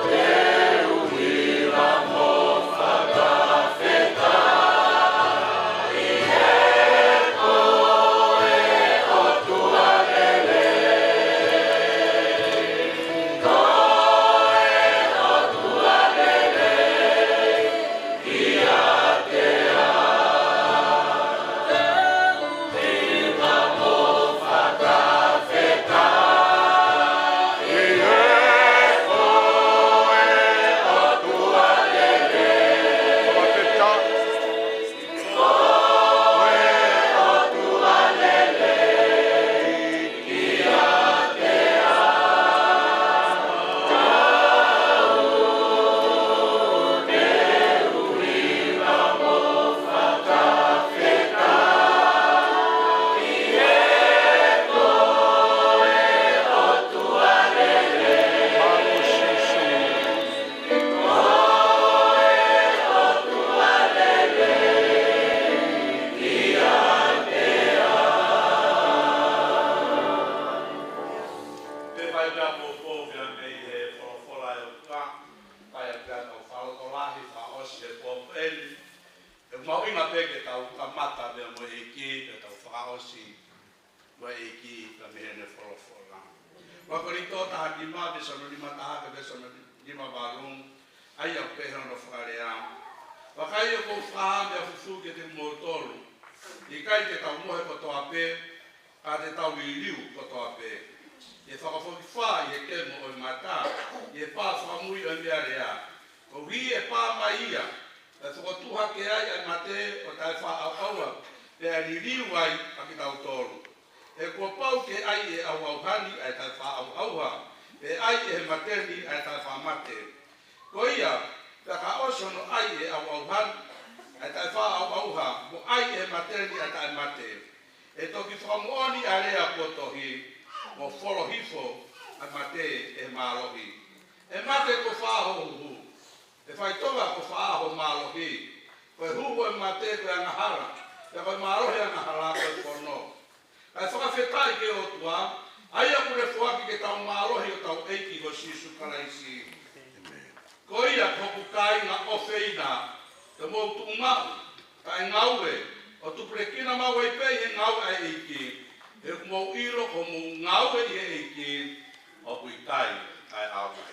te u hiva mo fakafetaʻi. Mahuʻinga pē ke tau kamata pea mo e ʻEiki, pea tau fakaʻosi mo e ʻEiki, pea mei heʻene folofola. Ua Kolinitō taha nima, veesi hono nima taha ki he veesi hono nima valu, ʻa ia ʻoku pehē hono fakalea: Vakai, ʻoku ou fakahā meʻa fufū kiate kimoutolu, ʻikai te tau mohe kotoa pē, ka te tau liliu kotoa pē. ʻI he fakafokifā ʻi he kemo ʻo e mata, ʻi he pā fakamui ʻo e meʻalea, koeʻuhi ʻe pā mai ia, pea fokotuʻu hake ai ʻa e mate ʻo taʻefaʻaʻauʻauha, pea liliu ai ʻa kitautolu. He kuo pau ke ʻai ʻe he ʻauʻauha ni ʻa e taʻefaʻaʻauʻauha, pea ʻai ʻe he mate ni ʻa e taʻefaʻamate. Ko ia, pea ka ʻosi hono ʻai ʻe he ʻauʻauha ni ʻa e taʻefaʻaʻauʻauha, mo ʻai ʻe he mate ni ʻa e taʻemate, ʻe toki fakamoʻoni ʻa e lea kuo tohi: Kuo folo hifo ʻa e mate ʻe he mālohi. ʻE mate, kuo fā ho huhu? ʻE faʻitoka, kuo fā ho mālohi? Ko e huhu ʻo e mate ko e angahala, pea ko e mālohi ʻo e angahala ko e fono. Kae fakafetaʻi ki he ʻOtua, ʻa ia kuo ne foaki ke tau mālohi ʻi hotau ʻEiki ko Sīsū Kalaisi. Ko ia, ko hoku kāinga ʻofeina, ke mou tuʻu maʻu, kae ngāue, ʻo tupulekina maʻu ai pē ʻi he ngāue ʻa e ʻEiki, he ʻoku mou ʻilo ko hoʻomou ngāue ʻi he ʻEiki, ʻoku ʻikai ʻa e ʻaonga ia.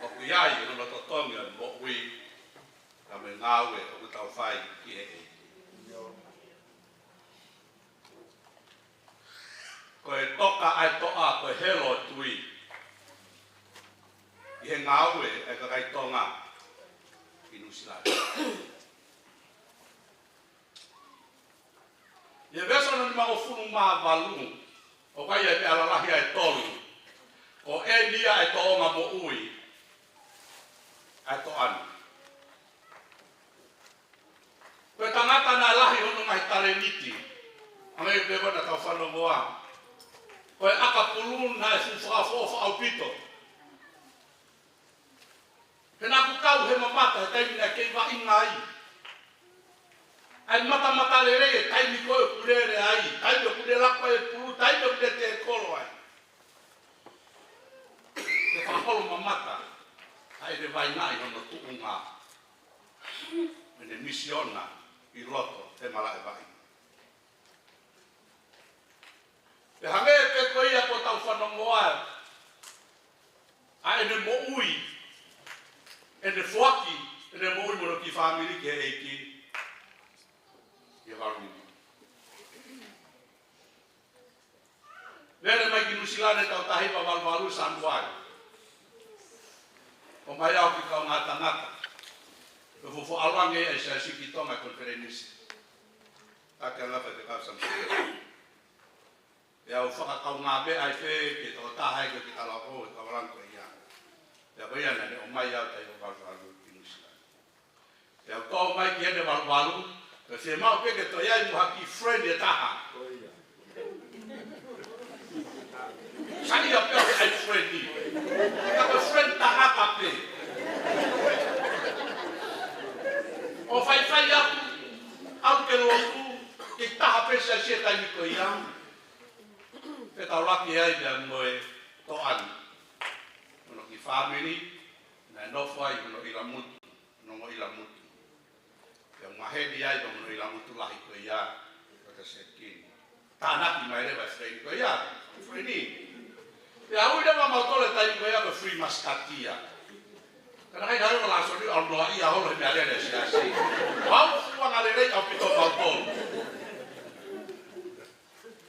ʻOku ʻi ai hono totongi ʻo e moʻui, ka mei he ngāue ʻoku tau fai ki he ʻEiki. Ko e toka ʻa e toʻa, ko e helo ʻo e tui ʻi he ngāue ʻa e kakai Tonga ʻi Nuʻusila ni. ʻI he veesi hono nimangofulu mā valu, ʻoku ʻi ai e meʻa lalahi ʻe tolu. Ko eni ia ʻa e tōʻonga moʻui ʻa e toʻa ni. Ko e tangata naʻe lahi hono ngaahi talēniti, hangē pē ko ena tau fanongoa. Ko e ʻakapulu naʻe fuʻu fakaʻofoʻofa ʻaupito. He naʻa ku kau he mamata he taimi naʻe kei vaʻinga ai. ʻA e matamatalelei he taimi ko ē ʻoku lele ai, taimi ʻoku ne laku ai e pulu, taimi ʻoku ne tēkolo ai. Ke fakaholo mamata ʻa ʻene vaʻingaʻi hono tuʻunga ʻene misiona ʻi loto he malaʻe vaʻinga. Pea hangē pē ko ia kuo tau fanongoa ʻa ʻene moʻui, ʻene foaki ʻene moʻui mo hono kiʻi fāmili ki he ʻEiki. ʻI he valu nima. Lele mai ki Nuʻusila ni he taʻu taha hiva valu valu Sānuali. ʻOmai au ki he kaungā tangata. Ko e fuofua ʻalu ange ʻa e Siasi ki Tonga he konifelenisi. Taki ange ʻa e faifekau Samuelu. Pea u fakakaungāmeʻa ai pē ki he tokotaha ʻi he kiʻi talavoʻou he kavelenga ko ia. Pea ko ia naʻa ne ʻomai au taʻu hiva valu valu ki Nuʻusila. Pea u tō mai ki heʻene valu valu, pea fiemaʻu pē ke toe ʻi ai mo ha kiʻi friend ʻe taha. Sai ia pē ʻa e friend. Ka ko e friend tangata pē. ʻO faifai atu, ʻalu ke lotu, kiʻi taha pē Siasi he taimi ko ia. Pea tau laki ai pea mo e toʻa ni. Hono kiʻi fāmili, naʻe nofo ai hono ʻilamutu, hono ongo ʻilamutu. Pea u maheni ai pea mo hono ʻilamutu lahi ko ia, ko e Sekini. Tānaki mai leva e friend ko ia, friend. Pea ui leva mautolu he taimi ko ia ko e free musketeer. Ka naʻe ʻikai ke ʻi ai ha lāsoni, ʻalu noaʻia holo he meʻalele ʻa e Siasi. ʻOku fuʻu angalelei ʻaupito mautolu.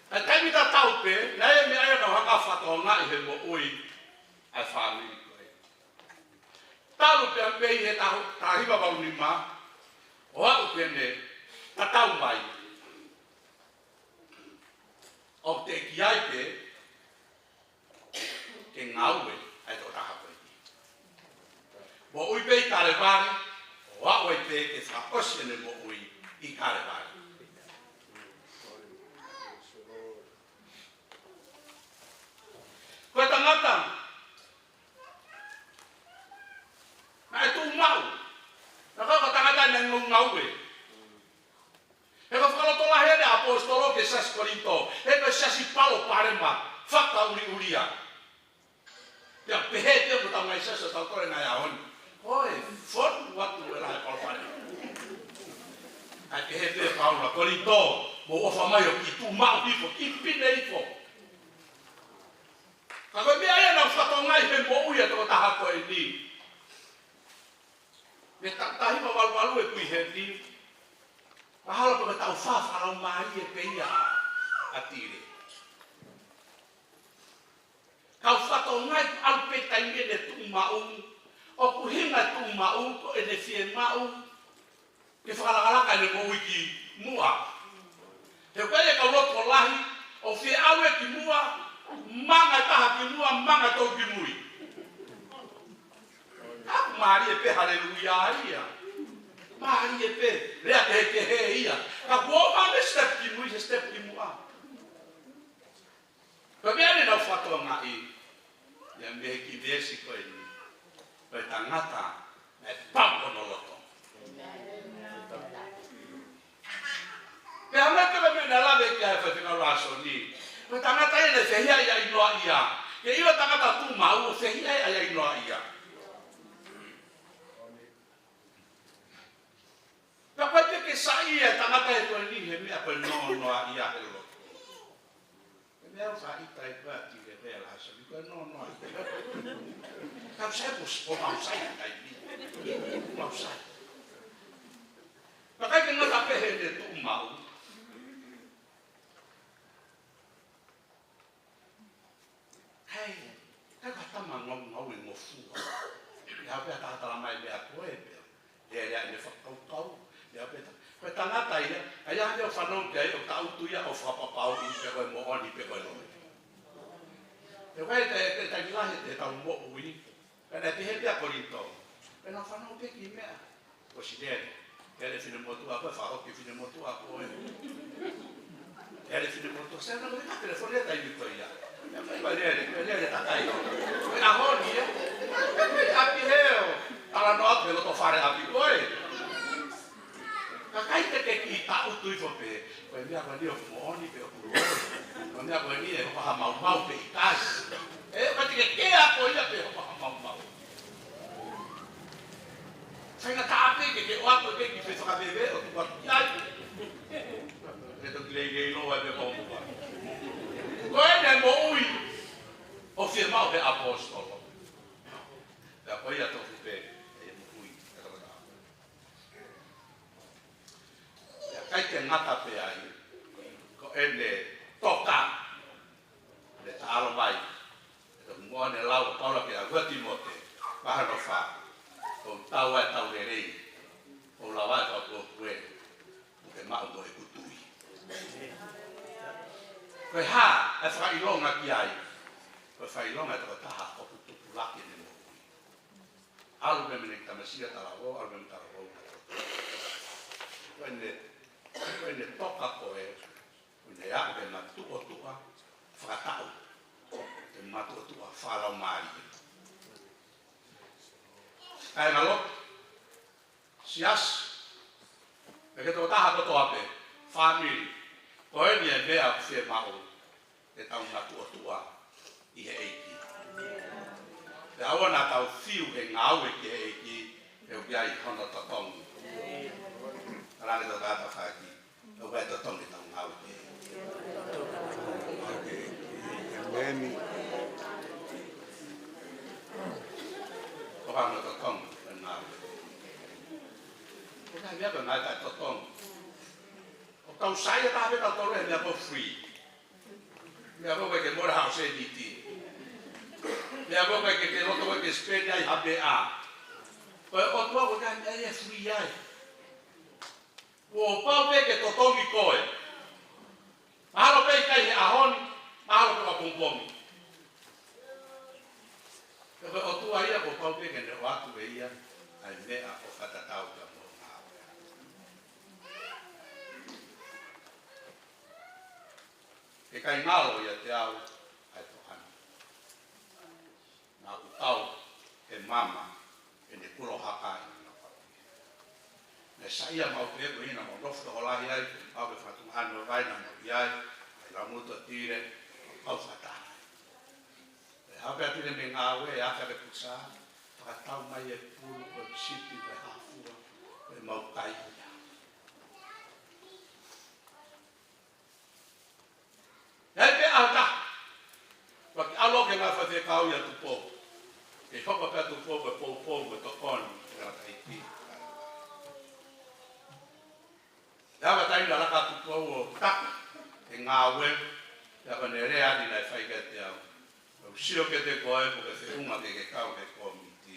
ʻI he taimi tatau pē, naʻe ʻi ai e meʻa ia naʻa ku hanga ʻo fakatokangaʻi he moʻui ʻa e fāmili ko ē. Talu pē mei he taʻu, taʻu hiva valu nima, ʻo aʻu ki heʻene tatau mai. ʻOku teʻeki ai pē ke ngāue ʻa e tokotaha ko ē. Moʻui pē ʻi Kalevale, ʻo aʻu ai pē ke fakaʻosi ʻene moʻui ʻi Kalevale. Ko e tangata naʻe tuʻu maʻu, naʻe kau ko e tangata naʻe ngāue. He ko e fakalotolahi ʻa e ʻaposetolo ki he Siasi Kolinitō, he ko e siasi palopalema, fakaʻuliʻulia. Pea pehē pē mo hotau ngaahi siasi ʻo tautolu he ngaahi ʻaho ni. Ko e fonu atu e Kolinitō, mou ʻofa mai ʻo kiʻi tuʻu maʻu hifo, kiʻi pine hifo. Ka ko e meʻa ia naʻe fakatokangaʻi he moʻui ʻa e tokotaha ko eni. Mei he taʻu taha hiva valu valu ʻeku ʻi heni. Mahalo pē ko e taʻu fā fakalaumālie pē ia ʻa, ʻa Tile. Kau fakatokangaʻi ʻalu pē taimi ʻene tuʻu maʻu. ʻOku ʻuhinga e tuʻu maʻu, ko ʻene fiemaʻu ke fakalakalaka ʻene moʻui ki muʻa. He ʻoku ʻi ai e kau loto lahi, ʻoku fie ʻalu ia ki muʻa, manga taha ki muʻa, manga tolu ki mui. ʻOku mālie pē, haleluia ia. Mālie pē, lea kehekehe ia. Ka kuo ʻomai e step ki mui, se step ki muʻa. Ko e meʻa eni naʻe fakatokangaʻi ia mei he kiʻi veesi ko eni. Ko e tangata naʻe pau hono loto. Pea hangē ko e meʻa naʻe lave ki ai ʻa e faifekau Lāsoni. Ko e tangata ia naʻe fehiʻa ai ʻa ʻInoaʻia. Ke ʻilo e tangata tuʻu maʻu ʻoku fehiʻa ai ʻa ʻInoaʻia. Pea ʻoku ʻikai ke saiʻia e tangata he ko eni he meʻa ko e nonoaʻia he loto. Ko e meʻa ʻoku saiʻia ai pē ʻa Tile pea Lāsoni ko e nonoaʻia. Ka ʻoku sai pos, ʻoku mau sai ʻa e taimi. Mau sai. Pea ʻikai ke ngata pē heʻene tuʻu maʻu. Kai, kai ka tama ngau, ngau e ngofua. Ia pea talatala mai meʻa ko ē pea. Ia, ia, ʻene fakakaukau. Ia pea ta-, ko e tangata ia, ʻa ia ʻoku fanongo ki ai ʻo taʻutu ia ʻo fakapapauʻi pe ko e moʻoni pe ko e lohi. He ko e te, te, te, te, te tau moʻui. Pea naʻe pehē pē ʻa Kolinitō. Pea naʻa fanongo pē ki he meʻa. Ko si Lele. Lele finemotuʻa ko ē, fakahoki finemotuʻa ko ē. Lele finemotuʻa. Sai naʻa ko e telefoni ʻa e taimi ko ia. Pea ko Lele, ko Lele takai. Ko e ʻaho ni ē. Pea ko e ʻapi heo. Talanoa atu he loto fale ʻapi ko ē. Ka ʻikai te ke kiʻi taʻutu hifo pē, ko e meʻa ko eni ʻoku moʻoni pe ʻoku lohi. Ko e meʻa ko eni ʻe hoko ha maumau pe ʻikai. ʻE, ʻikai te ke kea ko ia pe hoko ha maumau. Sai na taʻape ke ke ʻoatu ke ke fai fakaveve ʻo tuku atu ki ai. Ke toki leilei loa pe ko mua. Ko ʻene moʻui ʻoku fiemaʻu he ʻaposetolo. Pea ko ia tofu pē, ʻe moʻui, ʻe toko taha. Pea ʻikai ke ngata pē ai, ko ʻene toka, ʻene taʻalo mai, ʻe toki mo ʻene lau ʻa Paula kia Timote, vahe hono fā, ʻoku tau ai tau lelei, ʻoku lava ai tau kuo kue, ʻoku ke maʻu mo ʻeku tui. Ko e hā, ʻe fakaʻilonga ki ai, ko e fakaʻilonga ʻe tokotaha ʻoku tupulaki ʻene moʻui. ʻAlu mei heʻene tamasiʻi talavou, ʻalu mei heʻene talavou. Ko ʻene, ko ʻene toka ko ē, ko ʻene aʻu ke matuʻotuʻa, fakataʻu. Ke matuʻotuʻa, fakalaumālie. Kāinga lotu, siasi, pea ki he tokotaha kotoa pē, fāmili, ko eni e meʻa ʻoku fiemaʻu, ke tau matuʻotuʻa ʻi he ʻEiki. Pea ʻoua naʻa tau fiu he ngāue ki he ʻEiki, he ʻoku ʻi ai hono totongi. Talaange ki he tokotaha tafaʻaki, ʻoku ʻi ai e totongi ʻetau ngāue ki he ʻEiki. ʻEmeni. ʻOku ʻi ai hono totongi ʻetau ngāue. ʻOku ʻi ai e meʻa pē naʻe ʻikai totongi. ʻOku tau saiʻia taha pē tautolu he meʻa ko e free. Meʻa ko ē ʻikai ke mole haʻo sēniti. Meʻa ko ē ʻikai ke ke loto ko ē ke spend ai ha meʻa. Ko e ʻOtua ʻoku ʻikai ke ʻi ai e free ai. Kuo pau pē ke totongi koe. Mahalo pē ʻikai he ʻaho ni, mahalo pē ʻapongipongi. Ka ko e ʻOtua ia kuo pau pē ke ne ʻoatu ʻe ia ʻa e meʻa ʻoku fakatatau ki hoʻo ngāue. ʻIkai ngalo ʻiate au ʻa e tokanga. Naʻa ku tau he mama, ʻene kulo haka ʻi na pau. Naʻe saiʻia maʻu pē ko ʻena mau nofo tokolahi ai, au ke fakatuʻu ʻa e vai naʻa mau ʻi ai, ʻa e laumutu ʻa Tile, mau fakataha. ʻE hau pē ʻa Tile mei he ngāue, ʻe ʻave ʻa e pusa, fakatau mai e pulu, ko e sipi, ko e hafua, ko e mau kai ia. Laka atu ʻo taki e ngāue, pea ko ʻene lea ʻeni naʻe fai kiate au: ʻOku ou sio kiate koe ʻoku ke feʻunga ke ke kau he kōmiti.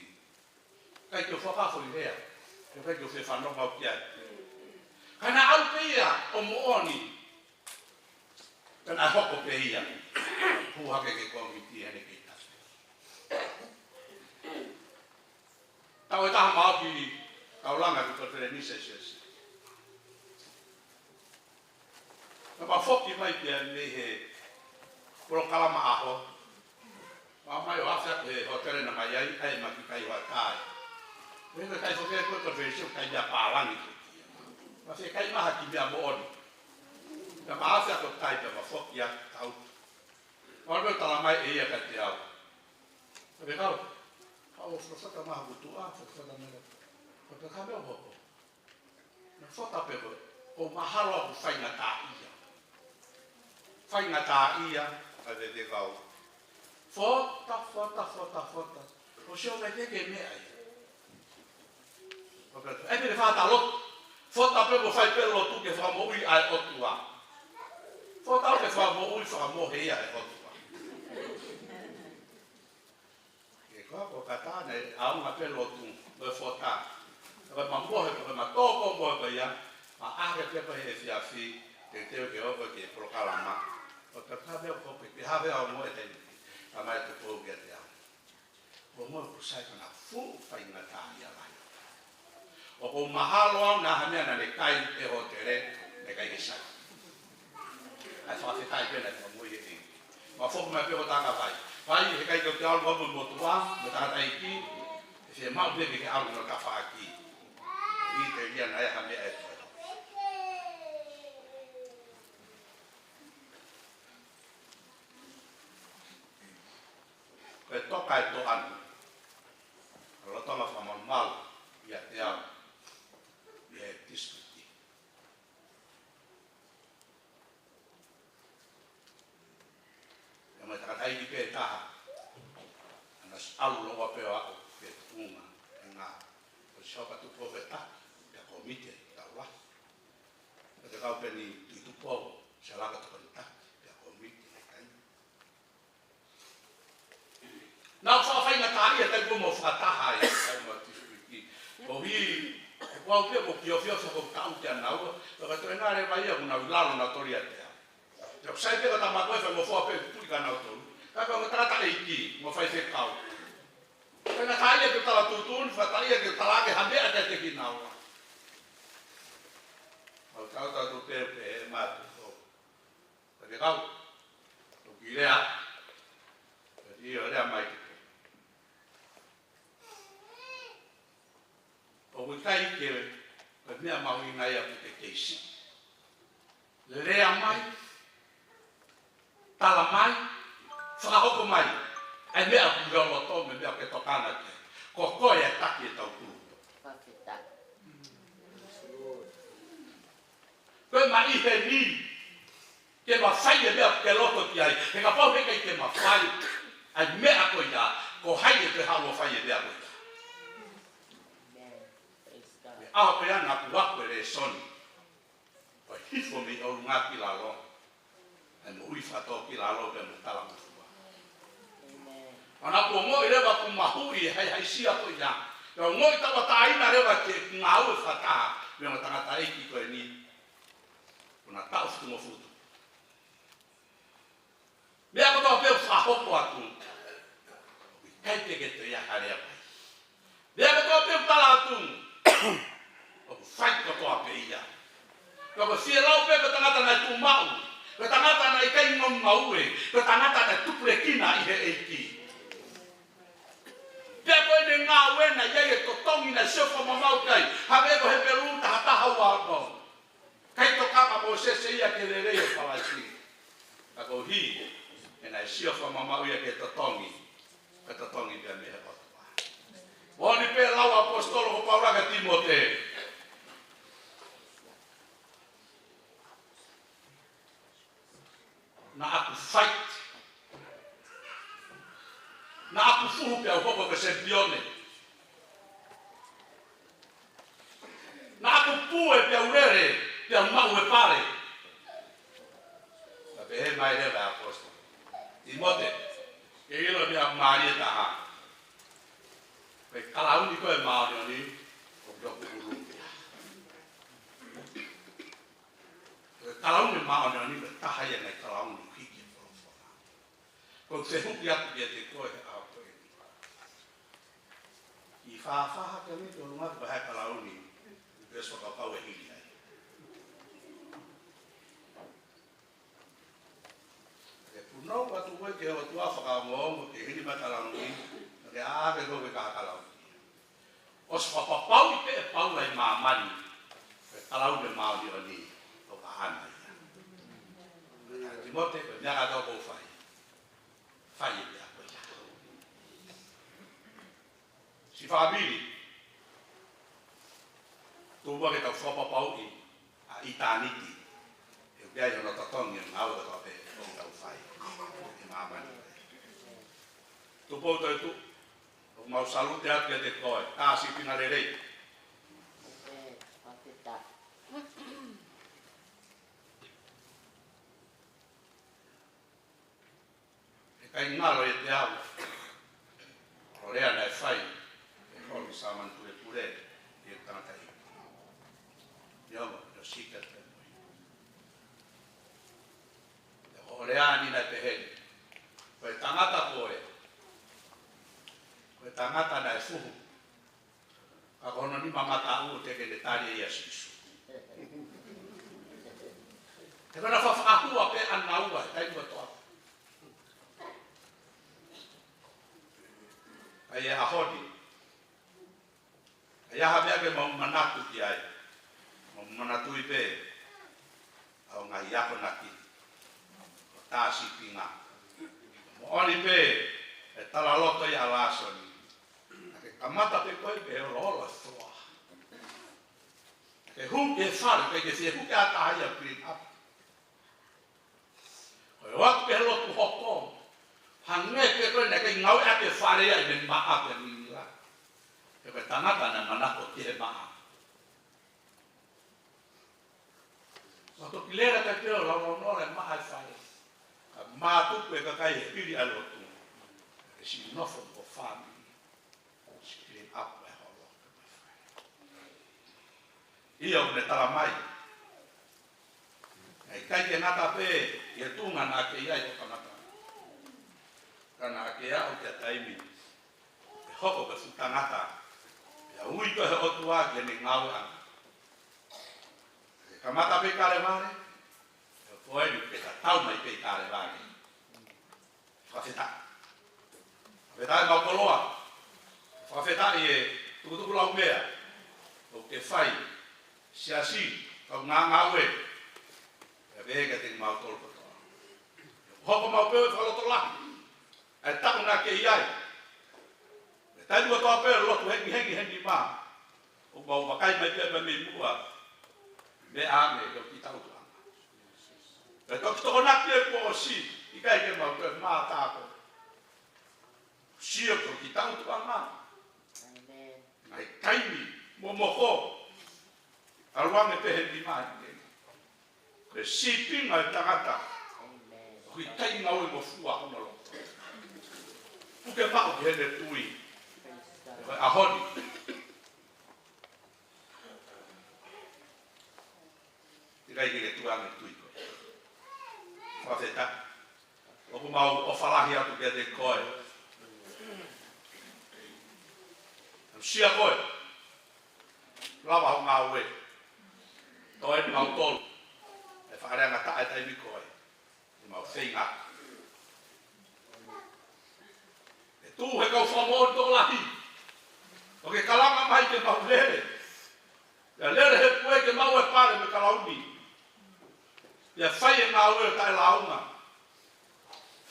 ʻIkai ke u fakafo ʻi he lea, ʻikai ke u fefanongo au ki ai. Ka naʻe ʻalu pē ia ʻo moʻoni, ka naʻe hoko pē ia. Hū hake ki he kōmiti heʻene kei taki. Taʻu ʻe taha mā ʻoku ou taulanga ki he konifelenisi ʻa e siasi. Naʻa ma foki mai pē mei he polokalama ʻaho. Ma ō mai ʻo afe atu he hōtele naʻa ma ʻi ai, ʻai ʻema kiʻi kai hoʻatā. Pea ko e kai foki ko e konifelenisi ʻoku kai meʻa pālangi ko ia. Ma fie kai mai ha kiʻi meʻa moʻoni. Naʻa ma afe atu ʻo kai pea ma foki atu tau. Ma ō mai ʻo talamai ʻe ia kiate au: Faifekau, ka ʻoku ou fakafata mai hoku tuʻa, fakafata mai. Ko e peka me o hoko. Naʻa ma fota pē ko e, ʻoku mahalo ʻoku faingataʻaʻia. Faingataʻaʻia, ka te te kau. Fota, fota, fota, fota. ʻOsi ʻo kai ke ke meʻa ia. ʻAi pē ke fai ha lotu. Fota pē mo fai pē lotu ke fakamoʻui ʻa e ʻOtua. Fota ke fakamoʻui, fakamohe ia ʻe he ʻOtua. Ke koa ko kata ne ʻaonga pē lotu, mo e fota. Ko e ma mohe, ko e ma tō ko mohe ko ia, ma ʻā hake pē ko e efiafi, teuteu ke ō ko e ki he polokalama. ʻO te pehē pē ʻoku ou pehē pē ha meʻa ʻo mohe te, ka mai te pou kiate au. Ko e mohe ʻoku sai ka naʻe fuʻu faingataʻaʻia lahi. ʻOku mahalo au naʻa ha meʻa naʻa ne kai he hōtele, naʻe ʻikai ke sai. ʻAi fakafetaʻi pē naʻe fakamoʻui ʻe he ʻEiki. Ma foki mai pē ʻo taka vai. Vai, heʻikai ke u toe ʻalu au mo e motuʻa, mo e tangataʻeiki, ʻe fiemaʻu pē ke ke ʻalu ʻo tafaʻaki. ʻIkai te u ʻilo naʻe ʻi ai ha meʻa ʻe toe. Ko e toka ʻe tō ʻana. Lolotonga fakamalumalu ʻiate au ʻi he tisipuliki. ʻI ai mo e tangataʻeiki pē taha, naʻe ʻosi ʻalu lōua pē ʻo aʻu ki he tuʻunga ʻo e ngāue. ʻOsi hoko atu pē ʻo taki, pea kōmiti ʻe taha lahi. Ko e kau pē ʻeni Tuʻi Tupou, ʻosi laka atu pē ʻo taki, pea kōmiti ʻe taha. Naʻe fakafaingataʻaʻia taimi ko ē mo fakataha ai, ai mo e tisipuliki. Koeʻuhi, ʻoku ou pehē ʻoku ou kiʻi ofiofi ʻoku ou taʻu kia naua, ka ko e toenga leva ia ʻoku nau ʻi lalo nautolu ʻiate au. Pea ʻoku sai pē ko e tama ko ē faingofua pē ʻoku tuʻi kia nautolu. Ka ko e tangataʻeiki, mo e faifekau. Faingataʻaʻia ke tala tuʻutuʻuni, faingataʻaʻia ke tala ʻaki ha meʻa kiate kinaua. ʻOku tau tau tu pē, pē, ʻe matu, ʻo. Faifekau, ʻoku ke lea, ʻio lea mai. ʻOku ʻikai ke, ko e meʻa mahuʻinga ia ʻoku ke kei siʻi. Lea mai, tala mai, fakahoko mai ʻa e meʻa ʻoku ʻi ho loto mo e meʻa ʻoku ke tokanga ki ai. Ko koe ʻe taki ʻetau kulupu. Ko e ma ʻi heni, ke ma fai e meʻa ʻoku ke loto ki ai. He kapau heʻikai ke ma fai ʻa e meʻa ko ia, ko hai ʻe toe haʻu ʻo fai e meʻa ko ia? Amen. Praise God. Ko e ʻaho ko ia naʻa ku ako e lēsoni. Ko e hifo mei ʻolunga ki lalo. ʻA e moʻui fakatōkilalo pea mo e talangofua. Amen. Pea naʻa ku ongoʻi leva ʻoku mahuʻi e haʻisia ko ia. Pea ongoʻi tauʻatāina leva ke ngāue fakataha mo e ongo tangataʻeiki ko eni. Ko ʻena taʻu fitungofulu. Meʻa kotoa pē ʻoku fakahoko atu, ʻikai pē ke toe ʻi ai ha lea mai. Meʻa kotoa pē ʻoku tala atu, ʻoku fai kotoa pē ia. Pea ko e fielau pē ko e tangata naʻe tuʻu maʻu, ko e tangata naʻe ʻikai ngaungaue, ko e tangata naʻe tupulekina ʻi he ʻEiki. Pea ko ʻene ngāue naʻe ʻi ai e totongi naʻe sio fakamamaʻu ki ai, hangē ko Hepelū taha taha ua ono. ʻIkai tokanga ʻa Mōsese ia ki he lelei ʻo Kalaisi. Ka koeʻuhi he naʻe sio fakamamaʻu ia ki he totongi, ka totongi pē ia mei he ʻOtua. Moʻoni pē lau ʻa e ʻaposetolo ko Paula kia Tīmote. Naʻa ku fight. Naʻa ku fuhu pea u hoko ko e sempione. Naʻa ku pue pea u lele Pea maʻu e pale. Pea pehē mai leva ʻe he ʻaposetolo, Tīmote, ke ʻilo e meʻa mālie taha. Ko e kalauni ko ē māʻoniʻoni, ʻoku ʻi hoku ʻulu ia. Ko e kalauni māʻoniʻoni, ko e taha ia ʻa e ngaahi kalauni ʻoku hiki ʻe he folofola. ʻOku ou fehuʻi atu kiate koe he ʻaho ko eni. ʻI fafaha ke mi tolunga ko e hā e kalauni, ʻoku ʻosi fakapapauʻi e hili ai. Ke punou atu koe ki he ʻOtua fakaongoongo ke hili mai e kalauni, ke ʻā ke koe ki ha kalauni. ʻOsi fakapapauʻi pē ʻe Paula ʻi māmani, ko e kalauni māʻoniʻoni, ʻoku ʻaʻana ia. Tīmote, ko e meʻa kātoa ʻoku ou fai, fai e meʻa ko ia. Siʻi fāmili, tuku muʻa ke tau fakapapauʻi ʻa ʻitāniti, he ʻoku ʻi ai hono totongi ʻo e ngāue kotoa pē ʻoku tau fai ʻi māmani. Tupou Toetuʻu, ʻoku mau salute atu kiate koe, tā sīpinga lelei. ʻIkai ngalo ʻiate au hoʻo lea naʻe fai ʻe Holo Sāmani Pulepule ki he tangataʻeiki. Neongo ʻo sika te mo. Hoʻo lea ni naʻe pehē ni: Ko e tangata ko ē, ko e tangata naʻe fuhu, ka ko hono nima mataʻu teʻeki ke ne tali ia ʻa Sīsū. He ko ʻena fakafakahua pē ʻanaua he taimi kotoa. ʻA ia ʻaho ni, ʻa ia ha meʻa ke mau manatu ki ai, mau manatuʻi pē ʻa e ngaahi akonaki ʻo tā sīpinga. Moʻoni pē e talaloto ia ʻa Lāsoni. Naʻa ke kamata pē koe pē ʻo lolo e foa. Ke hū ki he fale, ʻikai ke fie hū ki ha taha ia ʻo clean up. Ko e ō atu ki he lotu hoko, hangē pē ko ē naʻe ʻikai ngāueʻaki e fale ia ʻi he maʻa pe mimila. He ko e tangata naʻe manako ki he maʻa. Mo toki lele kae pē ʻo laulaunoa e maʻa e fale. Ka mātuku e kakai he pili ʻa e lotu, ke siʻi nofo mo e fāmili, siʻi clean up e holo. ʻIo, ʻoku ne tala mai, ʻikai ke ngata pē ʻi he tuʻunga naʻa ke ʻi ai ʻo kamata, ka naʻa ke aʻu ki ha taimi ʻe hoko ko e fuʻu tangata, pea ui koe ʻe he ʻOtua ki heʻene ngāueʻanga. Ke kamata pē ʻi Kalevale, pea ko eni ke tatau mai pē ʻi Kalevale. Fakafetaʻi. Fakafetaʻi mau koloa. Fakafetaʻi e tukutuku laumea ʻoku ke fai, siasi, kau ngāngāue, pea pehē kiate kimautolu kotoa. Hoko mau pē ʻo fakalotolahi ʻa e taʻu naʻa ke ʻi ai. He taimi kotoa pē lotu hengihengi he nima, ʻoku mau vakai mai pē mei muʻa, meʻa ange ki he kiʻi taʻutuʻanga. Pea toki tokonaki e kuo ʻosi, ʻikai ke mau toe mātā ko. Sio ki he kiʻi taʻutuʻanga. ʻĒmeni. Ngaahi taimi momoko, ʻalu ange pē he nima ʻi he, he sīpinga e tangata. ʻOku ʻikai ngaue fua hono loto. Puke maʻu ki heʻene tui. Ko e ʻaho ni, ʻikai ke ke tuʻu ange tui koe. Fakafetaʻi. ʻOku mau ʻofa lahi atu kiate koe. Aʻusia koe. Lava hoʻo ngāue. Toe ni mau tolu. ʻE faʻa lea ngata e taimi ko ē. ʻE mau feinga. ʻE tuʻu he kau fakamoʻoni tokolahi ʻoku ke kalanga mai ke mau lele. Pea lele he pue ke maʻu e pale mo e kalauni. Pea fai e ngāue ʻo taʻelāunga.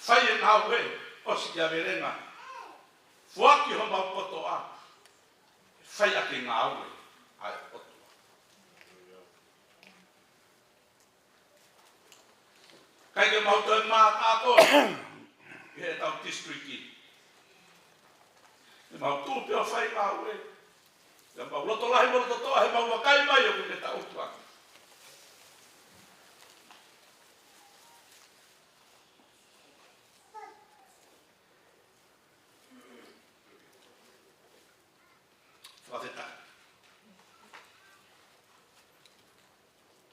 Fai e ngāue ʻosi kia velenga. Foaki homau kotoa. Fai ʻaki e ngāue ʻa e ʻOtua. ʻIkai ke mau toe mātā koe ʻi heʻetau tisitiliki. ʻE mau tuʻu pē ʻo fai ngāue. Pea mau loto lahi mo loto toʻa he mau vakai mai ʻoku ke taʻutu ange.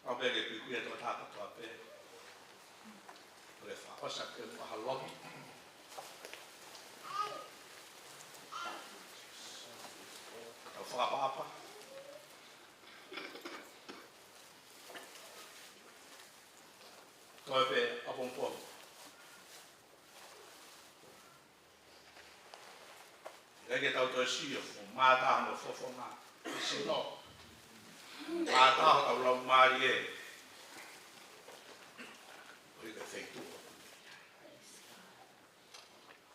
Pea ke kuikui atu ʻa e tokotaha kotoa pē. Ko e fakaʻosi ʻa e fakahā lotu. Tau fakaʻapaʻapa. Toe pē ʻapongipongi. ʻIkai ke tau toe sio, ʻo mātā hono fofonga. Sino. Mātā hotau laumālie. ʻOi ka feitu.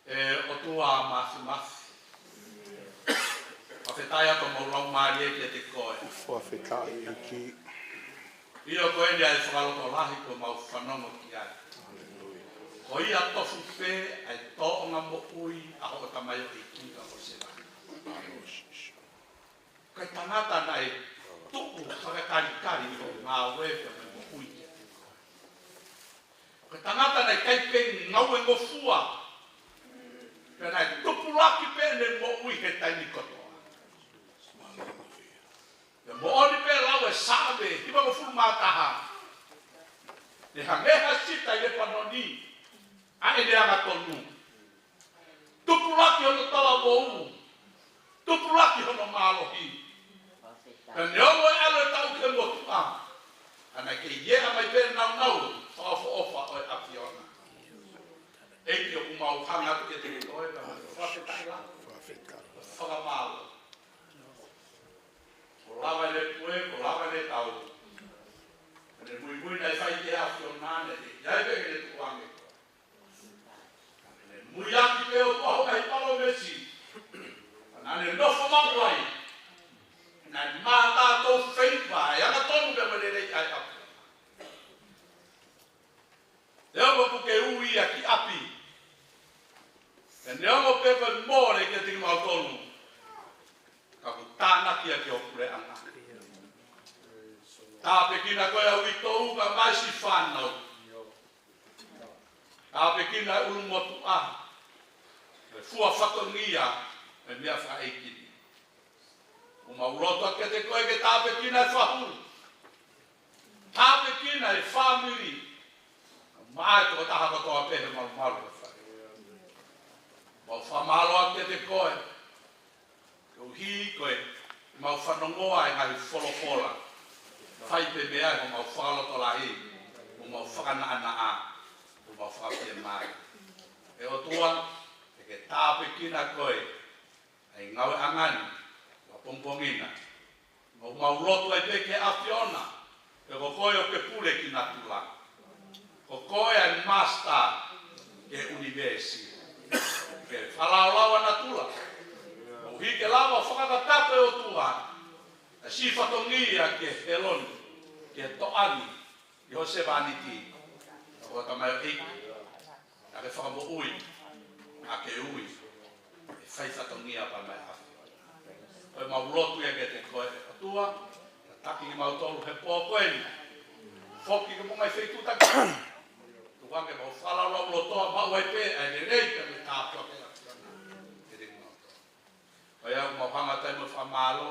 ʻE ʻOtua Māfimafi. Fakafetaʻi atu homau laumālie kiate koe. Fakafetaʻi ʻEiki. ʻIo ko eni ʻa e fakalotolahi kuo mau fanongo ki ai. Ko ia tofu pē ʻa e tōʻonga moʻui ʻa hoʻo tamaioʻeiki ko Hōseva. Ko e tangata naʻe tuʻu fakakalikali ʻi hoʻo ngāue pea mo e moʻui. Ko e tangata naʻe ʻikai pē ngaue ngofua. Pea naʻe tupulaki pē ʻene moʻui he taimi kotoa. Pea moʻoni pē lau ʻa e Saame hivangofulu mā taha. Ne hangē ha sita ʻi Lepanoni, ʻa ʻene angatonu. Tupulaki hono talavou. Tupulaki hono mālohi. Pea neongo e ʻalu e taʻu ki he motuʻa, ka naʻe kei ʻi ai mai pē e nāunau fakaʻofoʻofa ʻo e ʻAfiona. ʻEiki ʻoku mau hanga atu kiate koe, pea mau fakafetaʻi lava. Fakamālō. Kuo lava ʻene pue, kuo lava ʻene tau. ʻEne muimui naʻe fai ki he ʻAfiona, naʻe ʻikai pē ke ne tukuange. Naʻe muiaki pē ʻOtua hoʻo ngaahi palōmesi. Naʻa ne nofo maʻu ai. Naʻe mātā ʻa e feiva, e angatonu pea mo e lelei ʻa e ʻAfiona. Neongo ʻoku ke ui ia ki ʻapi. Pea neongo pē ko e mole kiate kimautolu. Ka ʻoku tānaki ia ki ho puleʻanga. Tāpuekina koe ʻa e uitou kae ʻumaʻā siʻi fānau. Tāpuekina e ʻulumotuʻa, e fua fatongia, e meʻa fakaʻeiki ni. ʻOku mau lotu atu kiate koe ke tāpuekina e fahu. Tāpuekina e fāmili. Mo e tokotaha kotoa pē he malumalu ʻo e fale. Mau fakamālō atu kiate koe. Koeʻuhi ko e mau fanongoa e ngaahi folofola. Fai pē meʻa ʻi homau fakalotolahi, homau fakanaʻanaʻa, homau fakafiemālie. ʻE ʻOtua, ke ke tāpuekina koe, ʻa e ngāue ʻanga ni, ʻapongipongi na. Mau, mau lotu ai pē ki he ʻAfiona, he ko koe ʻoku ke pule ki natula. Ko koe ʻa e master ki he ʻunivēsi. Ke fakalaolao ʻa natula. Koeʻuhi ke lava fakakakato ʻe ʻOtua ʻa e siʻi fatongia ki he helo ni, ki he toʻa ni, ʻi ho sevāniti, ʻo tamaioʻeiki, naʻa ke fakamoʻui, naʻa ke ui, ʻe fai fatongia pea mo e ʻAfiona. Ko e mau lotu ia kiate koe ʻe ʻOtua, tataki kimautolu he pō ko eni. Foki ki homau ngaahi feituʻu taki. Tuku ange ke mau fakalaulaulotoa maʻu ai pē ʻa e lelei pea mo e tāpuaki ʻa e ʻAfiona kiate kimautolu. Ko ia ʻoku mau hanga atu ai mo e fakamālō,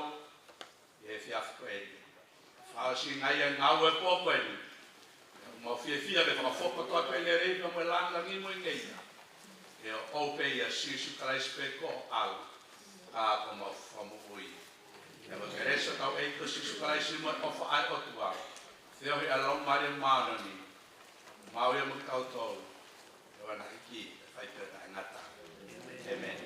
ʻi he efiafi ko eni. Fakaʻosinga ia e ngāue pō ko eni. ʻOku mau fiefia ke fakafoki kotoa pē e lelei pea mo e lāngilangi mo e ngeia. ʻE ʻo pē ʻia Sīsū Kalaisi pē ko ho ʻAlo, ka ko homau Fakamoʻui. Pea ko e kelesi ʻa hotau ʻEiki ko Sīsū Kalaisi mo e ʻofa ʻa e ʻOtua, feohi ʻa e Laumālie Māʻoniʻoni, maʻu ia mo kitautolu, ʻo ʻoua naʻa hiki, ʻo fai pē ʻo taʻengata. ʻĒmeni.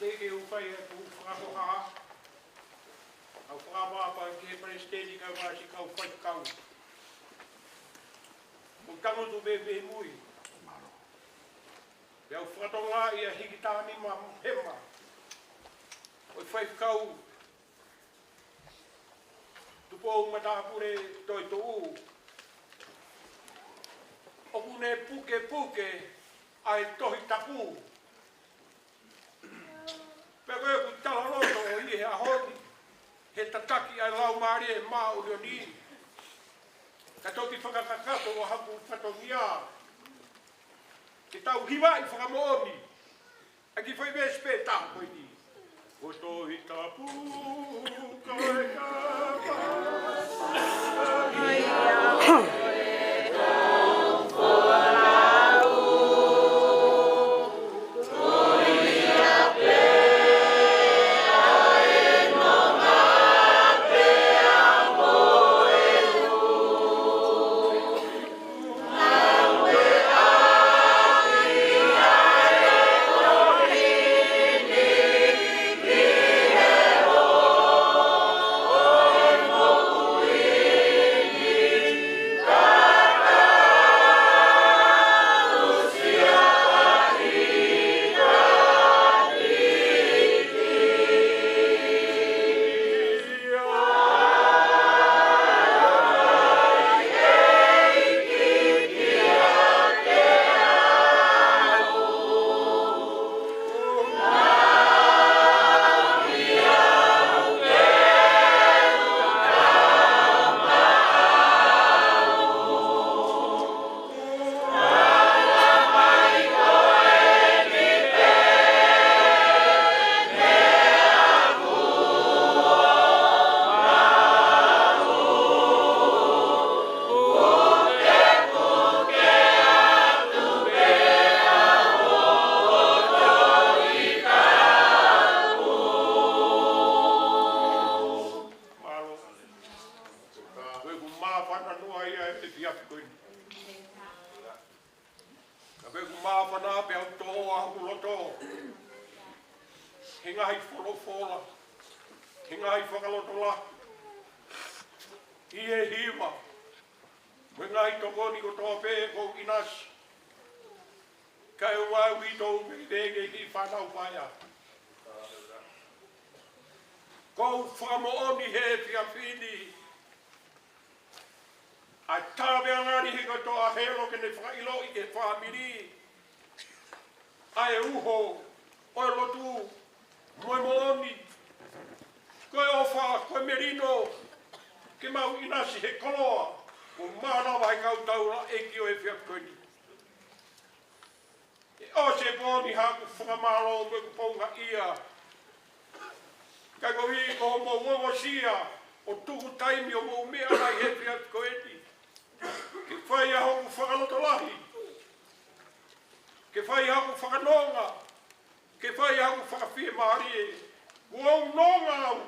Teʻeki ke u fai ʻeku fakahoha, ʻa e fakaʻapaʻapa ki he palesiteni kae ʻumaʻā siʻi kau faifekau. Ko e tangutu pē pē mui. Pea u fakatokangaʻi ʻa e hiki taha nima hema ʻo e faifekau Tupou Matāpule Toetuʻu. ʻOku ne pukepuke ʻa e Tohi Tapu. Pea ko ʻeku talaloto ʻi he ʻaho ni, he tataki ʻa e Laumālie Māʻoniʻoni, ka toki fakakakato ʻa haku fatongia, ke tau hivaʻi fakamoʻoni. ʻA e kiʻi foʻi veesi pē ʻe taha ko eni. Ko Tohi Tapu ko e kapa. Mālō. Ko ʻeku māfana noa ia he efiafi ko eni. Ka ko ʻeku māfana pea u tō ʻa hoku loto he ngaahi folofola, he ngaahi fakalotolahi, ʻi he hiva, mo e ngaahi tokoni kotoa pē ʻoku ou ʻinasi. Kae ʻoua ʻe ʻuhi ʻa e ngaahi fānau paea. ʻOku ou fakamoʻoni he efiafi ni ʻa e tāpeangani he kotoa helo ke ne fakaʻiloʻi ki he fāmili ʻa e uho ʻo e lotu mo e moʻoni. Ko e ʻofa, ko e melino, ke mau ʻinasi he koloa kuo mānava he kau taulaʻeiki ʻo e efiafi ko eni. ʻE ʻosi e pō ni haʻaku fakamālō mo ʻeku poungaʻia. Ka koeʻuhi ko hoʻomou ongosia ʻo tuku taimi ʻo mou meʻa mai he efiafi ko eni, ke fai ʻa hoku fakalotolahi, ke fai ʻa hoku fakanonga, ke fai ʻa hoku fakafiemālie. Kuo u nonga au.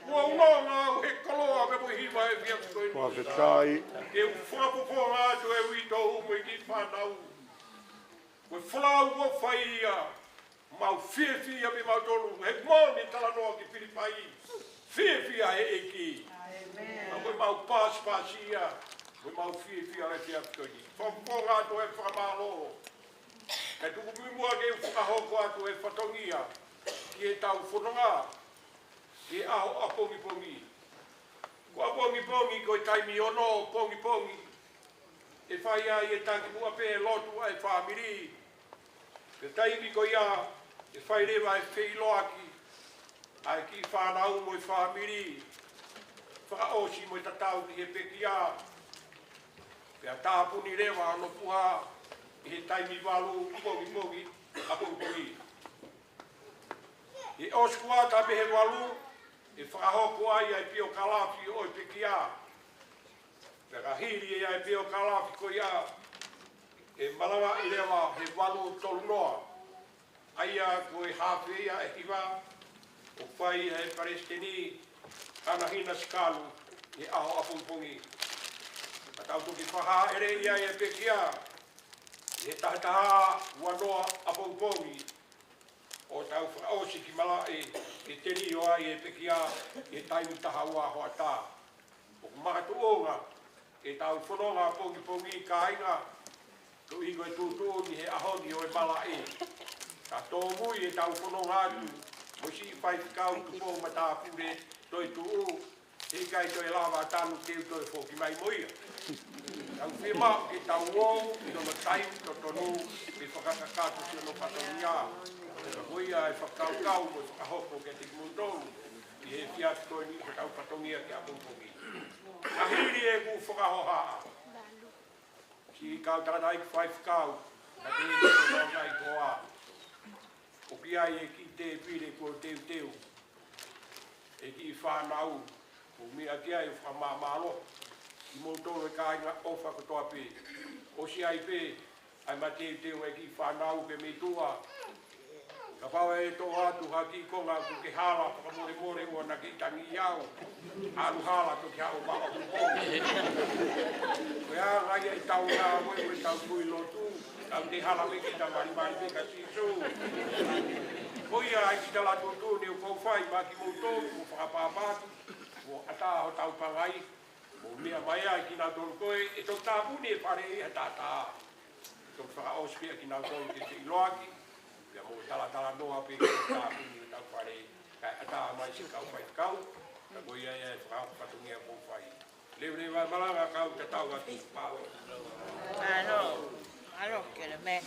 Kuo u nonga au he koloa pea mo e hiva he efiafi ko eni. Fakafetaʻi. Ke u fakafofonga atu e uitou mo e kiʻi fānau. Ko e folau kuo fai ia, mau fiefia pē mautolu, he moʻoni e talanoa ki Filipai. Fiefia he ʻEiki. ʻĒmeni. Ka ko e mau pasipasi ia, ko e mau fiefia he efiafi ko eni. Fakafofonga atu e fakamālō. Kae tuku muimui ke u fakahoko atu e fatongia ki heʻetau fononga he ʻaho ʻapongipongi. Ko ʻapongipongi ko e taimi ono pongipongi ʻe fai ai e takimuʻa pē lotu ʻa e fāmili. Ko e taimi ko ia ʻe fai leva e feʻiloaki ʻa e kiʻi fānau mo e fāmili, fakaʻosi mo e tatau ki he pekia. Pea tāpuni leva hono puha ʻi he taimi valu pongipongi ʻapongipongi. ʻI he ʻosi kuata mei he valu, ʻe fakahoko ai ʻa e piokalafi ʻo e pekia. Pea ka hili ʻa e piokalafi ko ia, ʻe malangaʻi leva he valu tolu noa, ʻa ia ko e haafe ia ʻe hiva, ʻo fai ʻe he palesiteni, Hanahina Sikalu, he ʻaho ʻapongipongi. Ka tau toki fakahāʻele ia ʻa e pekia ʻi he taha taha ua noa ʻapongipongi, ʻo tau fakaʻosi ki malaʻe ke tenio ai e pekia ʻi he taimi taha ua hoʻatā. ʻOku makatuʻunga ʻetau fononga pongipongi, kāinga, koeʻuhi ko e tuʻutuʻuni he ʻaho ni ʻo e malaʻe. Ka tōmui ʻetau fononga atu mo siʻi faifekau Tupou Matāpule, toetuʻu, heʻikai toe lava ʻa Tanu ke u toe foki mai mo ia. Tau fiemaʻu ke tau ō ʻi hono taimi totonu ke fakakakato siʻono fatongia. Ka ko ia e fakakaukau mo e fakahoko kiate kimoutolu ʻi he efiafi ko eni hotau fatongia ki ʻapongipongi. Ka hili ʻeku fakahohaʻa, siʻi kau tangataʻeiki faifekau, naʻa ke ʻi he fononga ʻi koa. ai e kiʻi tēpile kuo teuteu, e kiʻi fānau, mou meʻa ki ai ʻo fakamālō. Kimoutolu e kāinga ʻofa kotoa pē. ʻOsi ai pē ʻa e mateuteu e kiʻi fānau pē mei tuʻa. Kapau ʻe toʻo atu ha kiʻi konga kuo ke hala, fakamolemole ʻoua naʻa ke tangi au. ʻAlu hala toki haʻu maʻa hupou. Ko e anga ia ʻetau ngāue, ko ʻetau tui lotu. Tau te hala pē kita malimali pē kia Sīsū. Ko ia ʻa e kiʻi tala tuʻutuʻuni ʻoku ou fai maʻa kimoutolu, mou fakapapau atu, mou ʻatā hotau pangai, mou meʻa mai ai kinautolu ko ē, ʻe toki tāpuni e fale ʻi ha taha taha. Toki fakaʻosi pē kinautolu ke te ʻiloaki, pea mou talatalanoa pē ki he tāpuni ʻo hotau fale, kae ʻatā mai siʻi kau faifekau, ka ko ia ia e fakafatongia ʻoku ou fai. Leveleva e malanga kau tatau atu pau. Mālō, mālō, Keleme.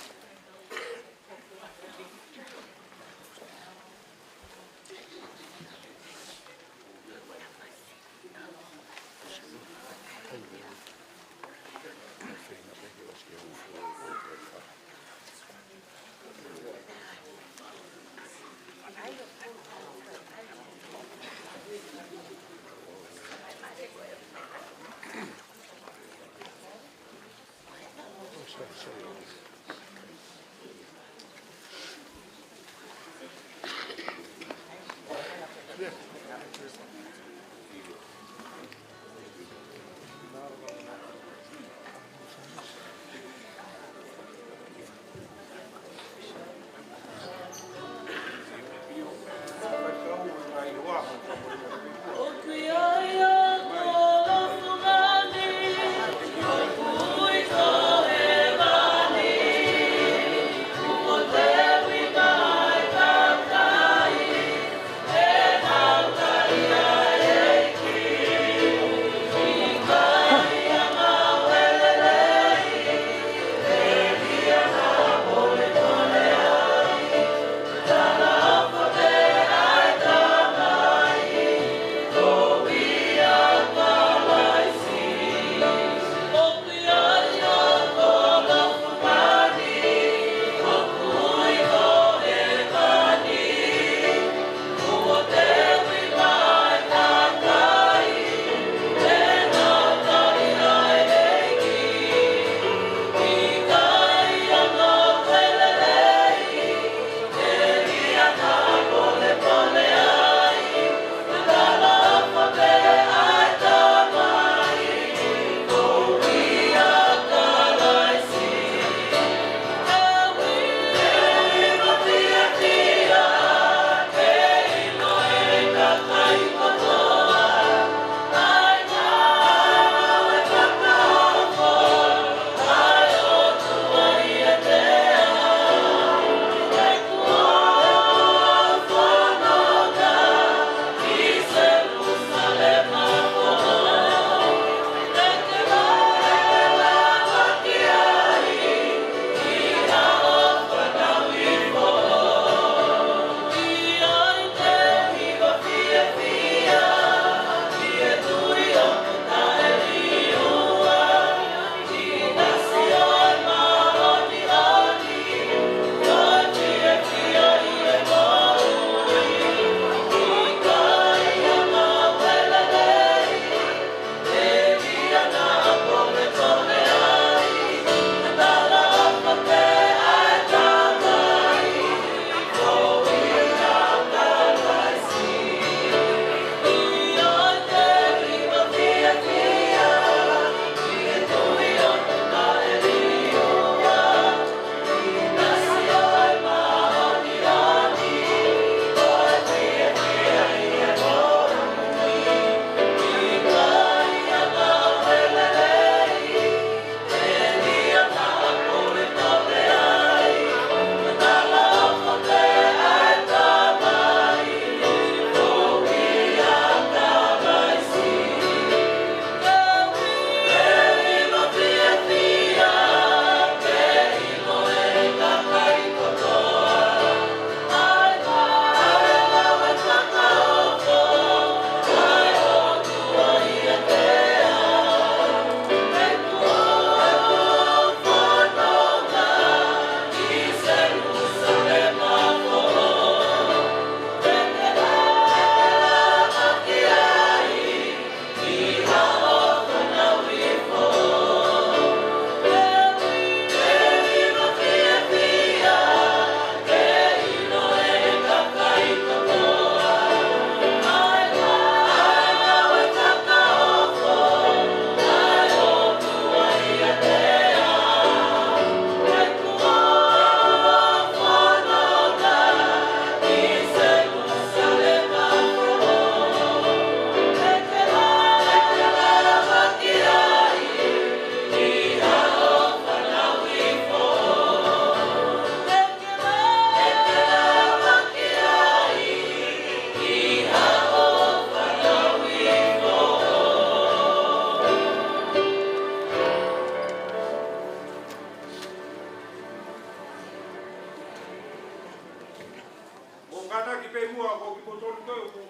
Kātaki pē muʻa ko kimoutolu ko ē ʻoku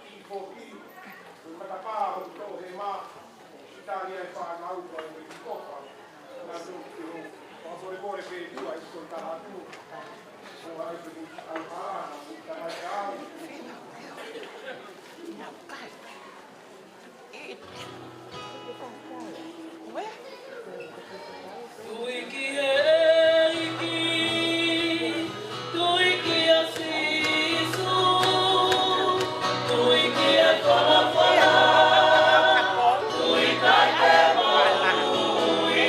ʻi foki, ko e matapā ʻoku toʻo hema, ʻi tali ai fānau ko e ʻi kofa. Nā tō ki ho, ko e kore kore pē muʻa ʻi ko taha atu. Ko ai pē ʻi ʻalu hala, ʻi tamai ka au. Tui ki he ʻEiki, tui kia Sīsū, tui ki he folofola, tui kae ke moʻui.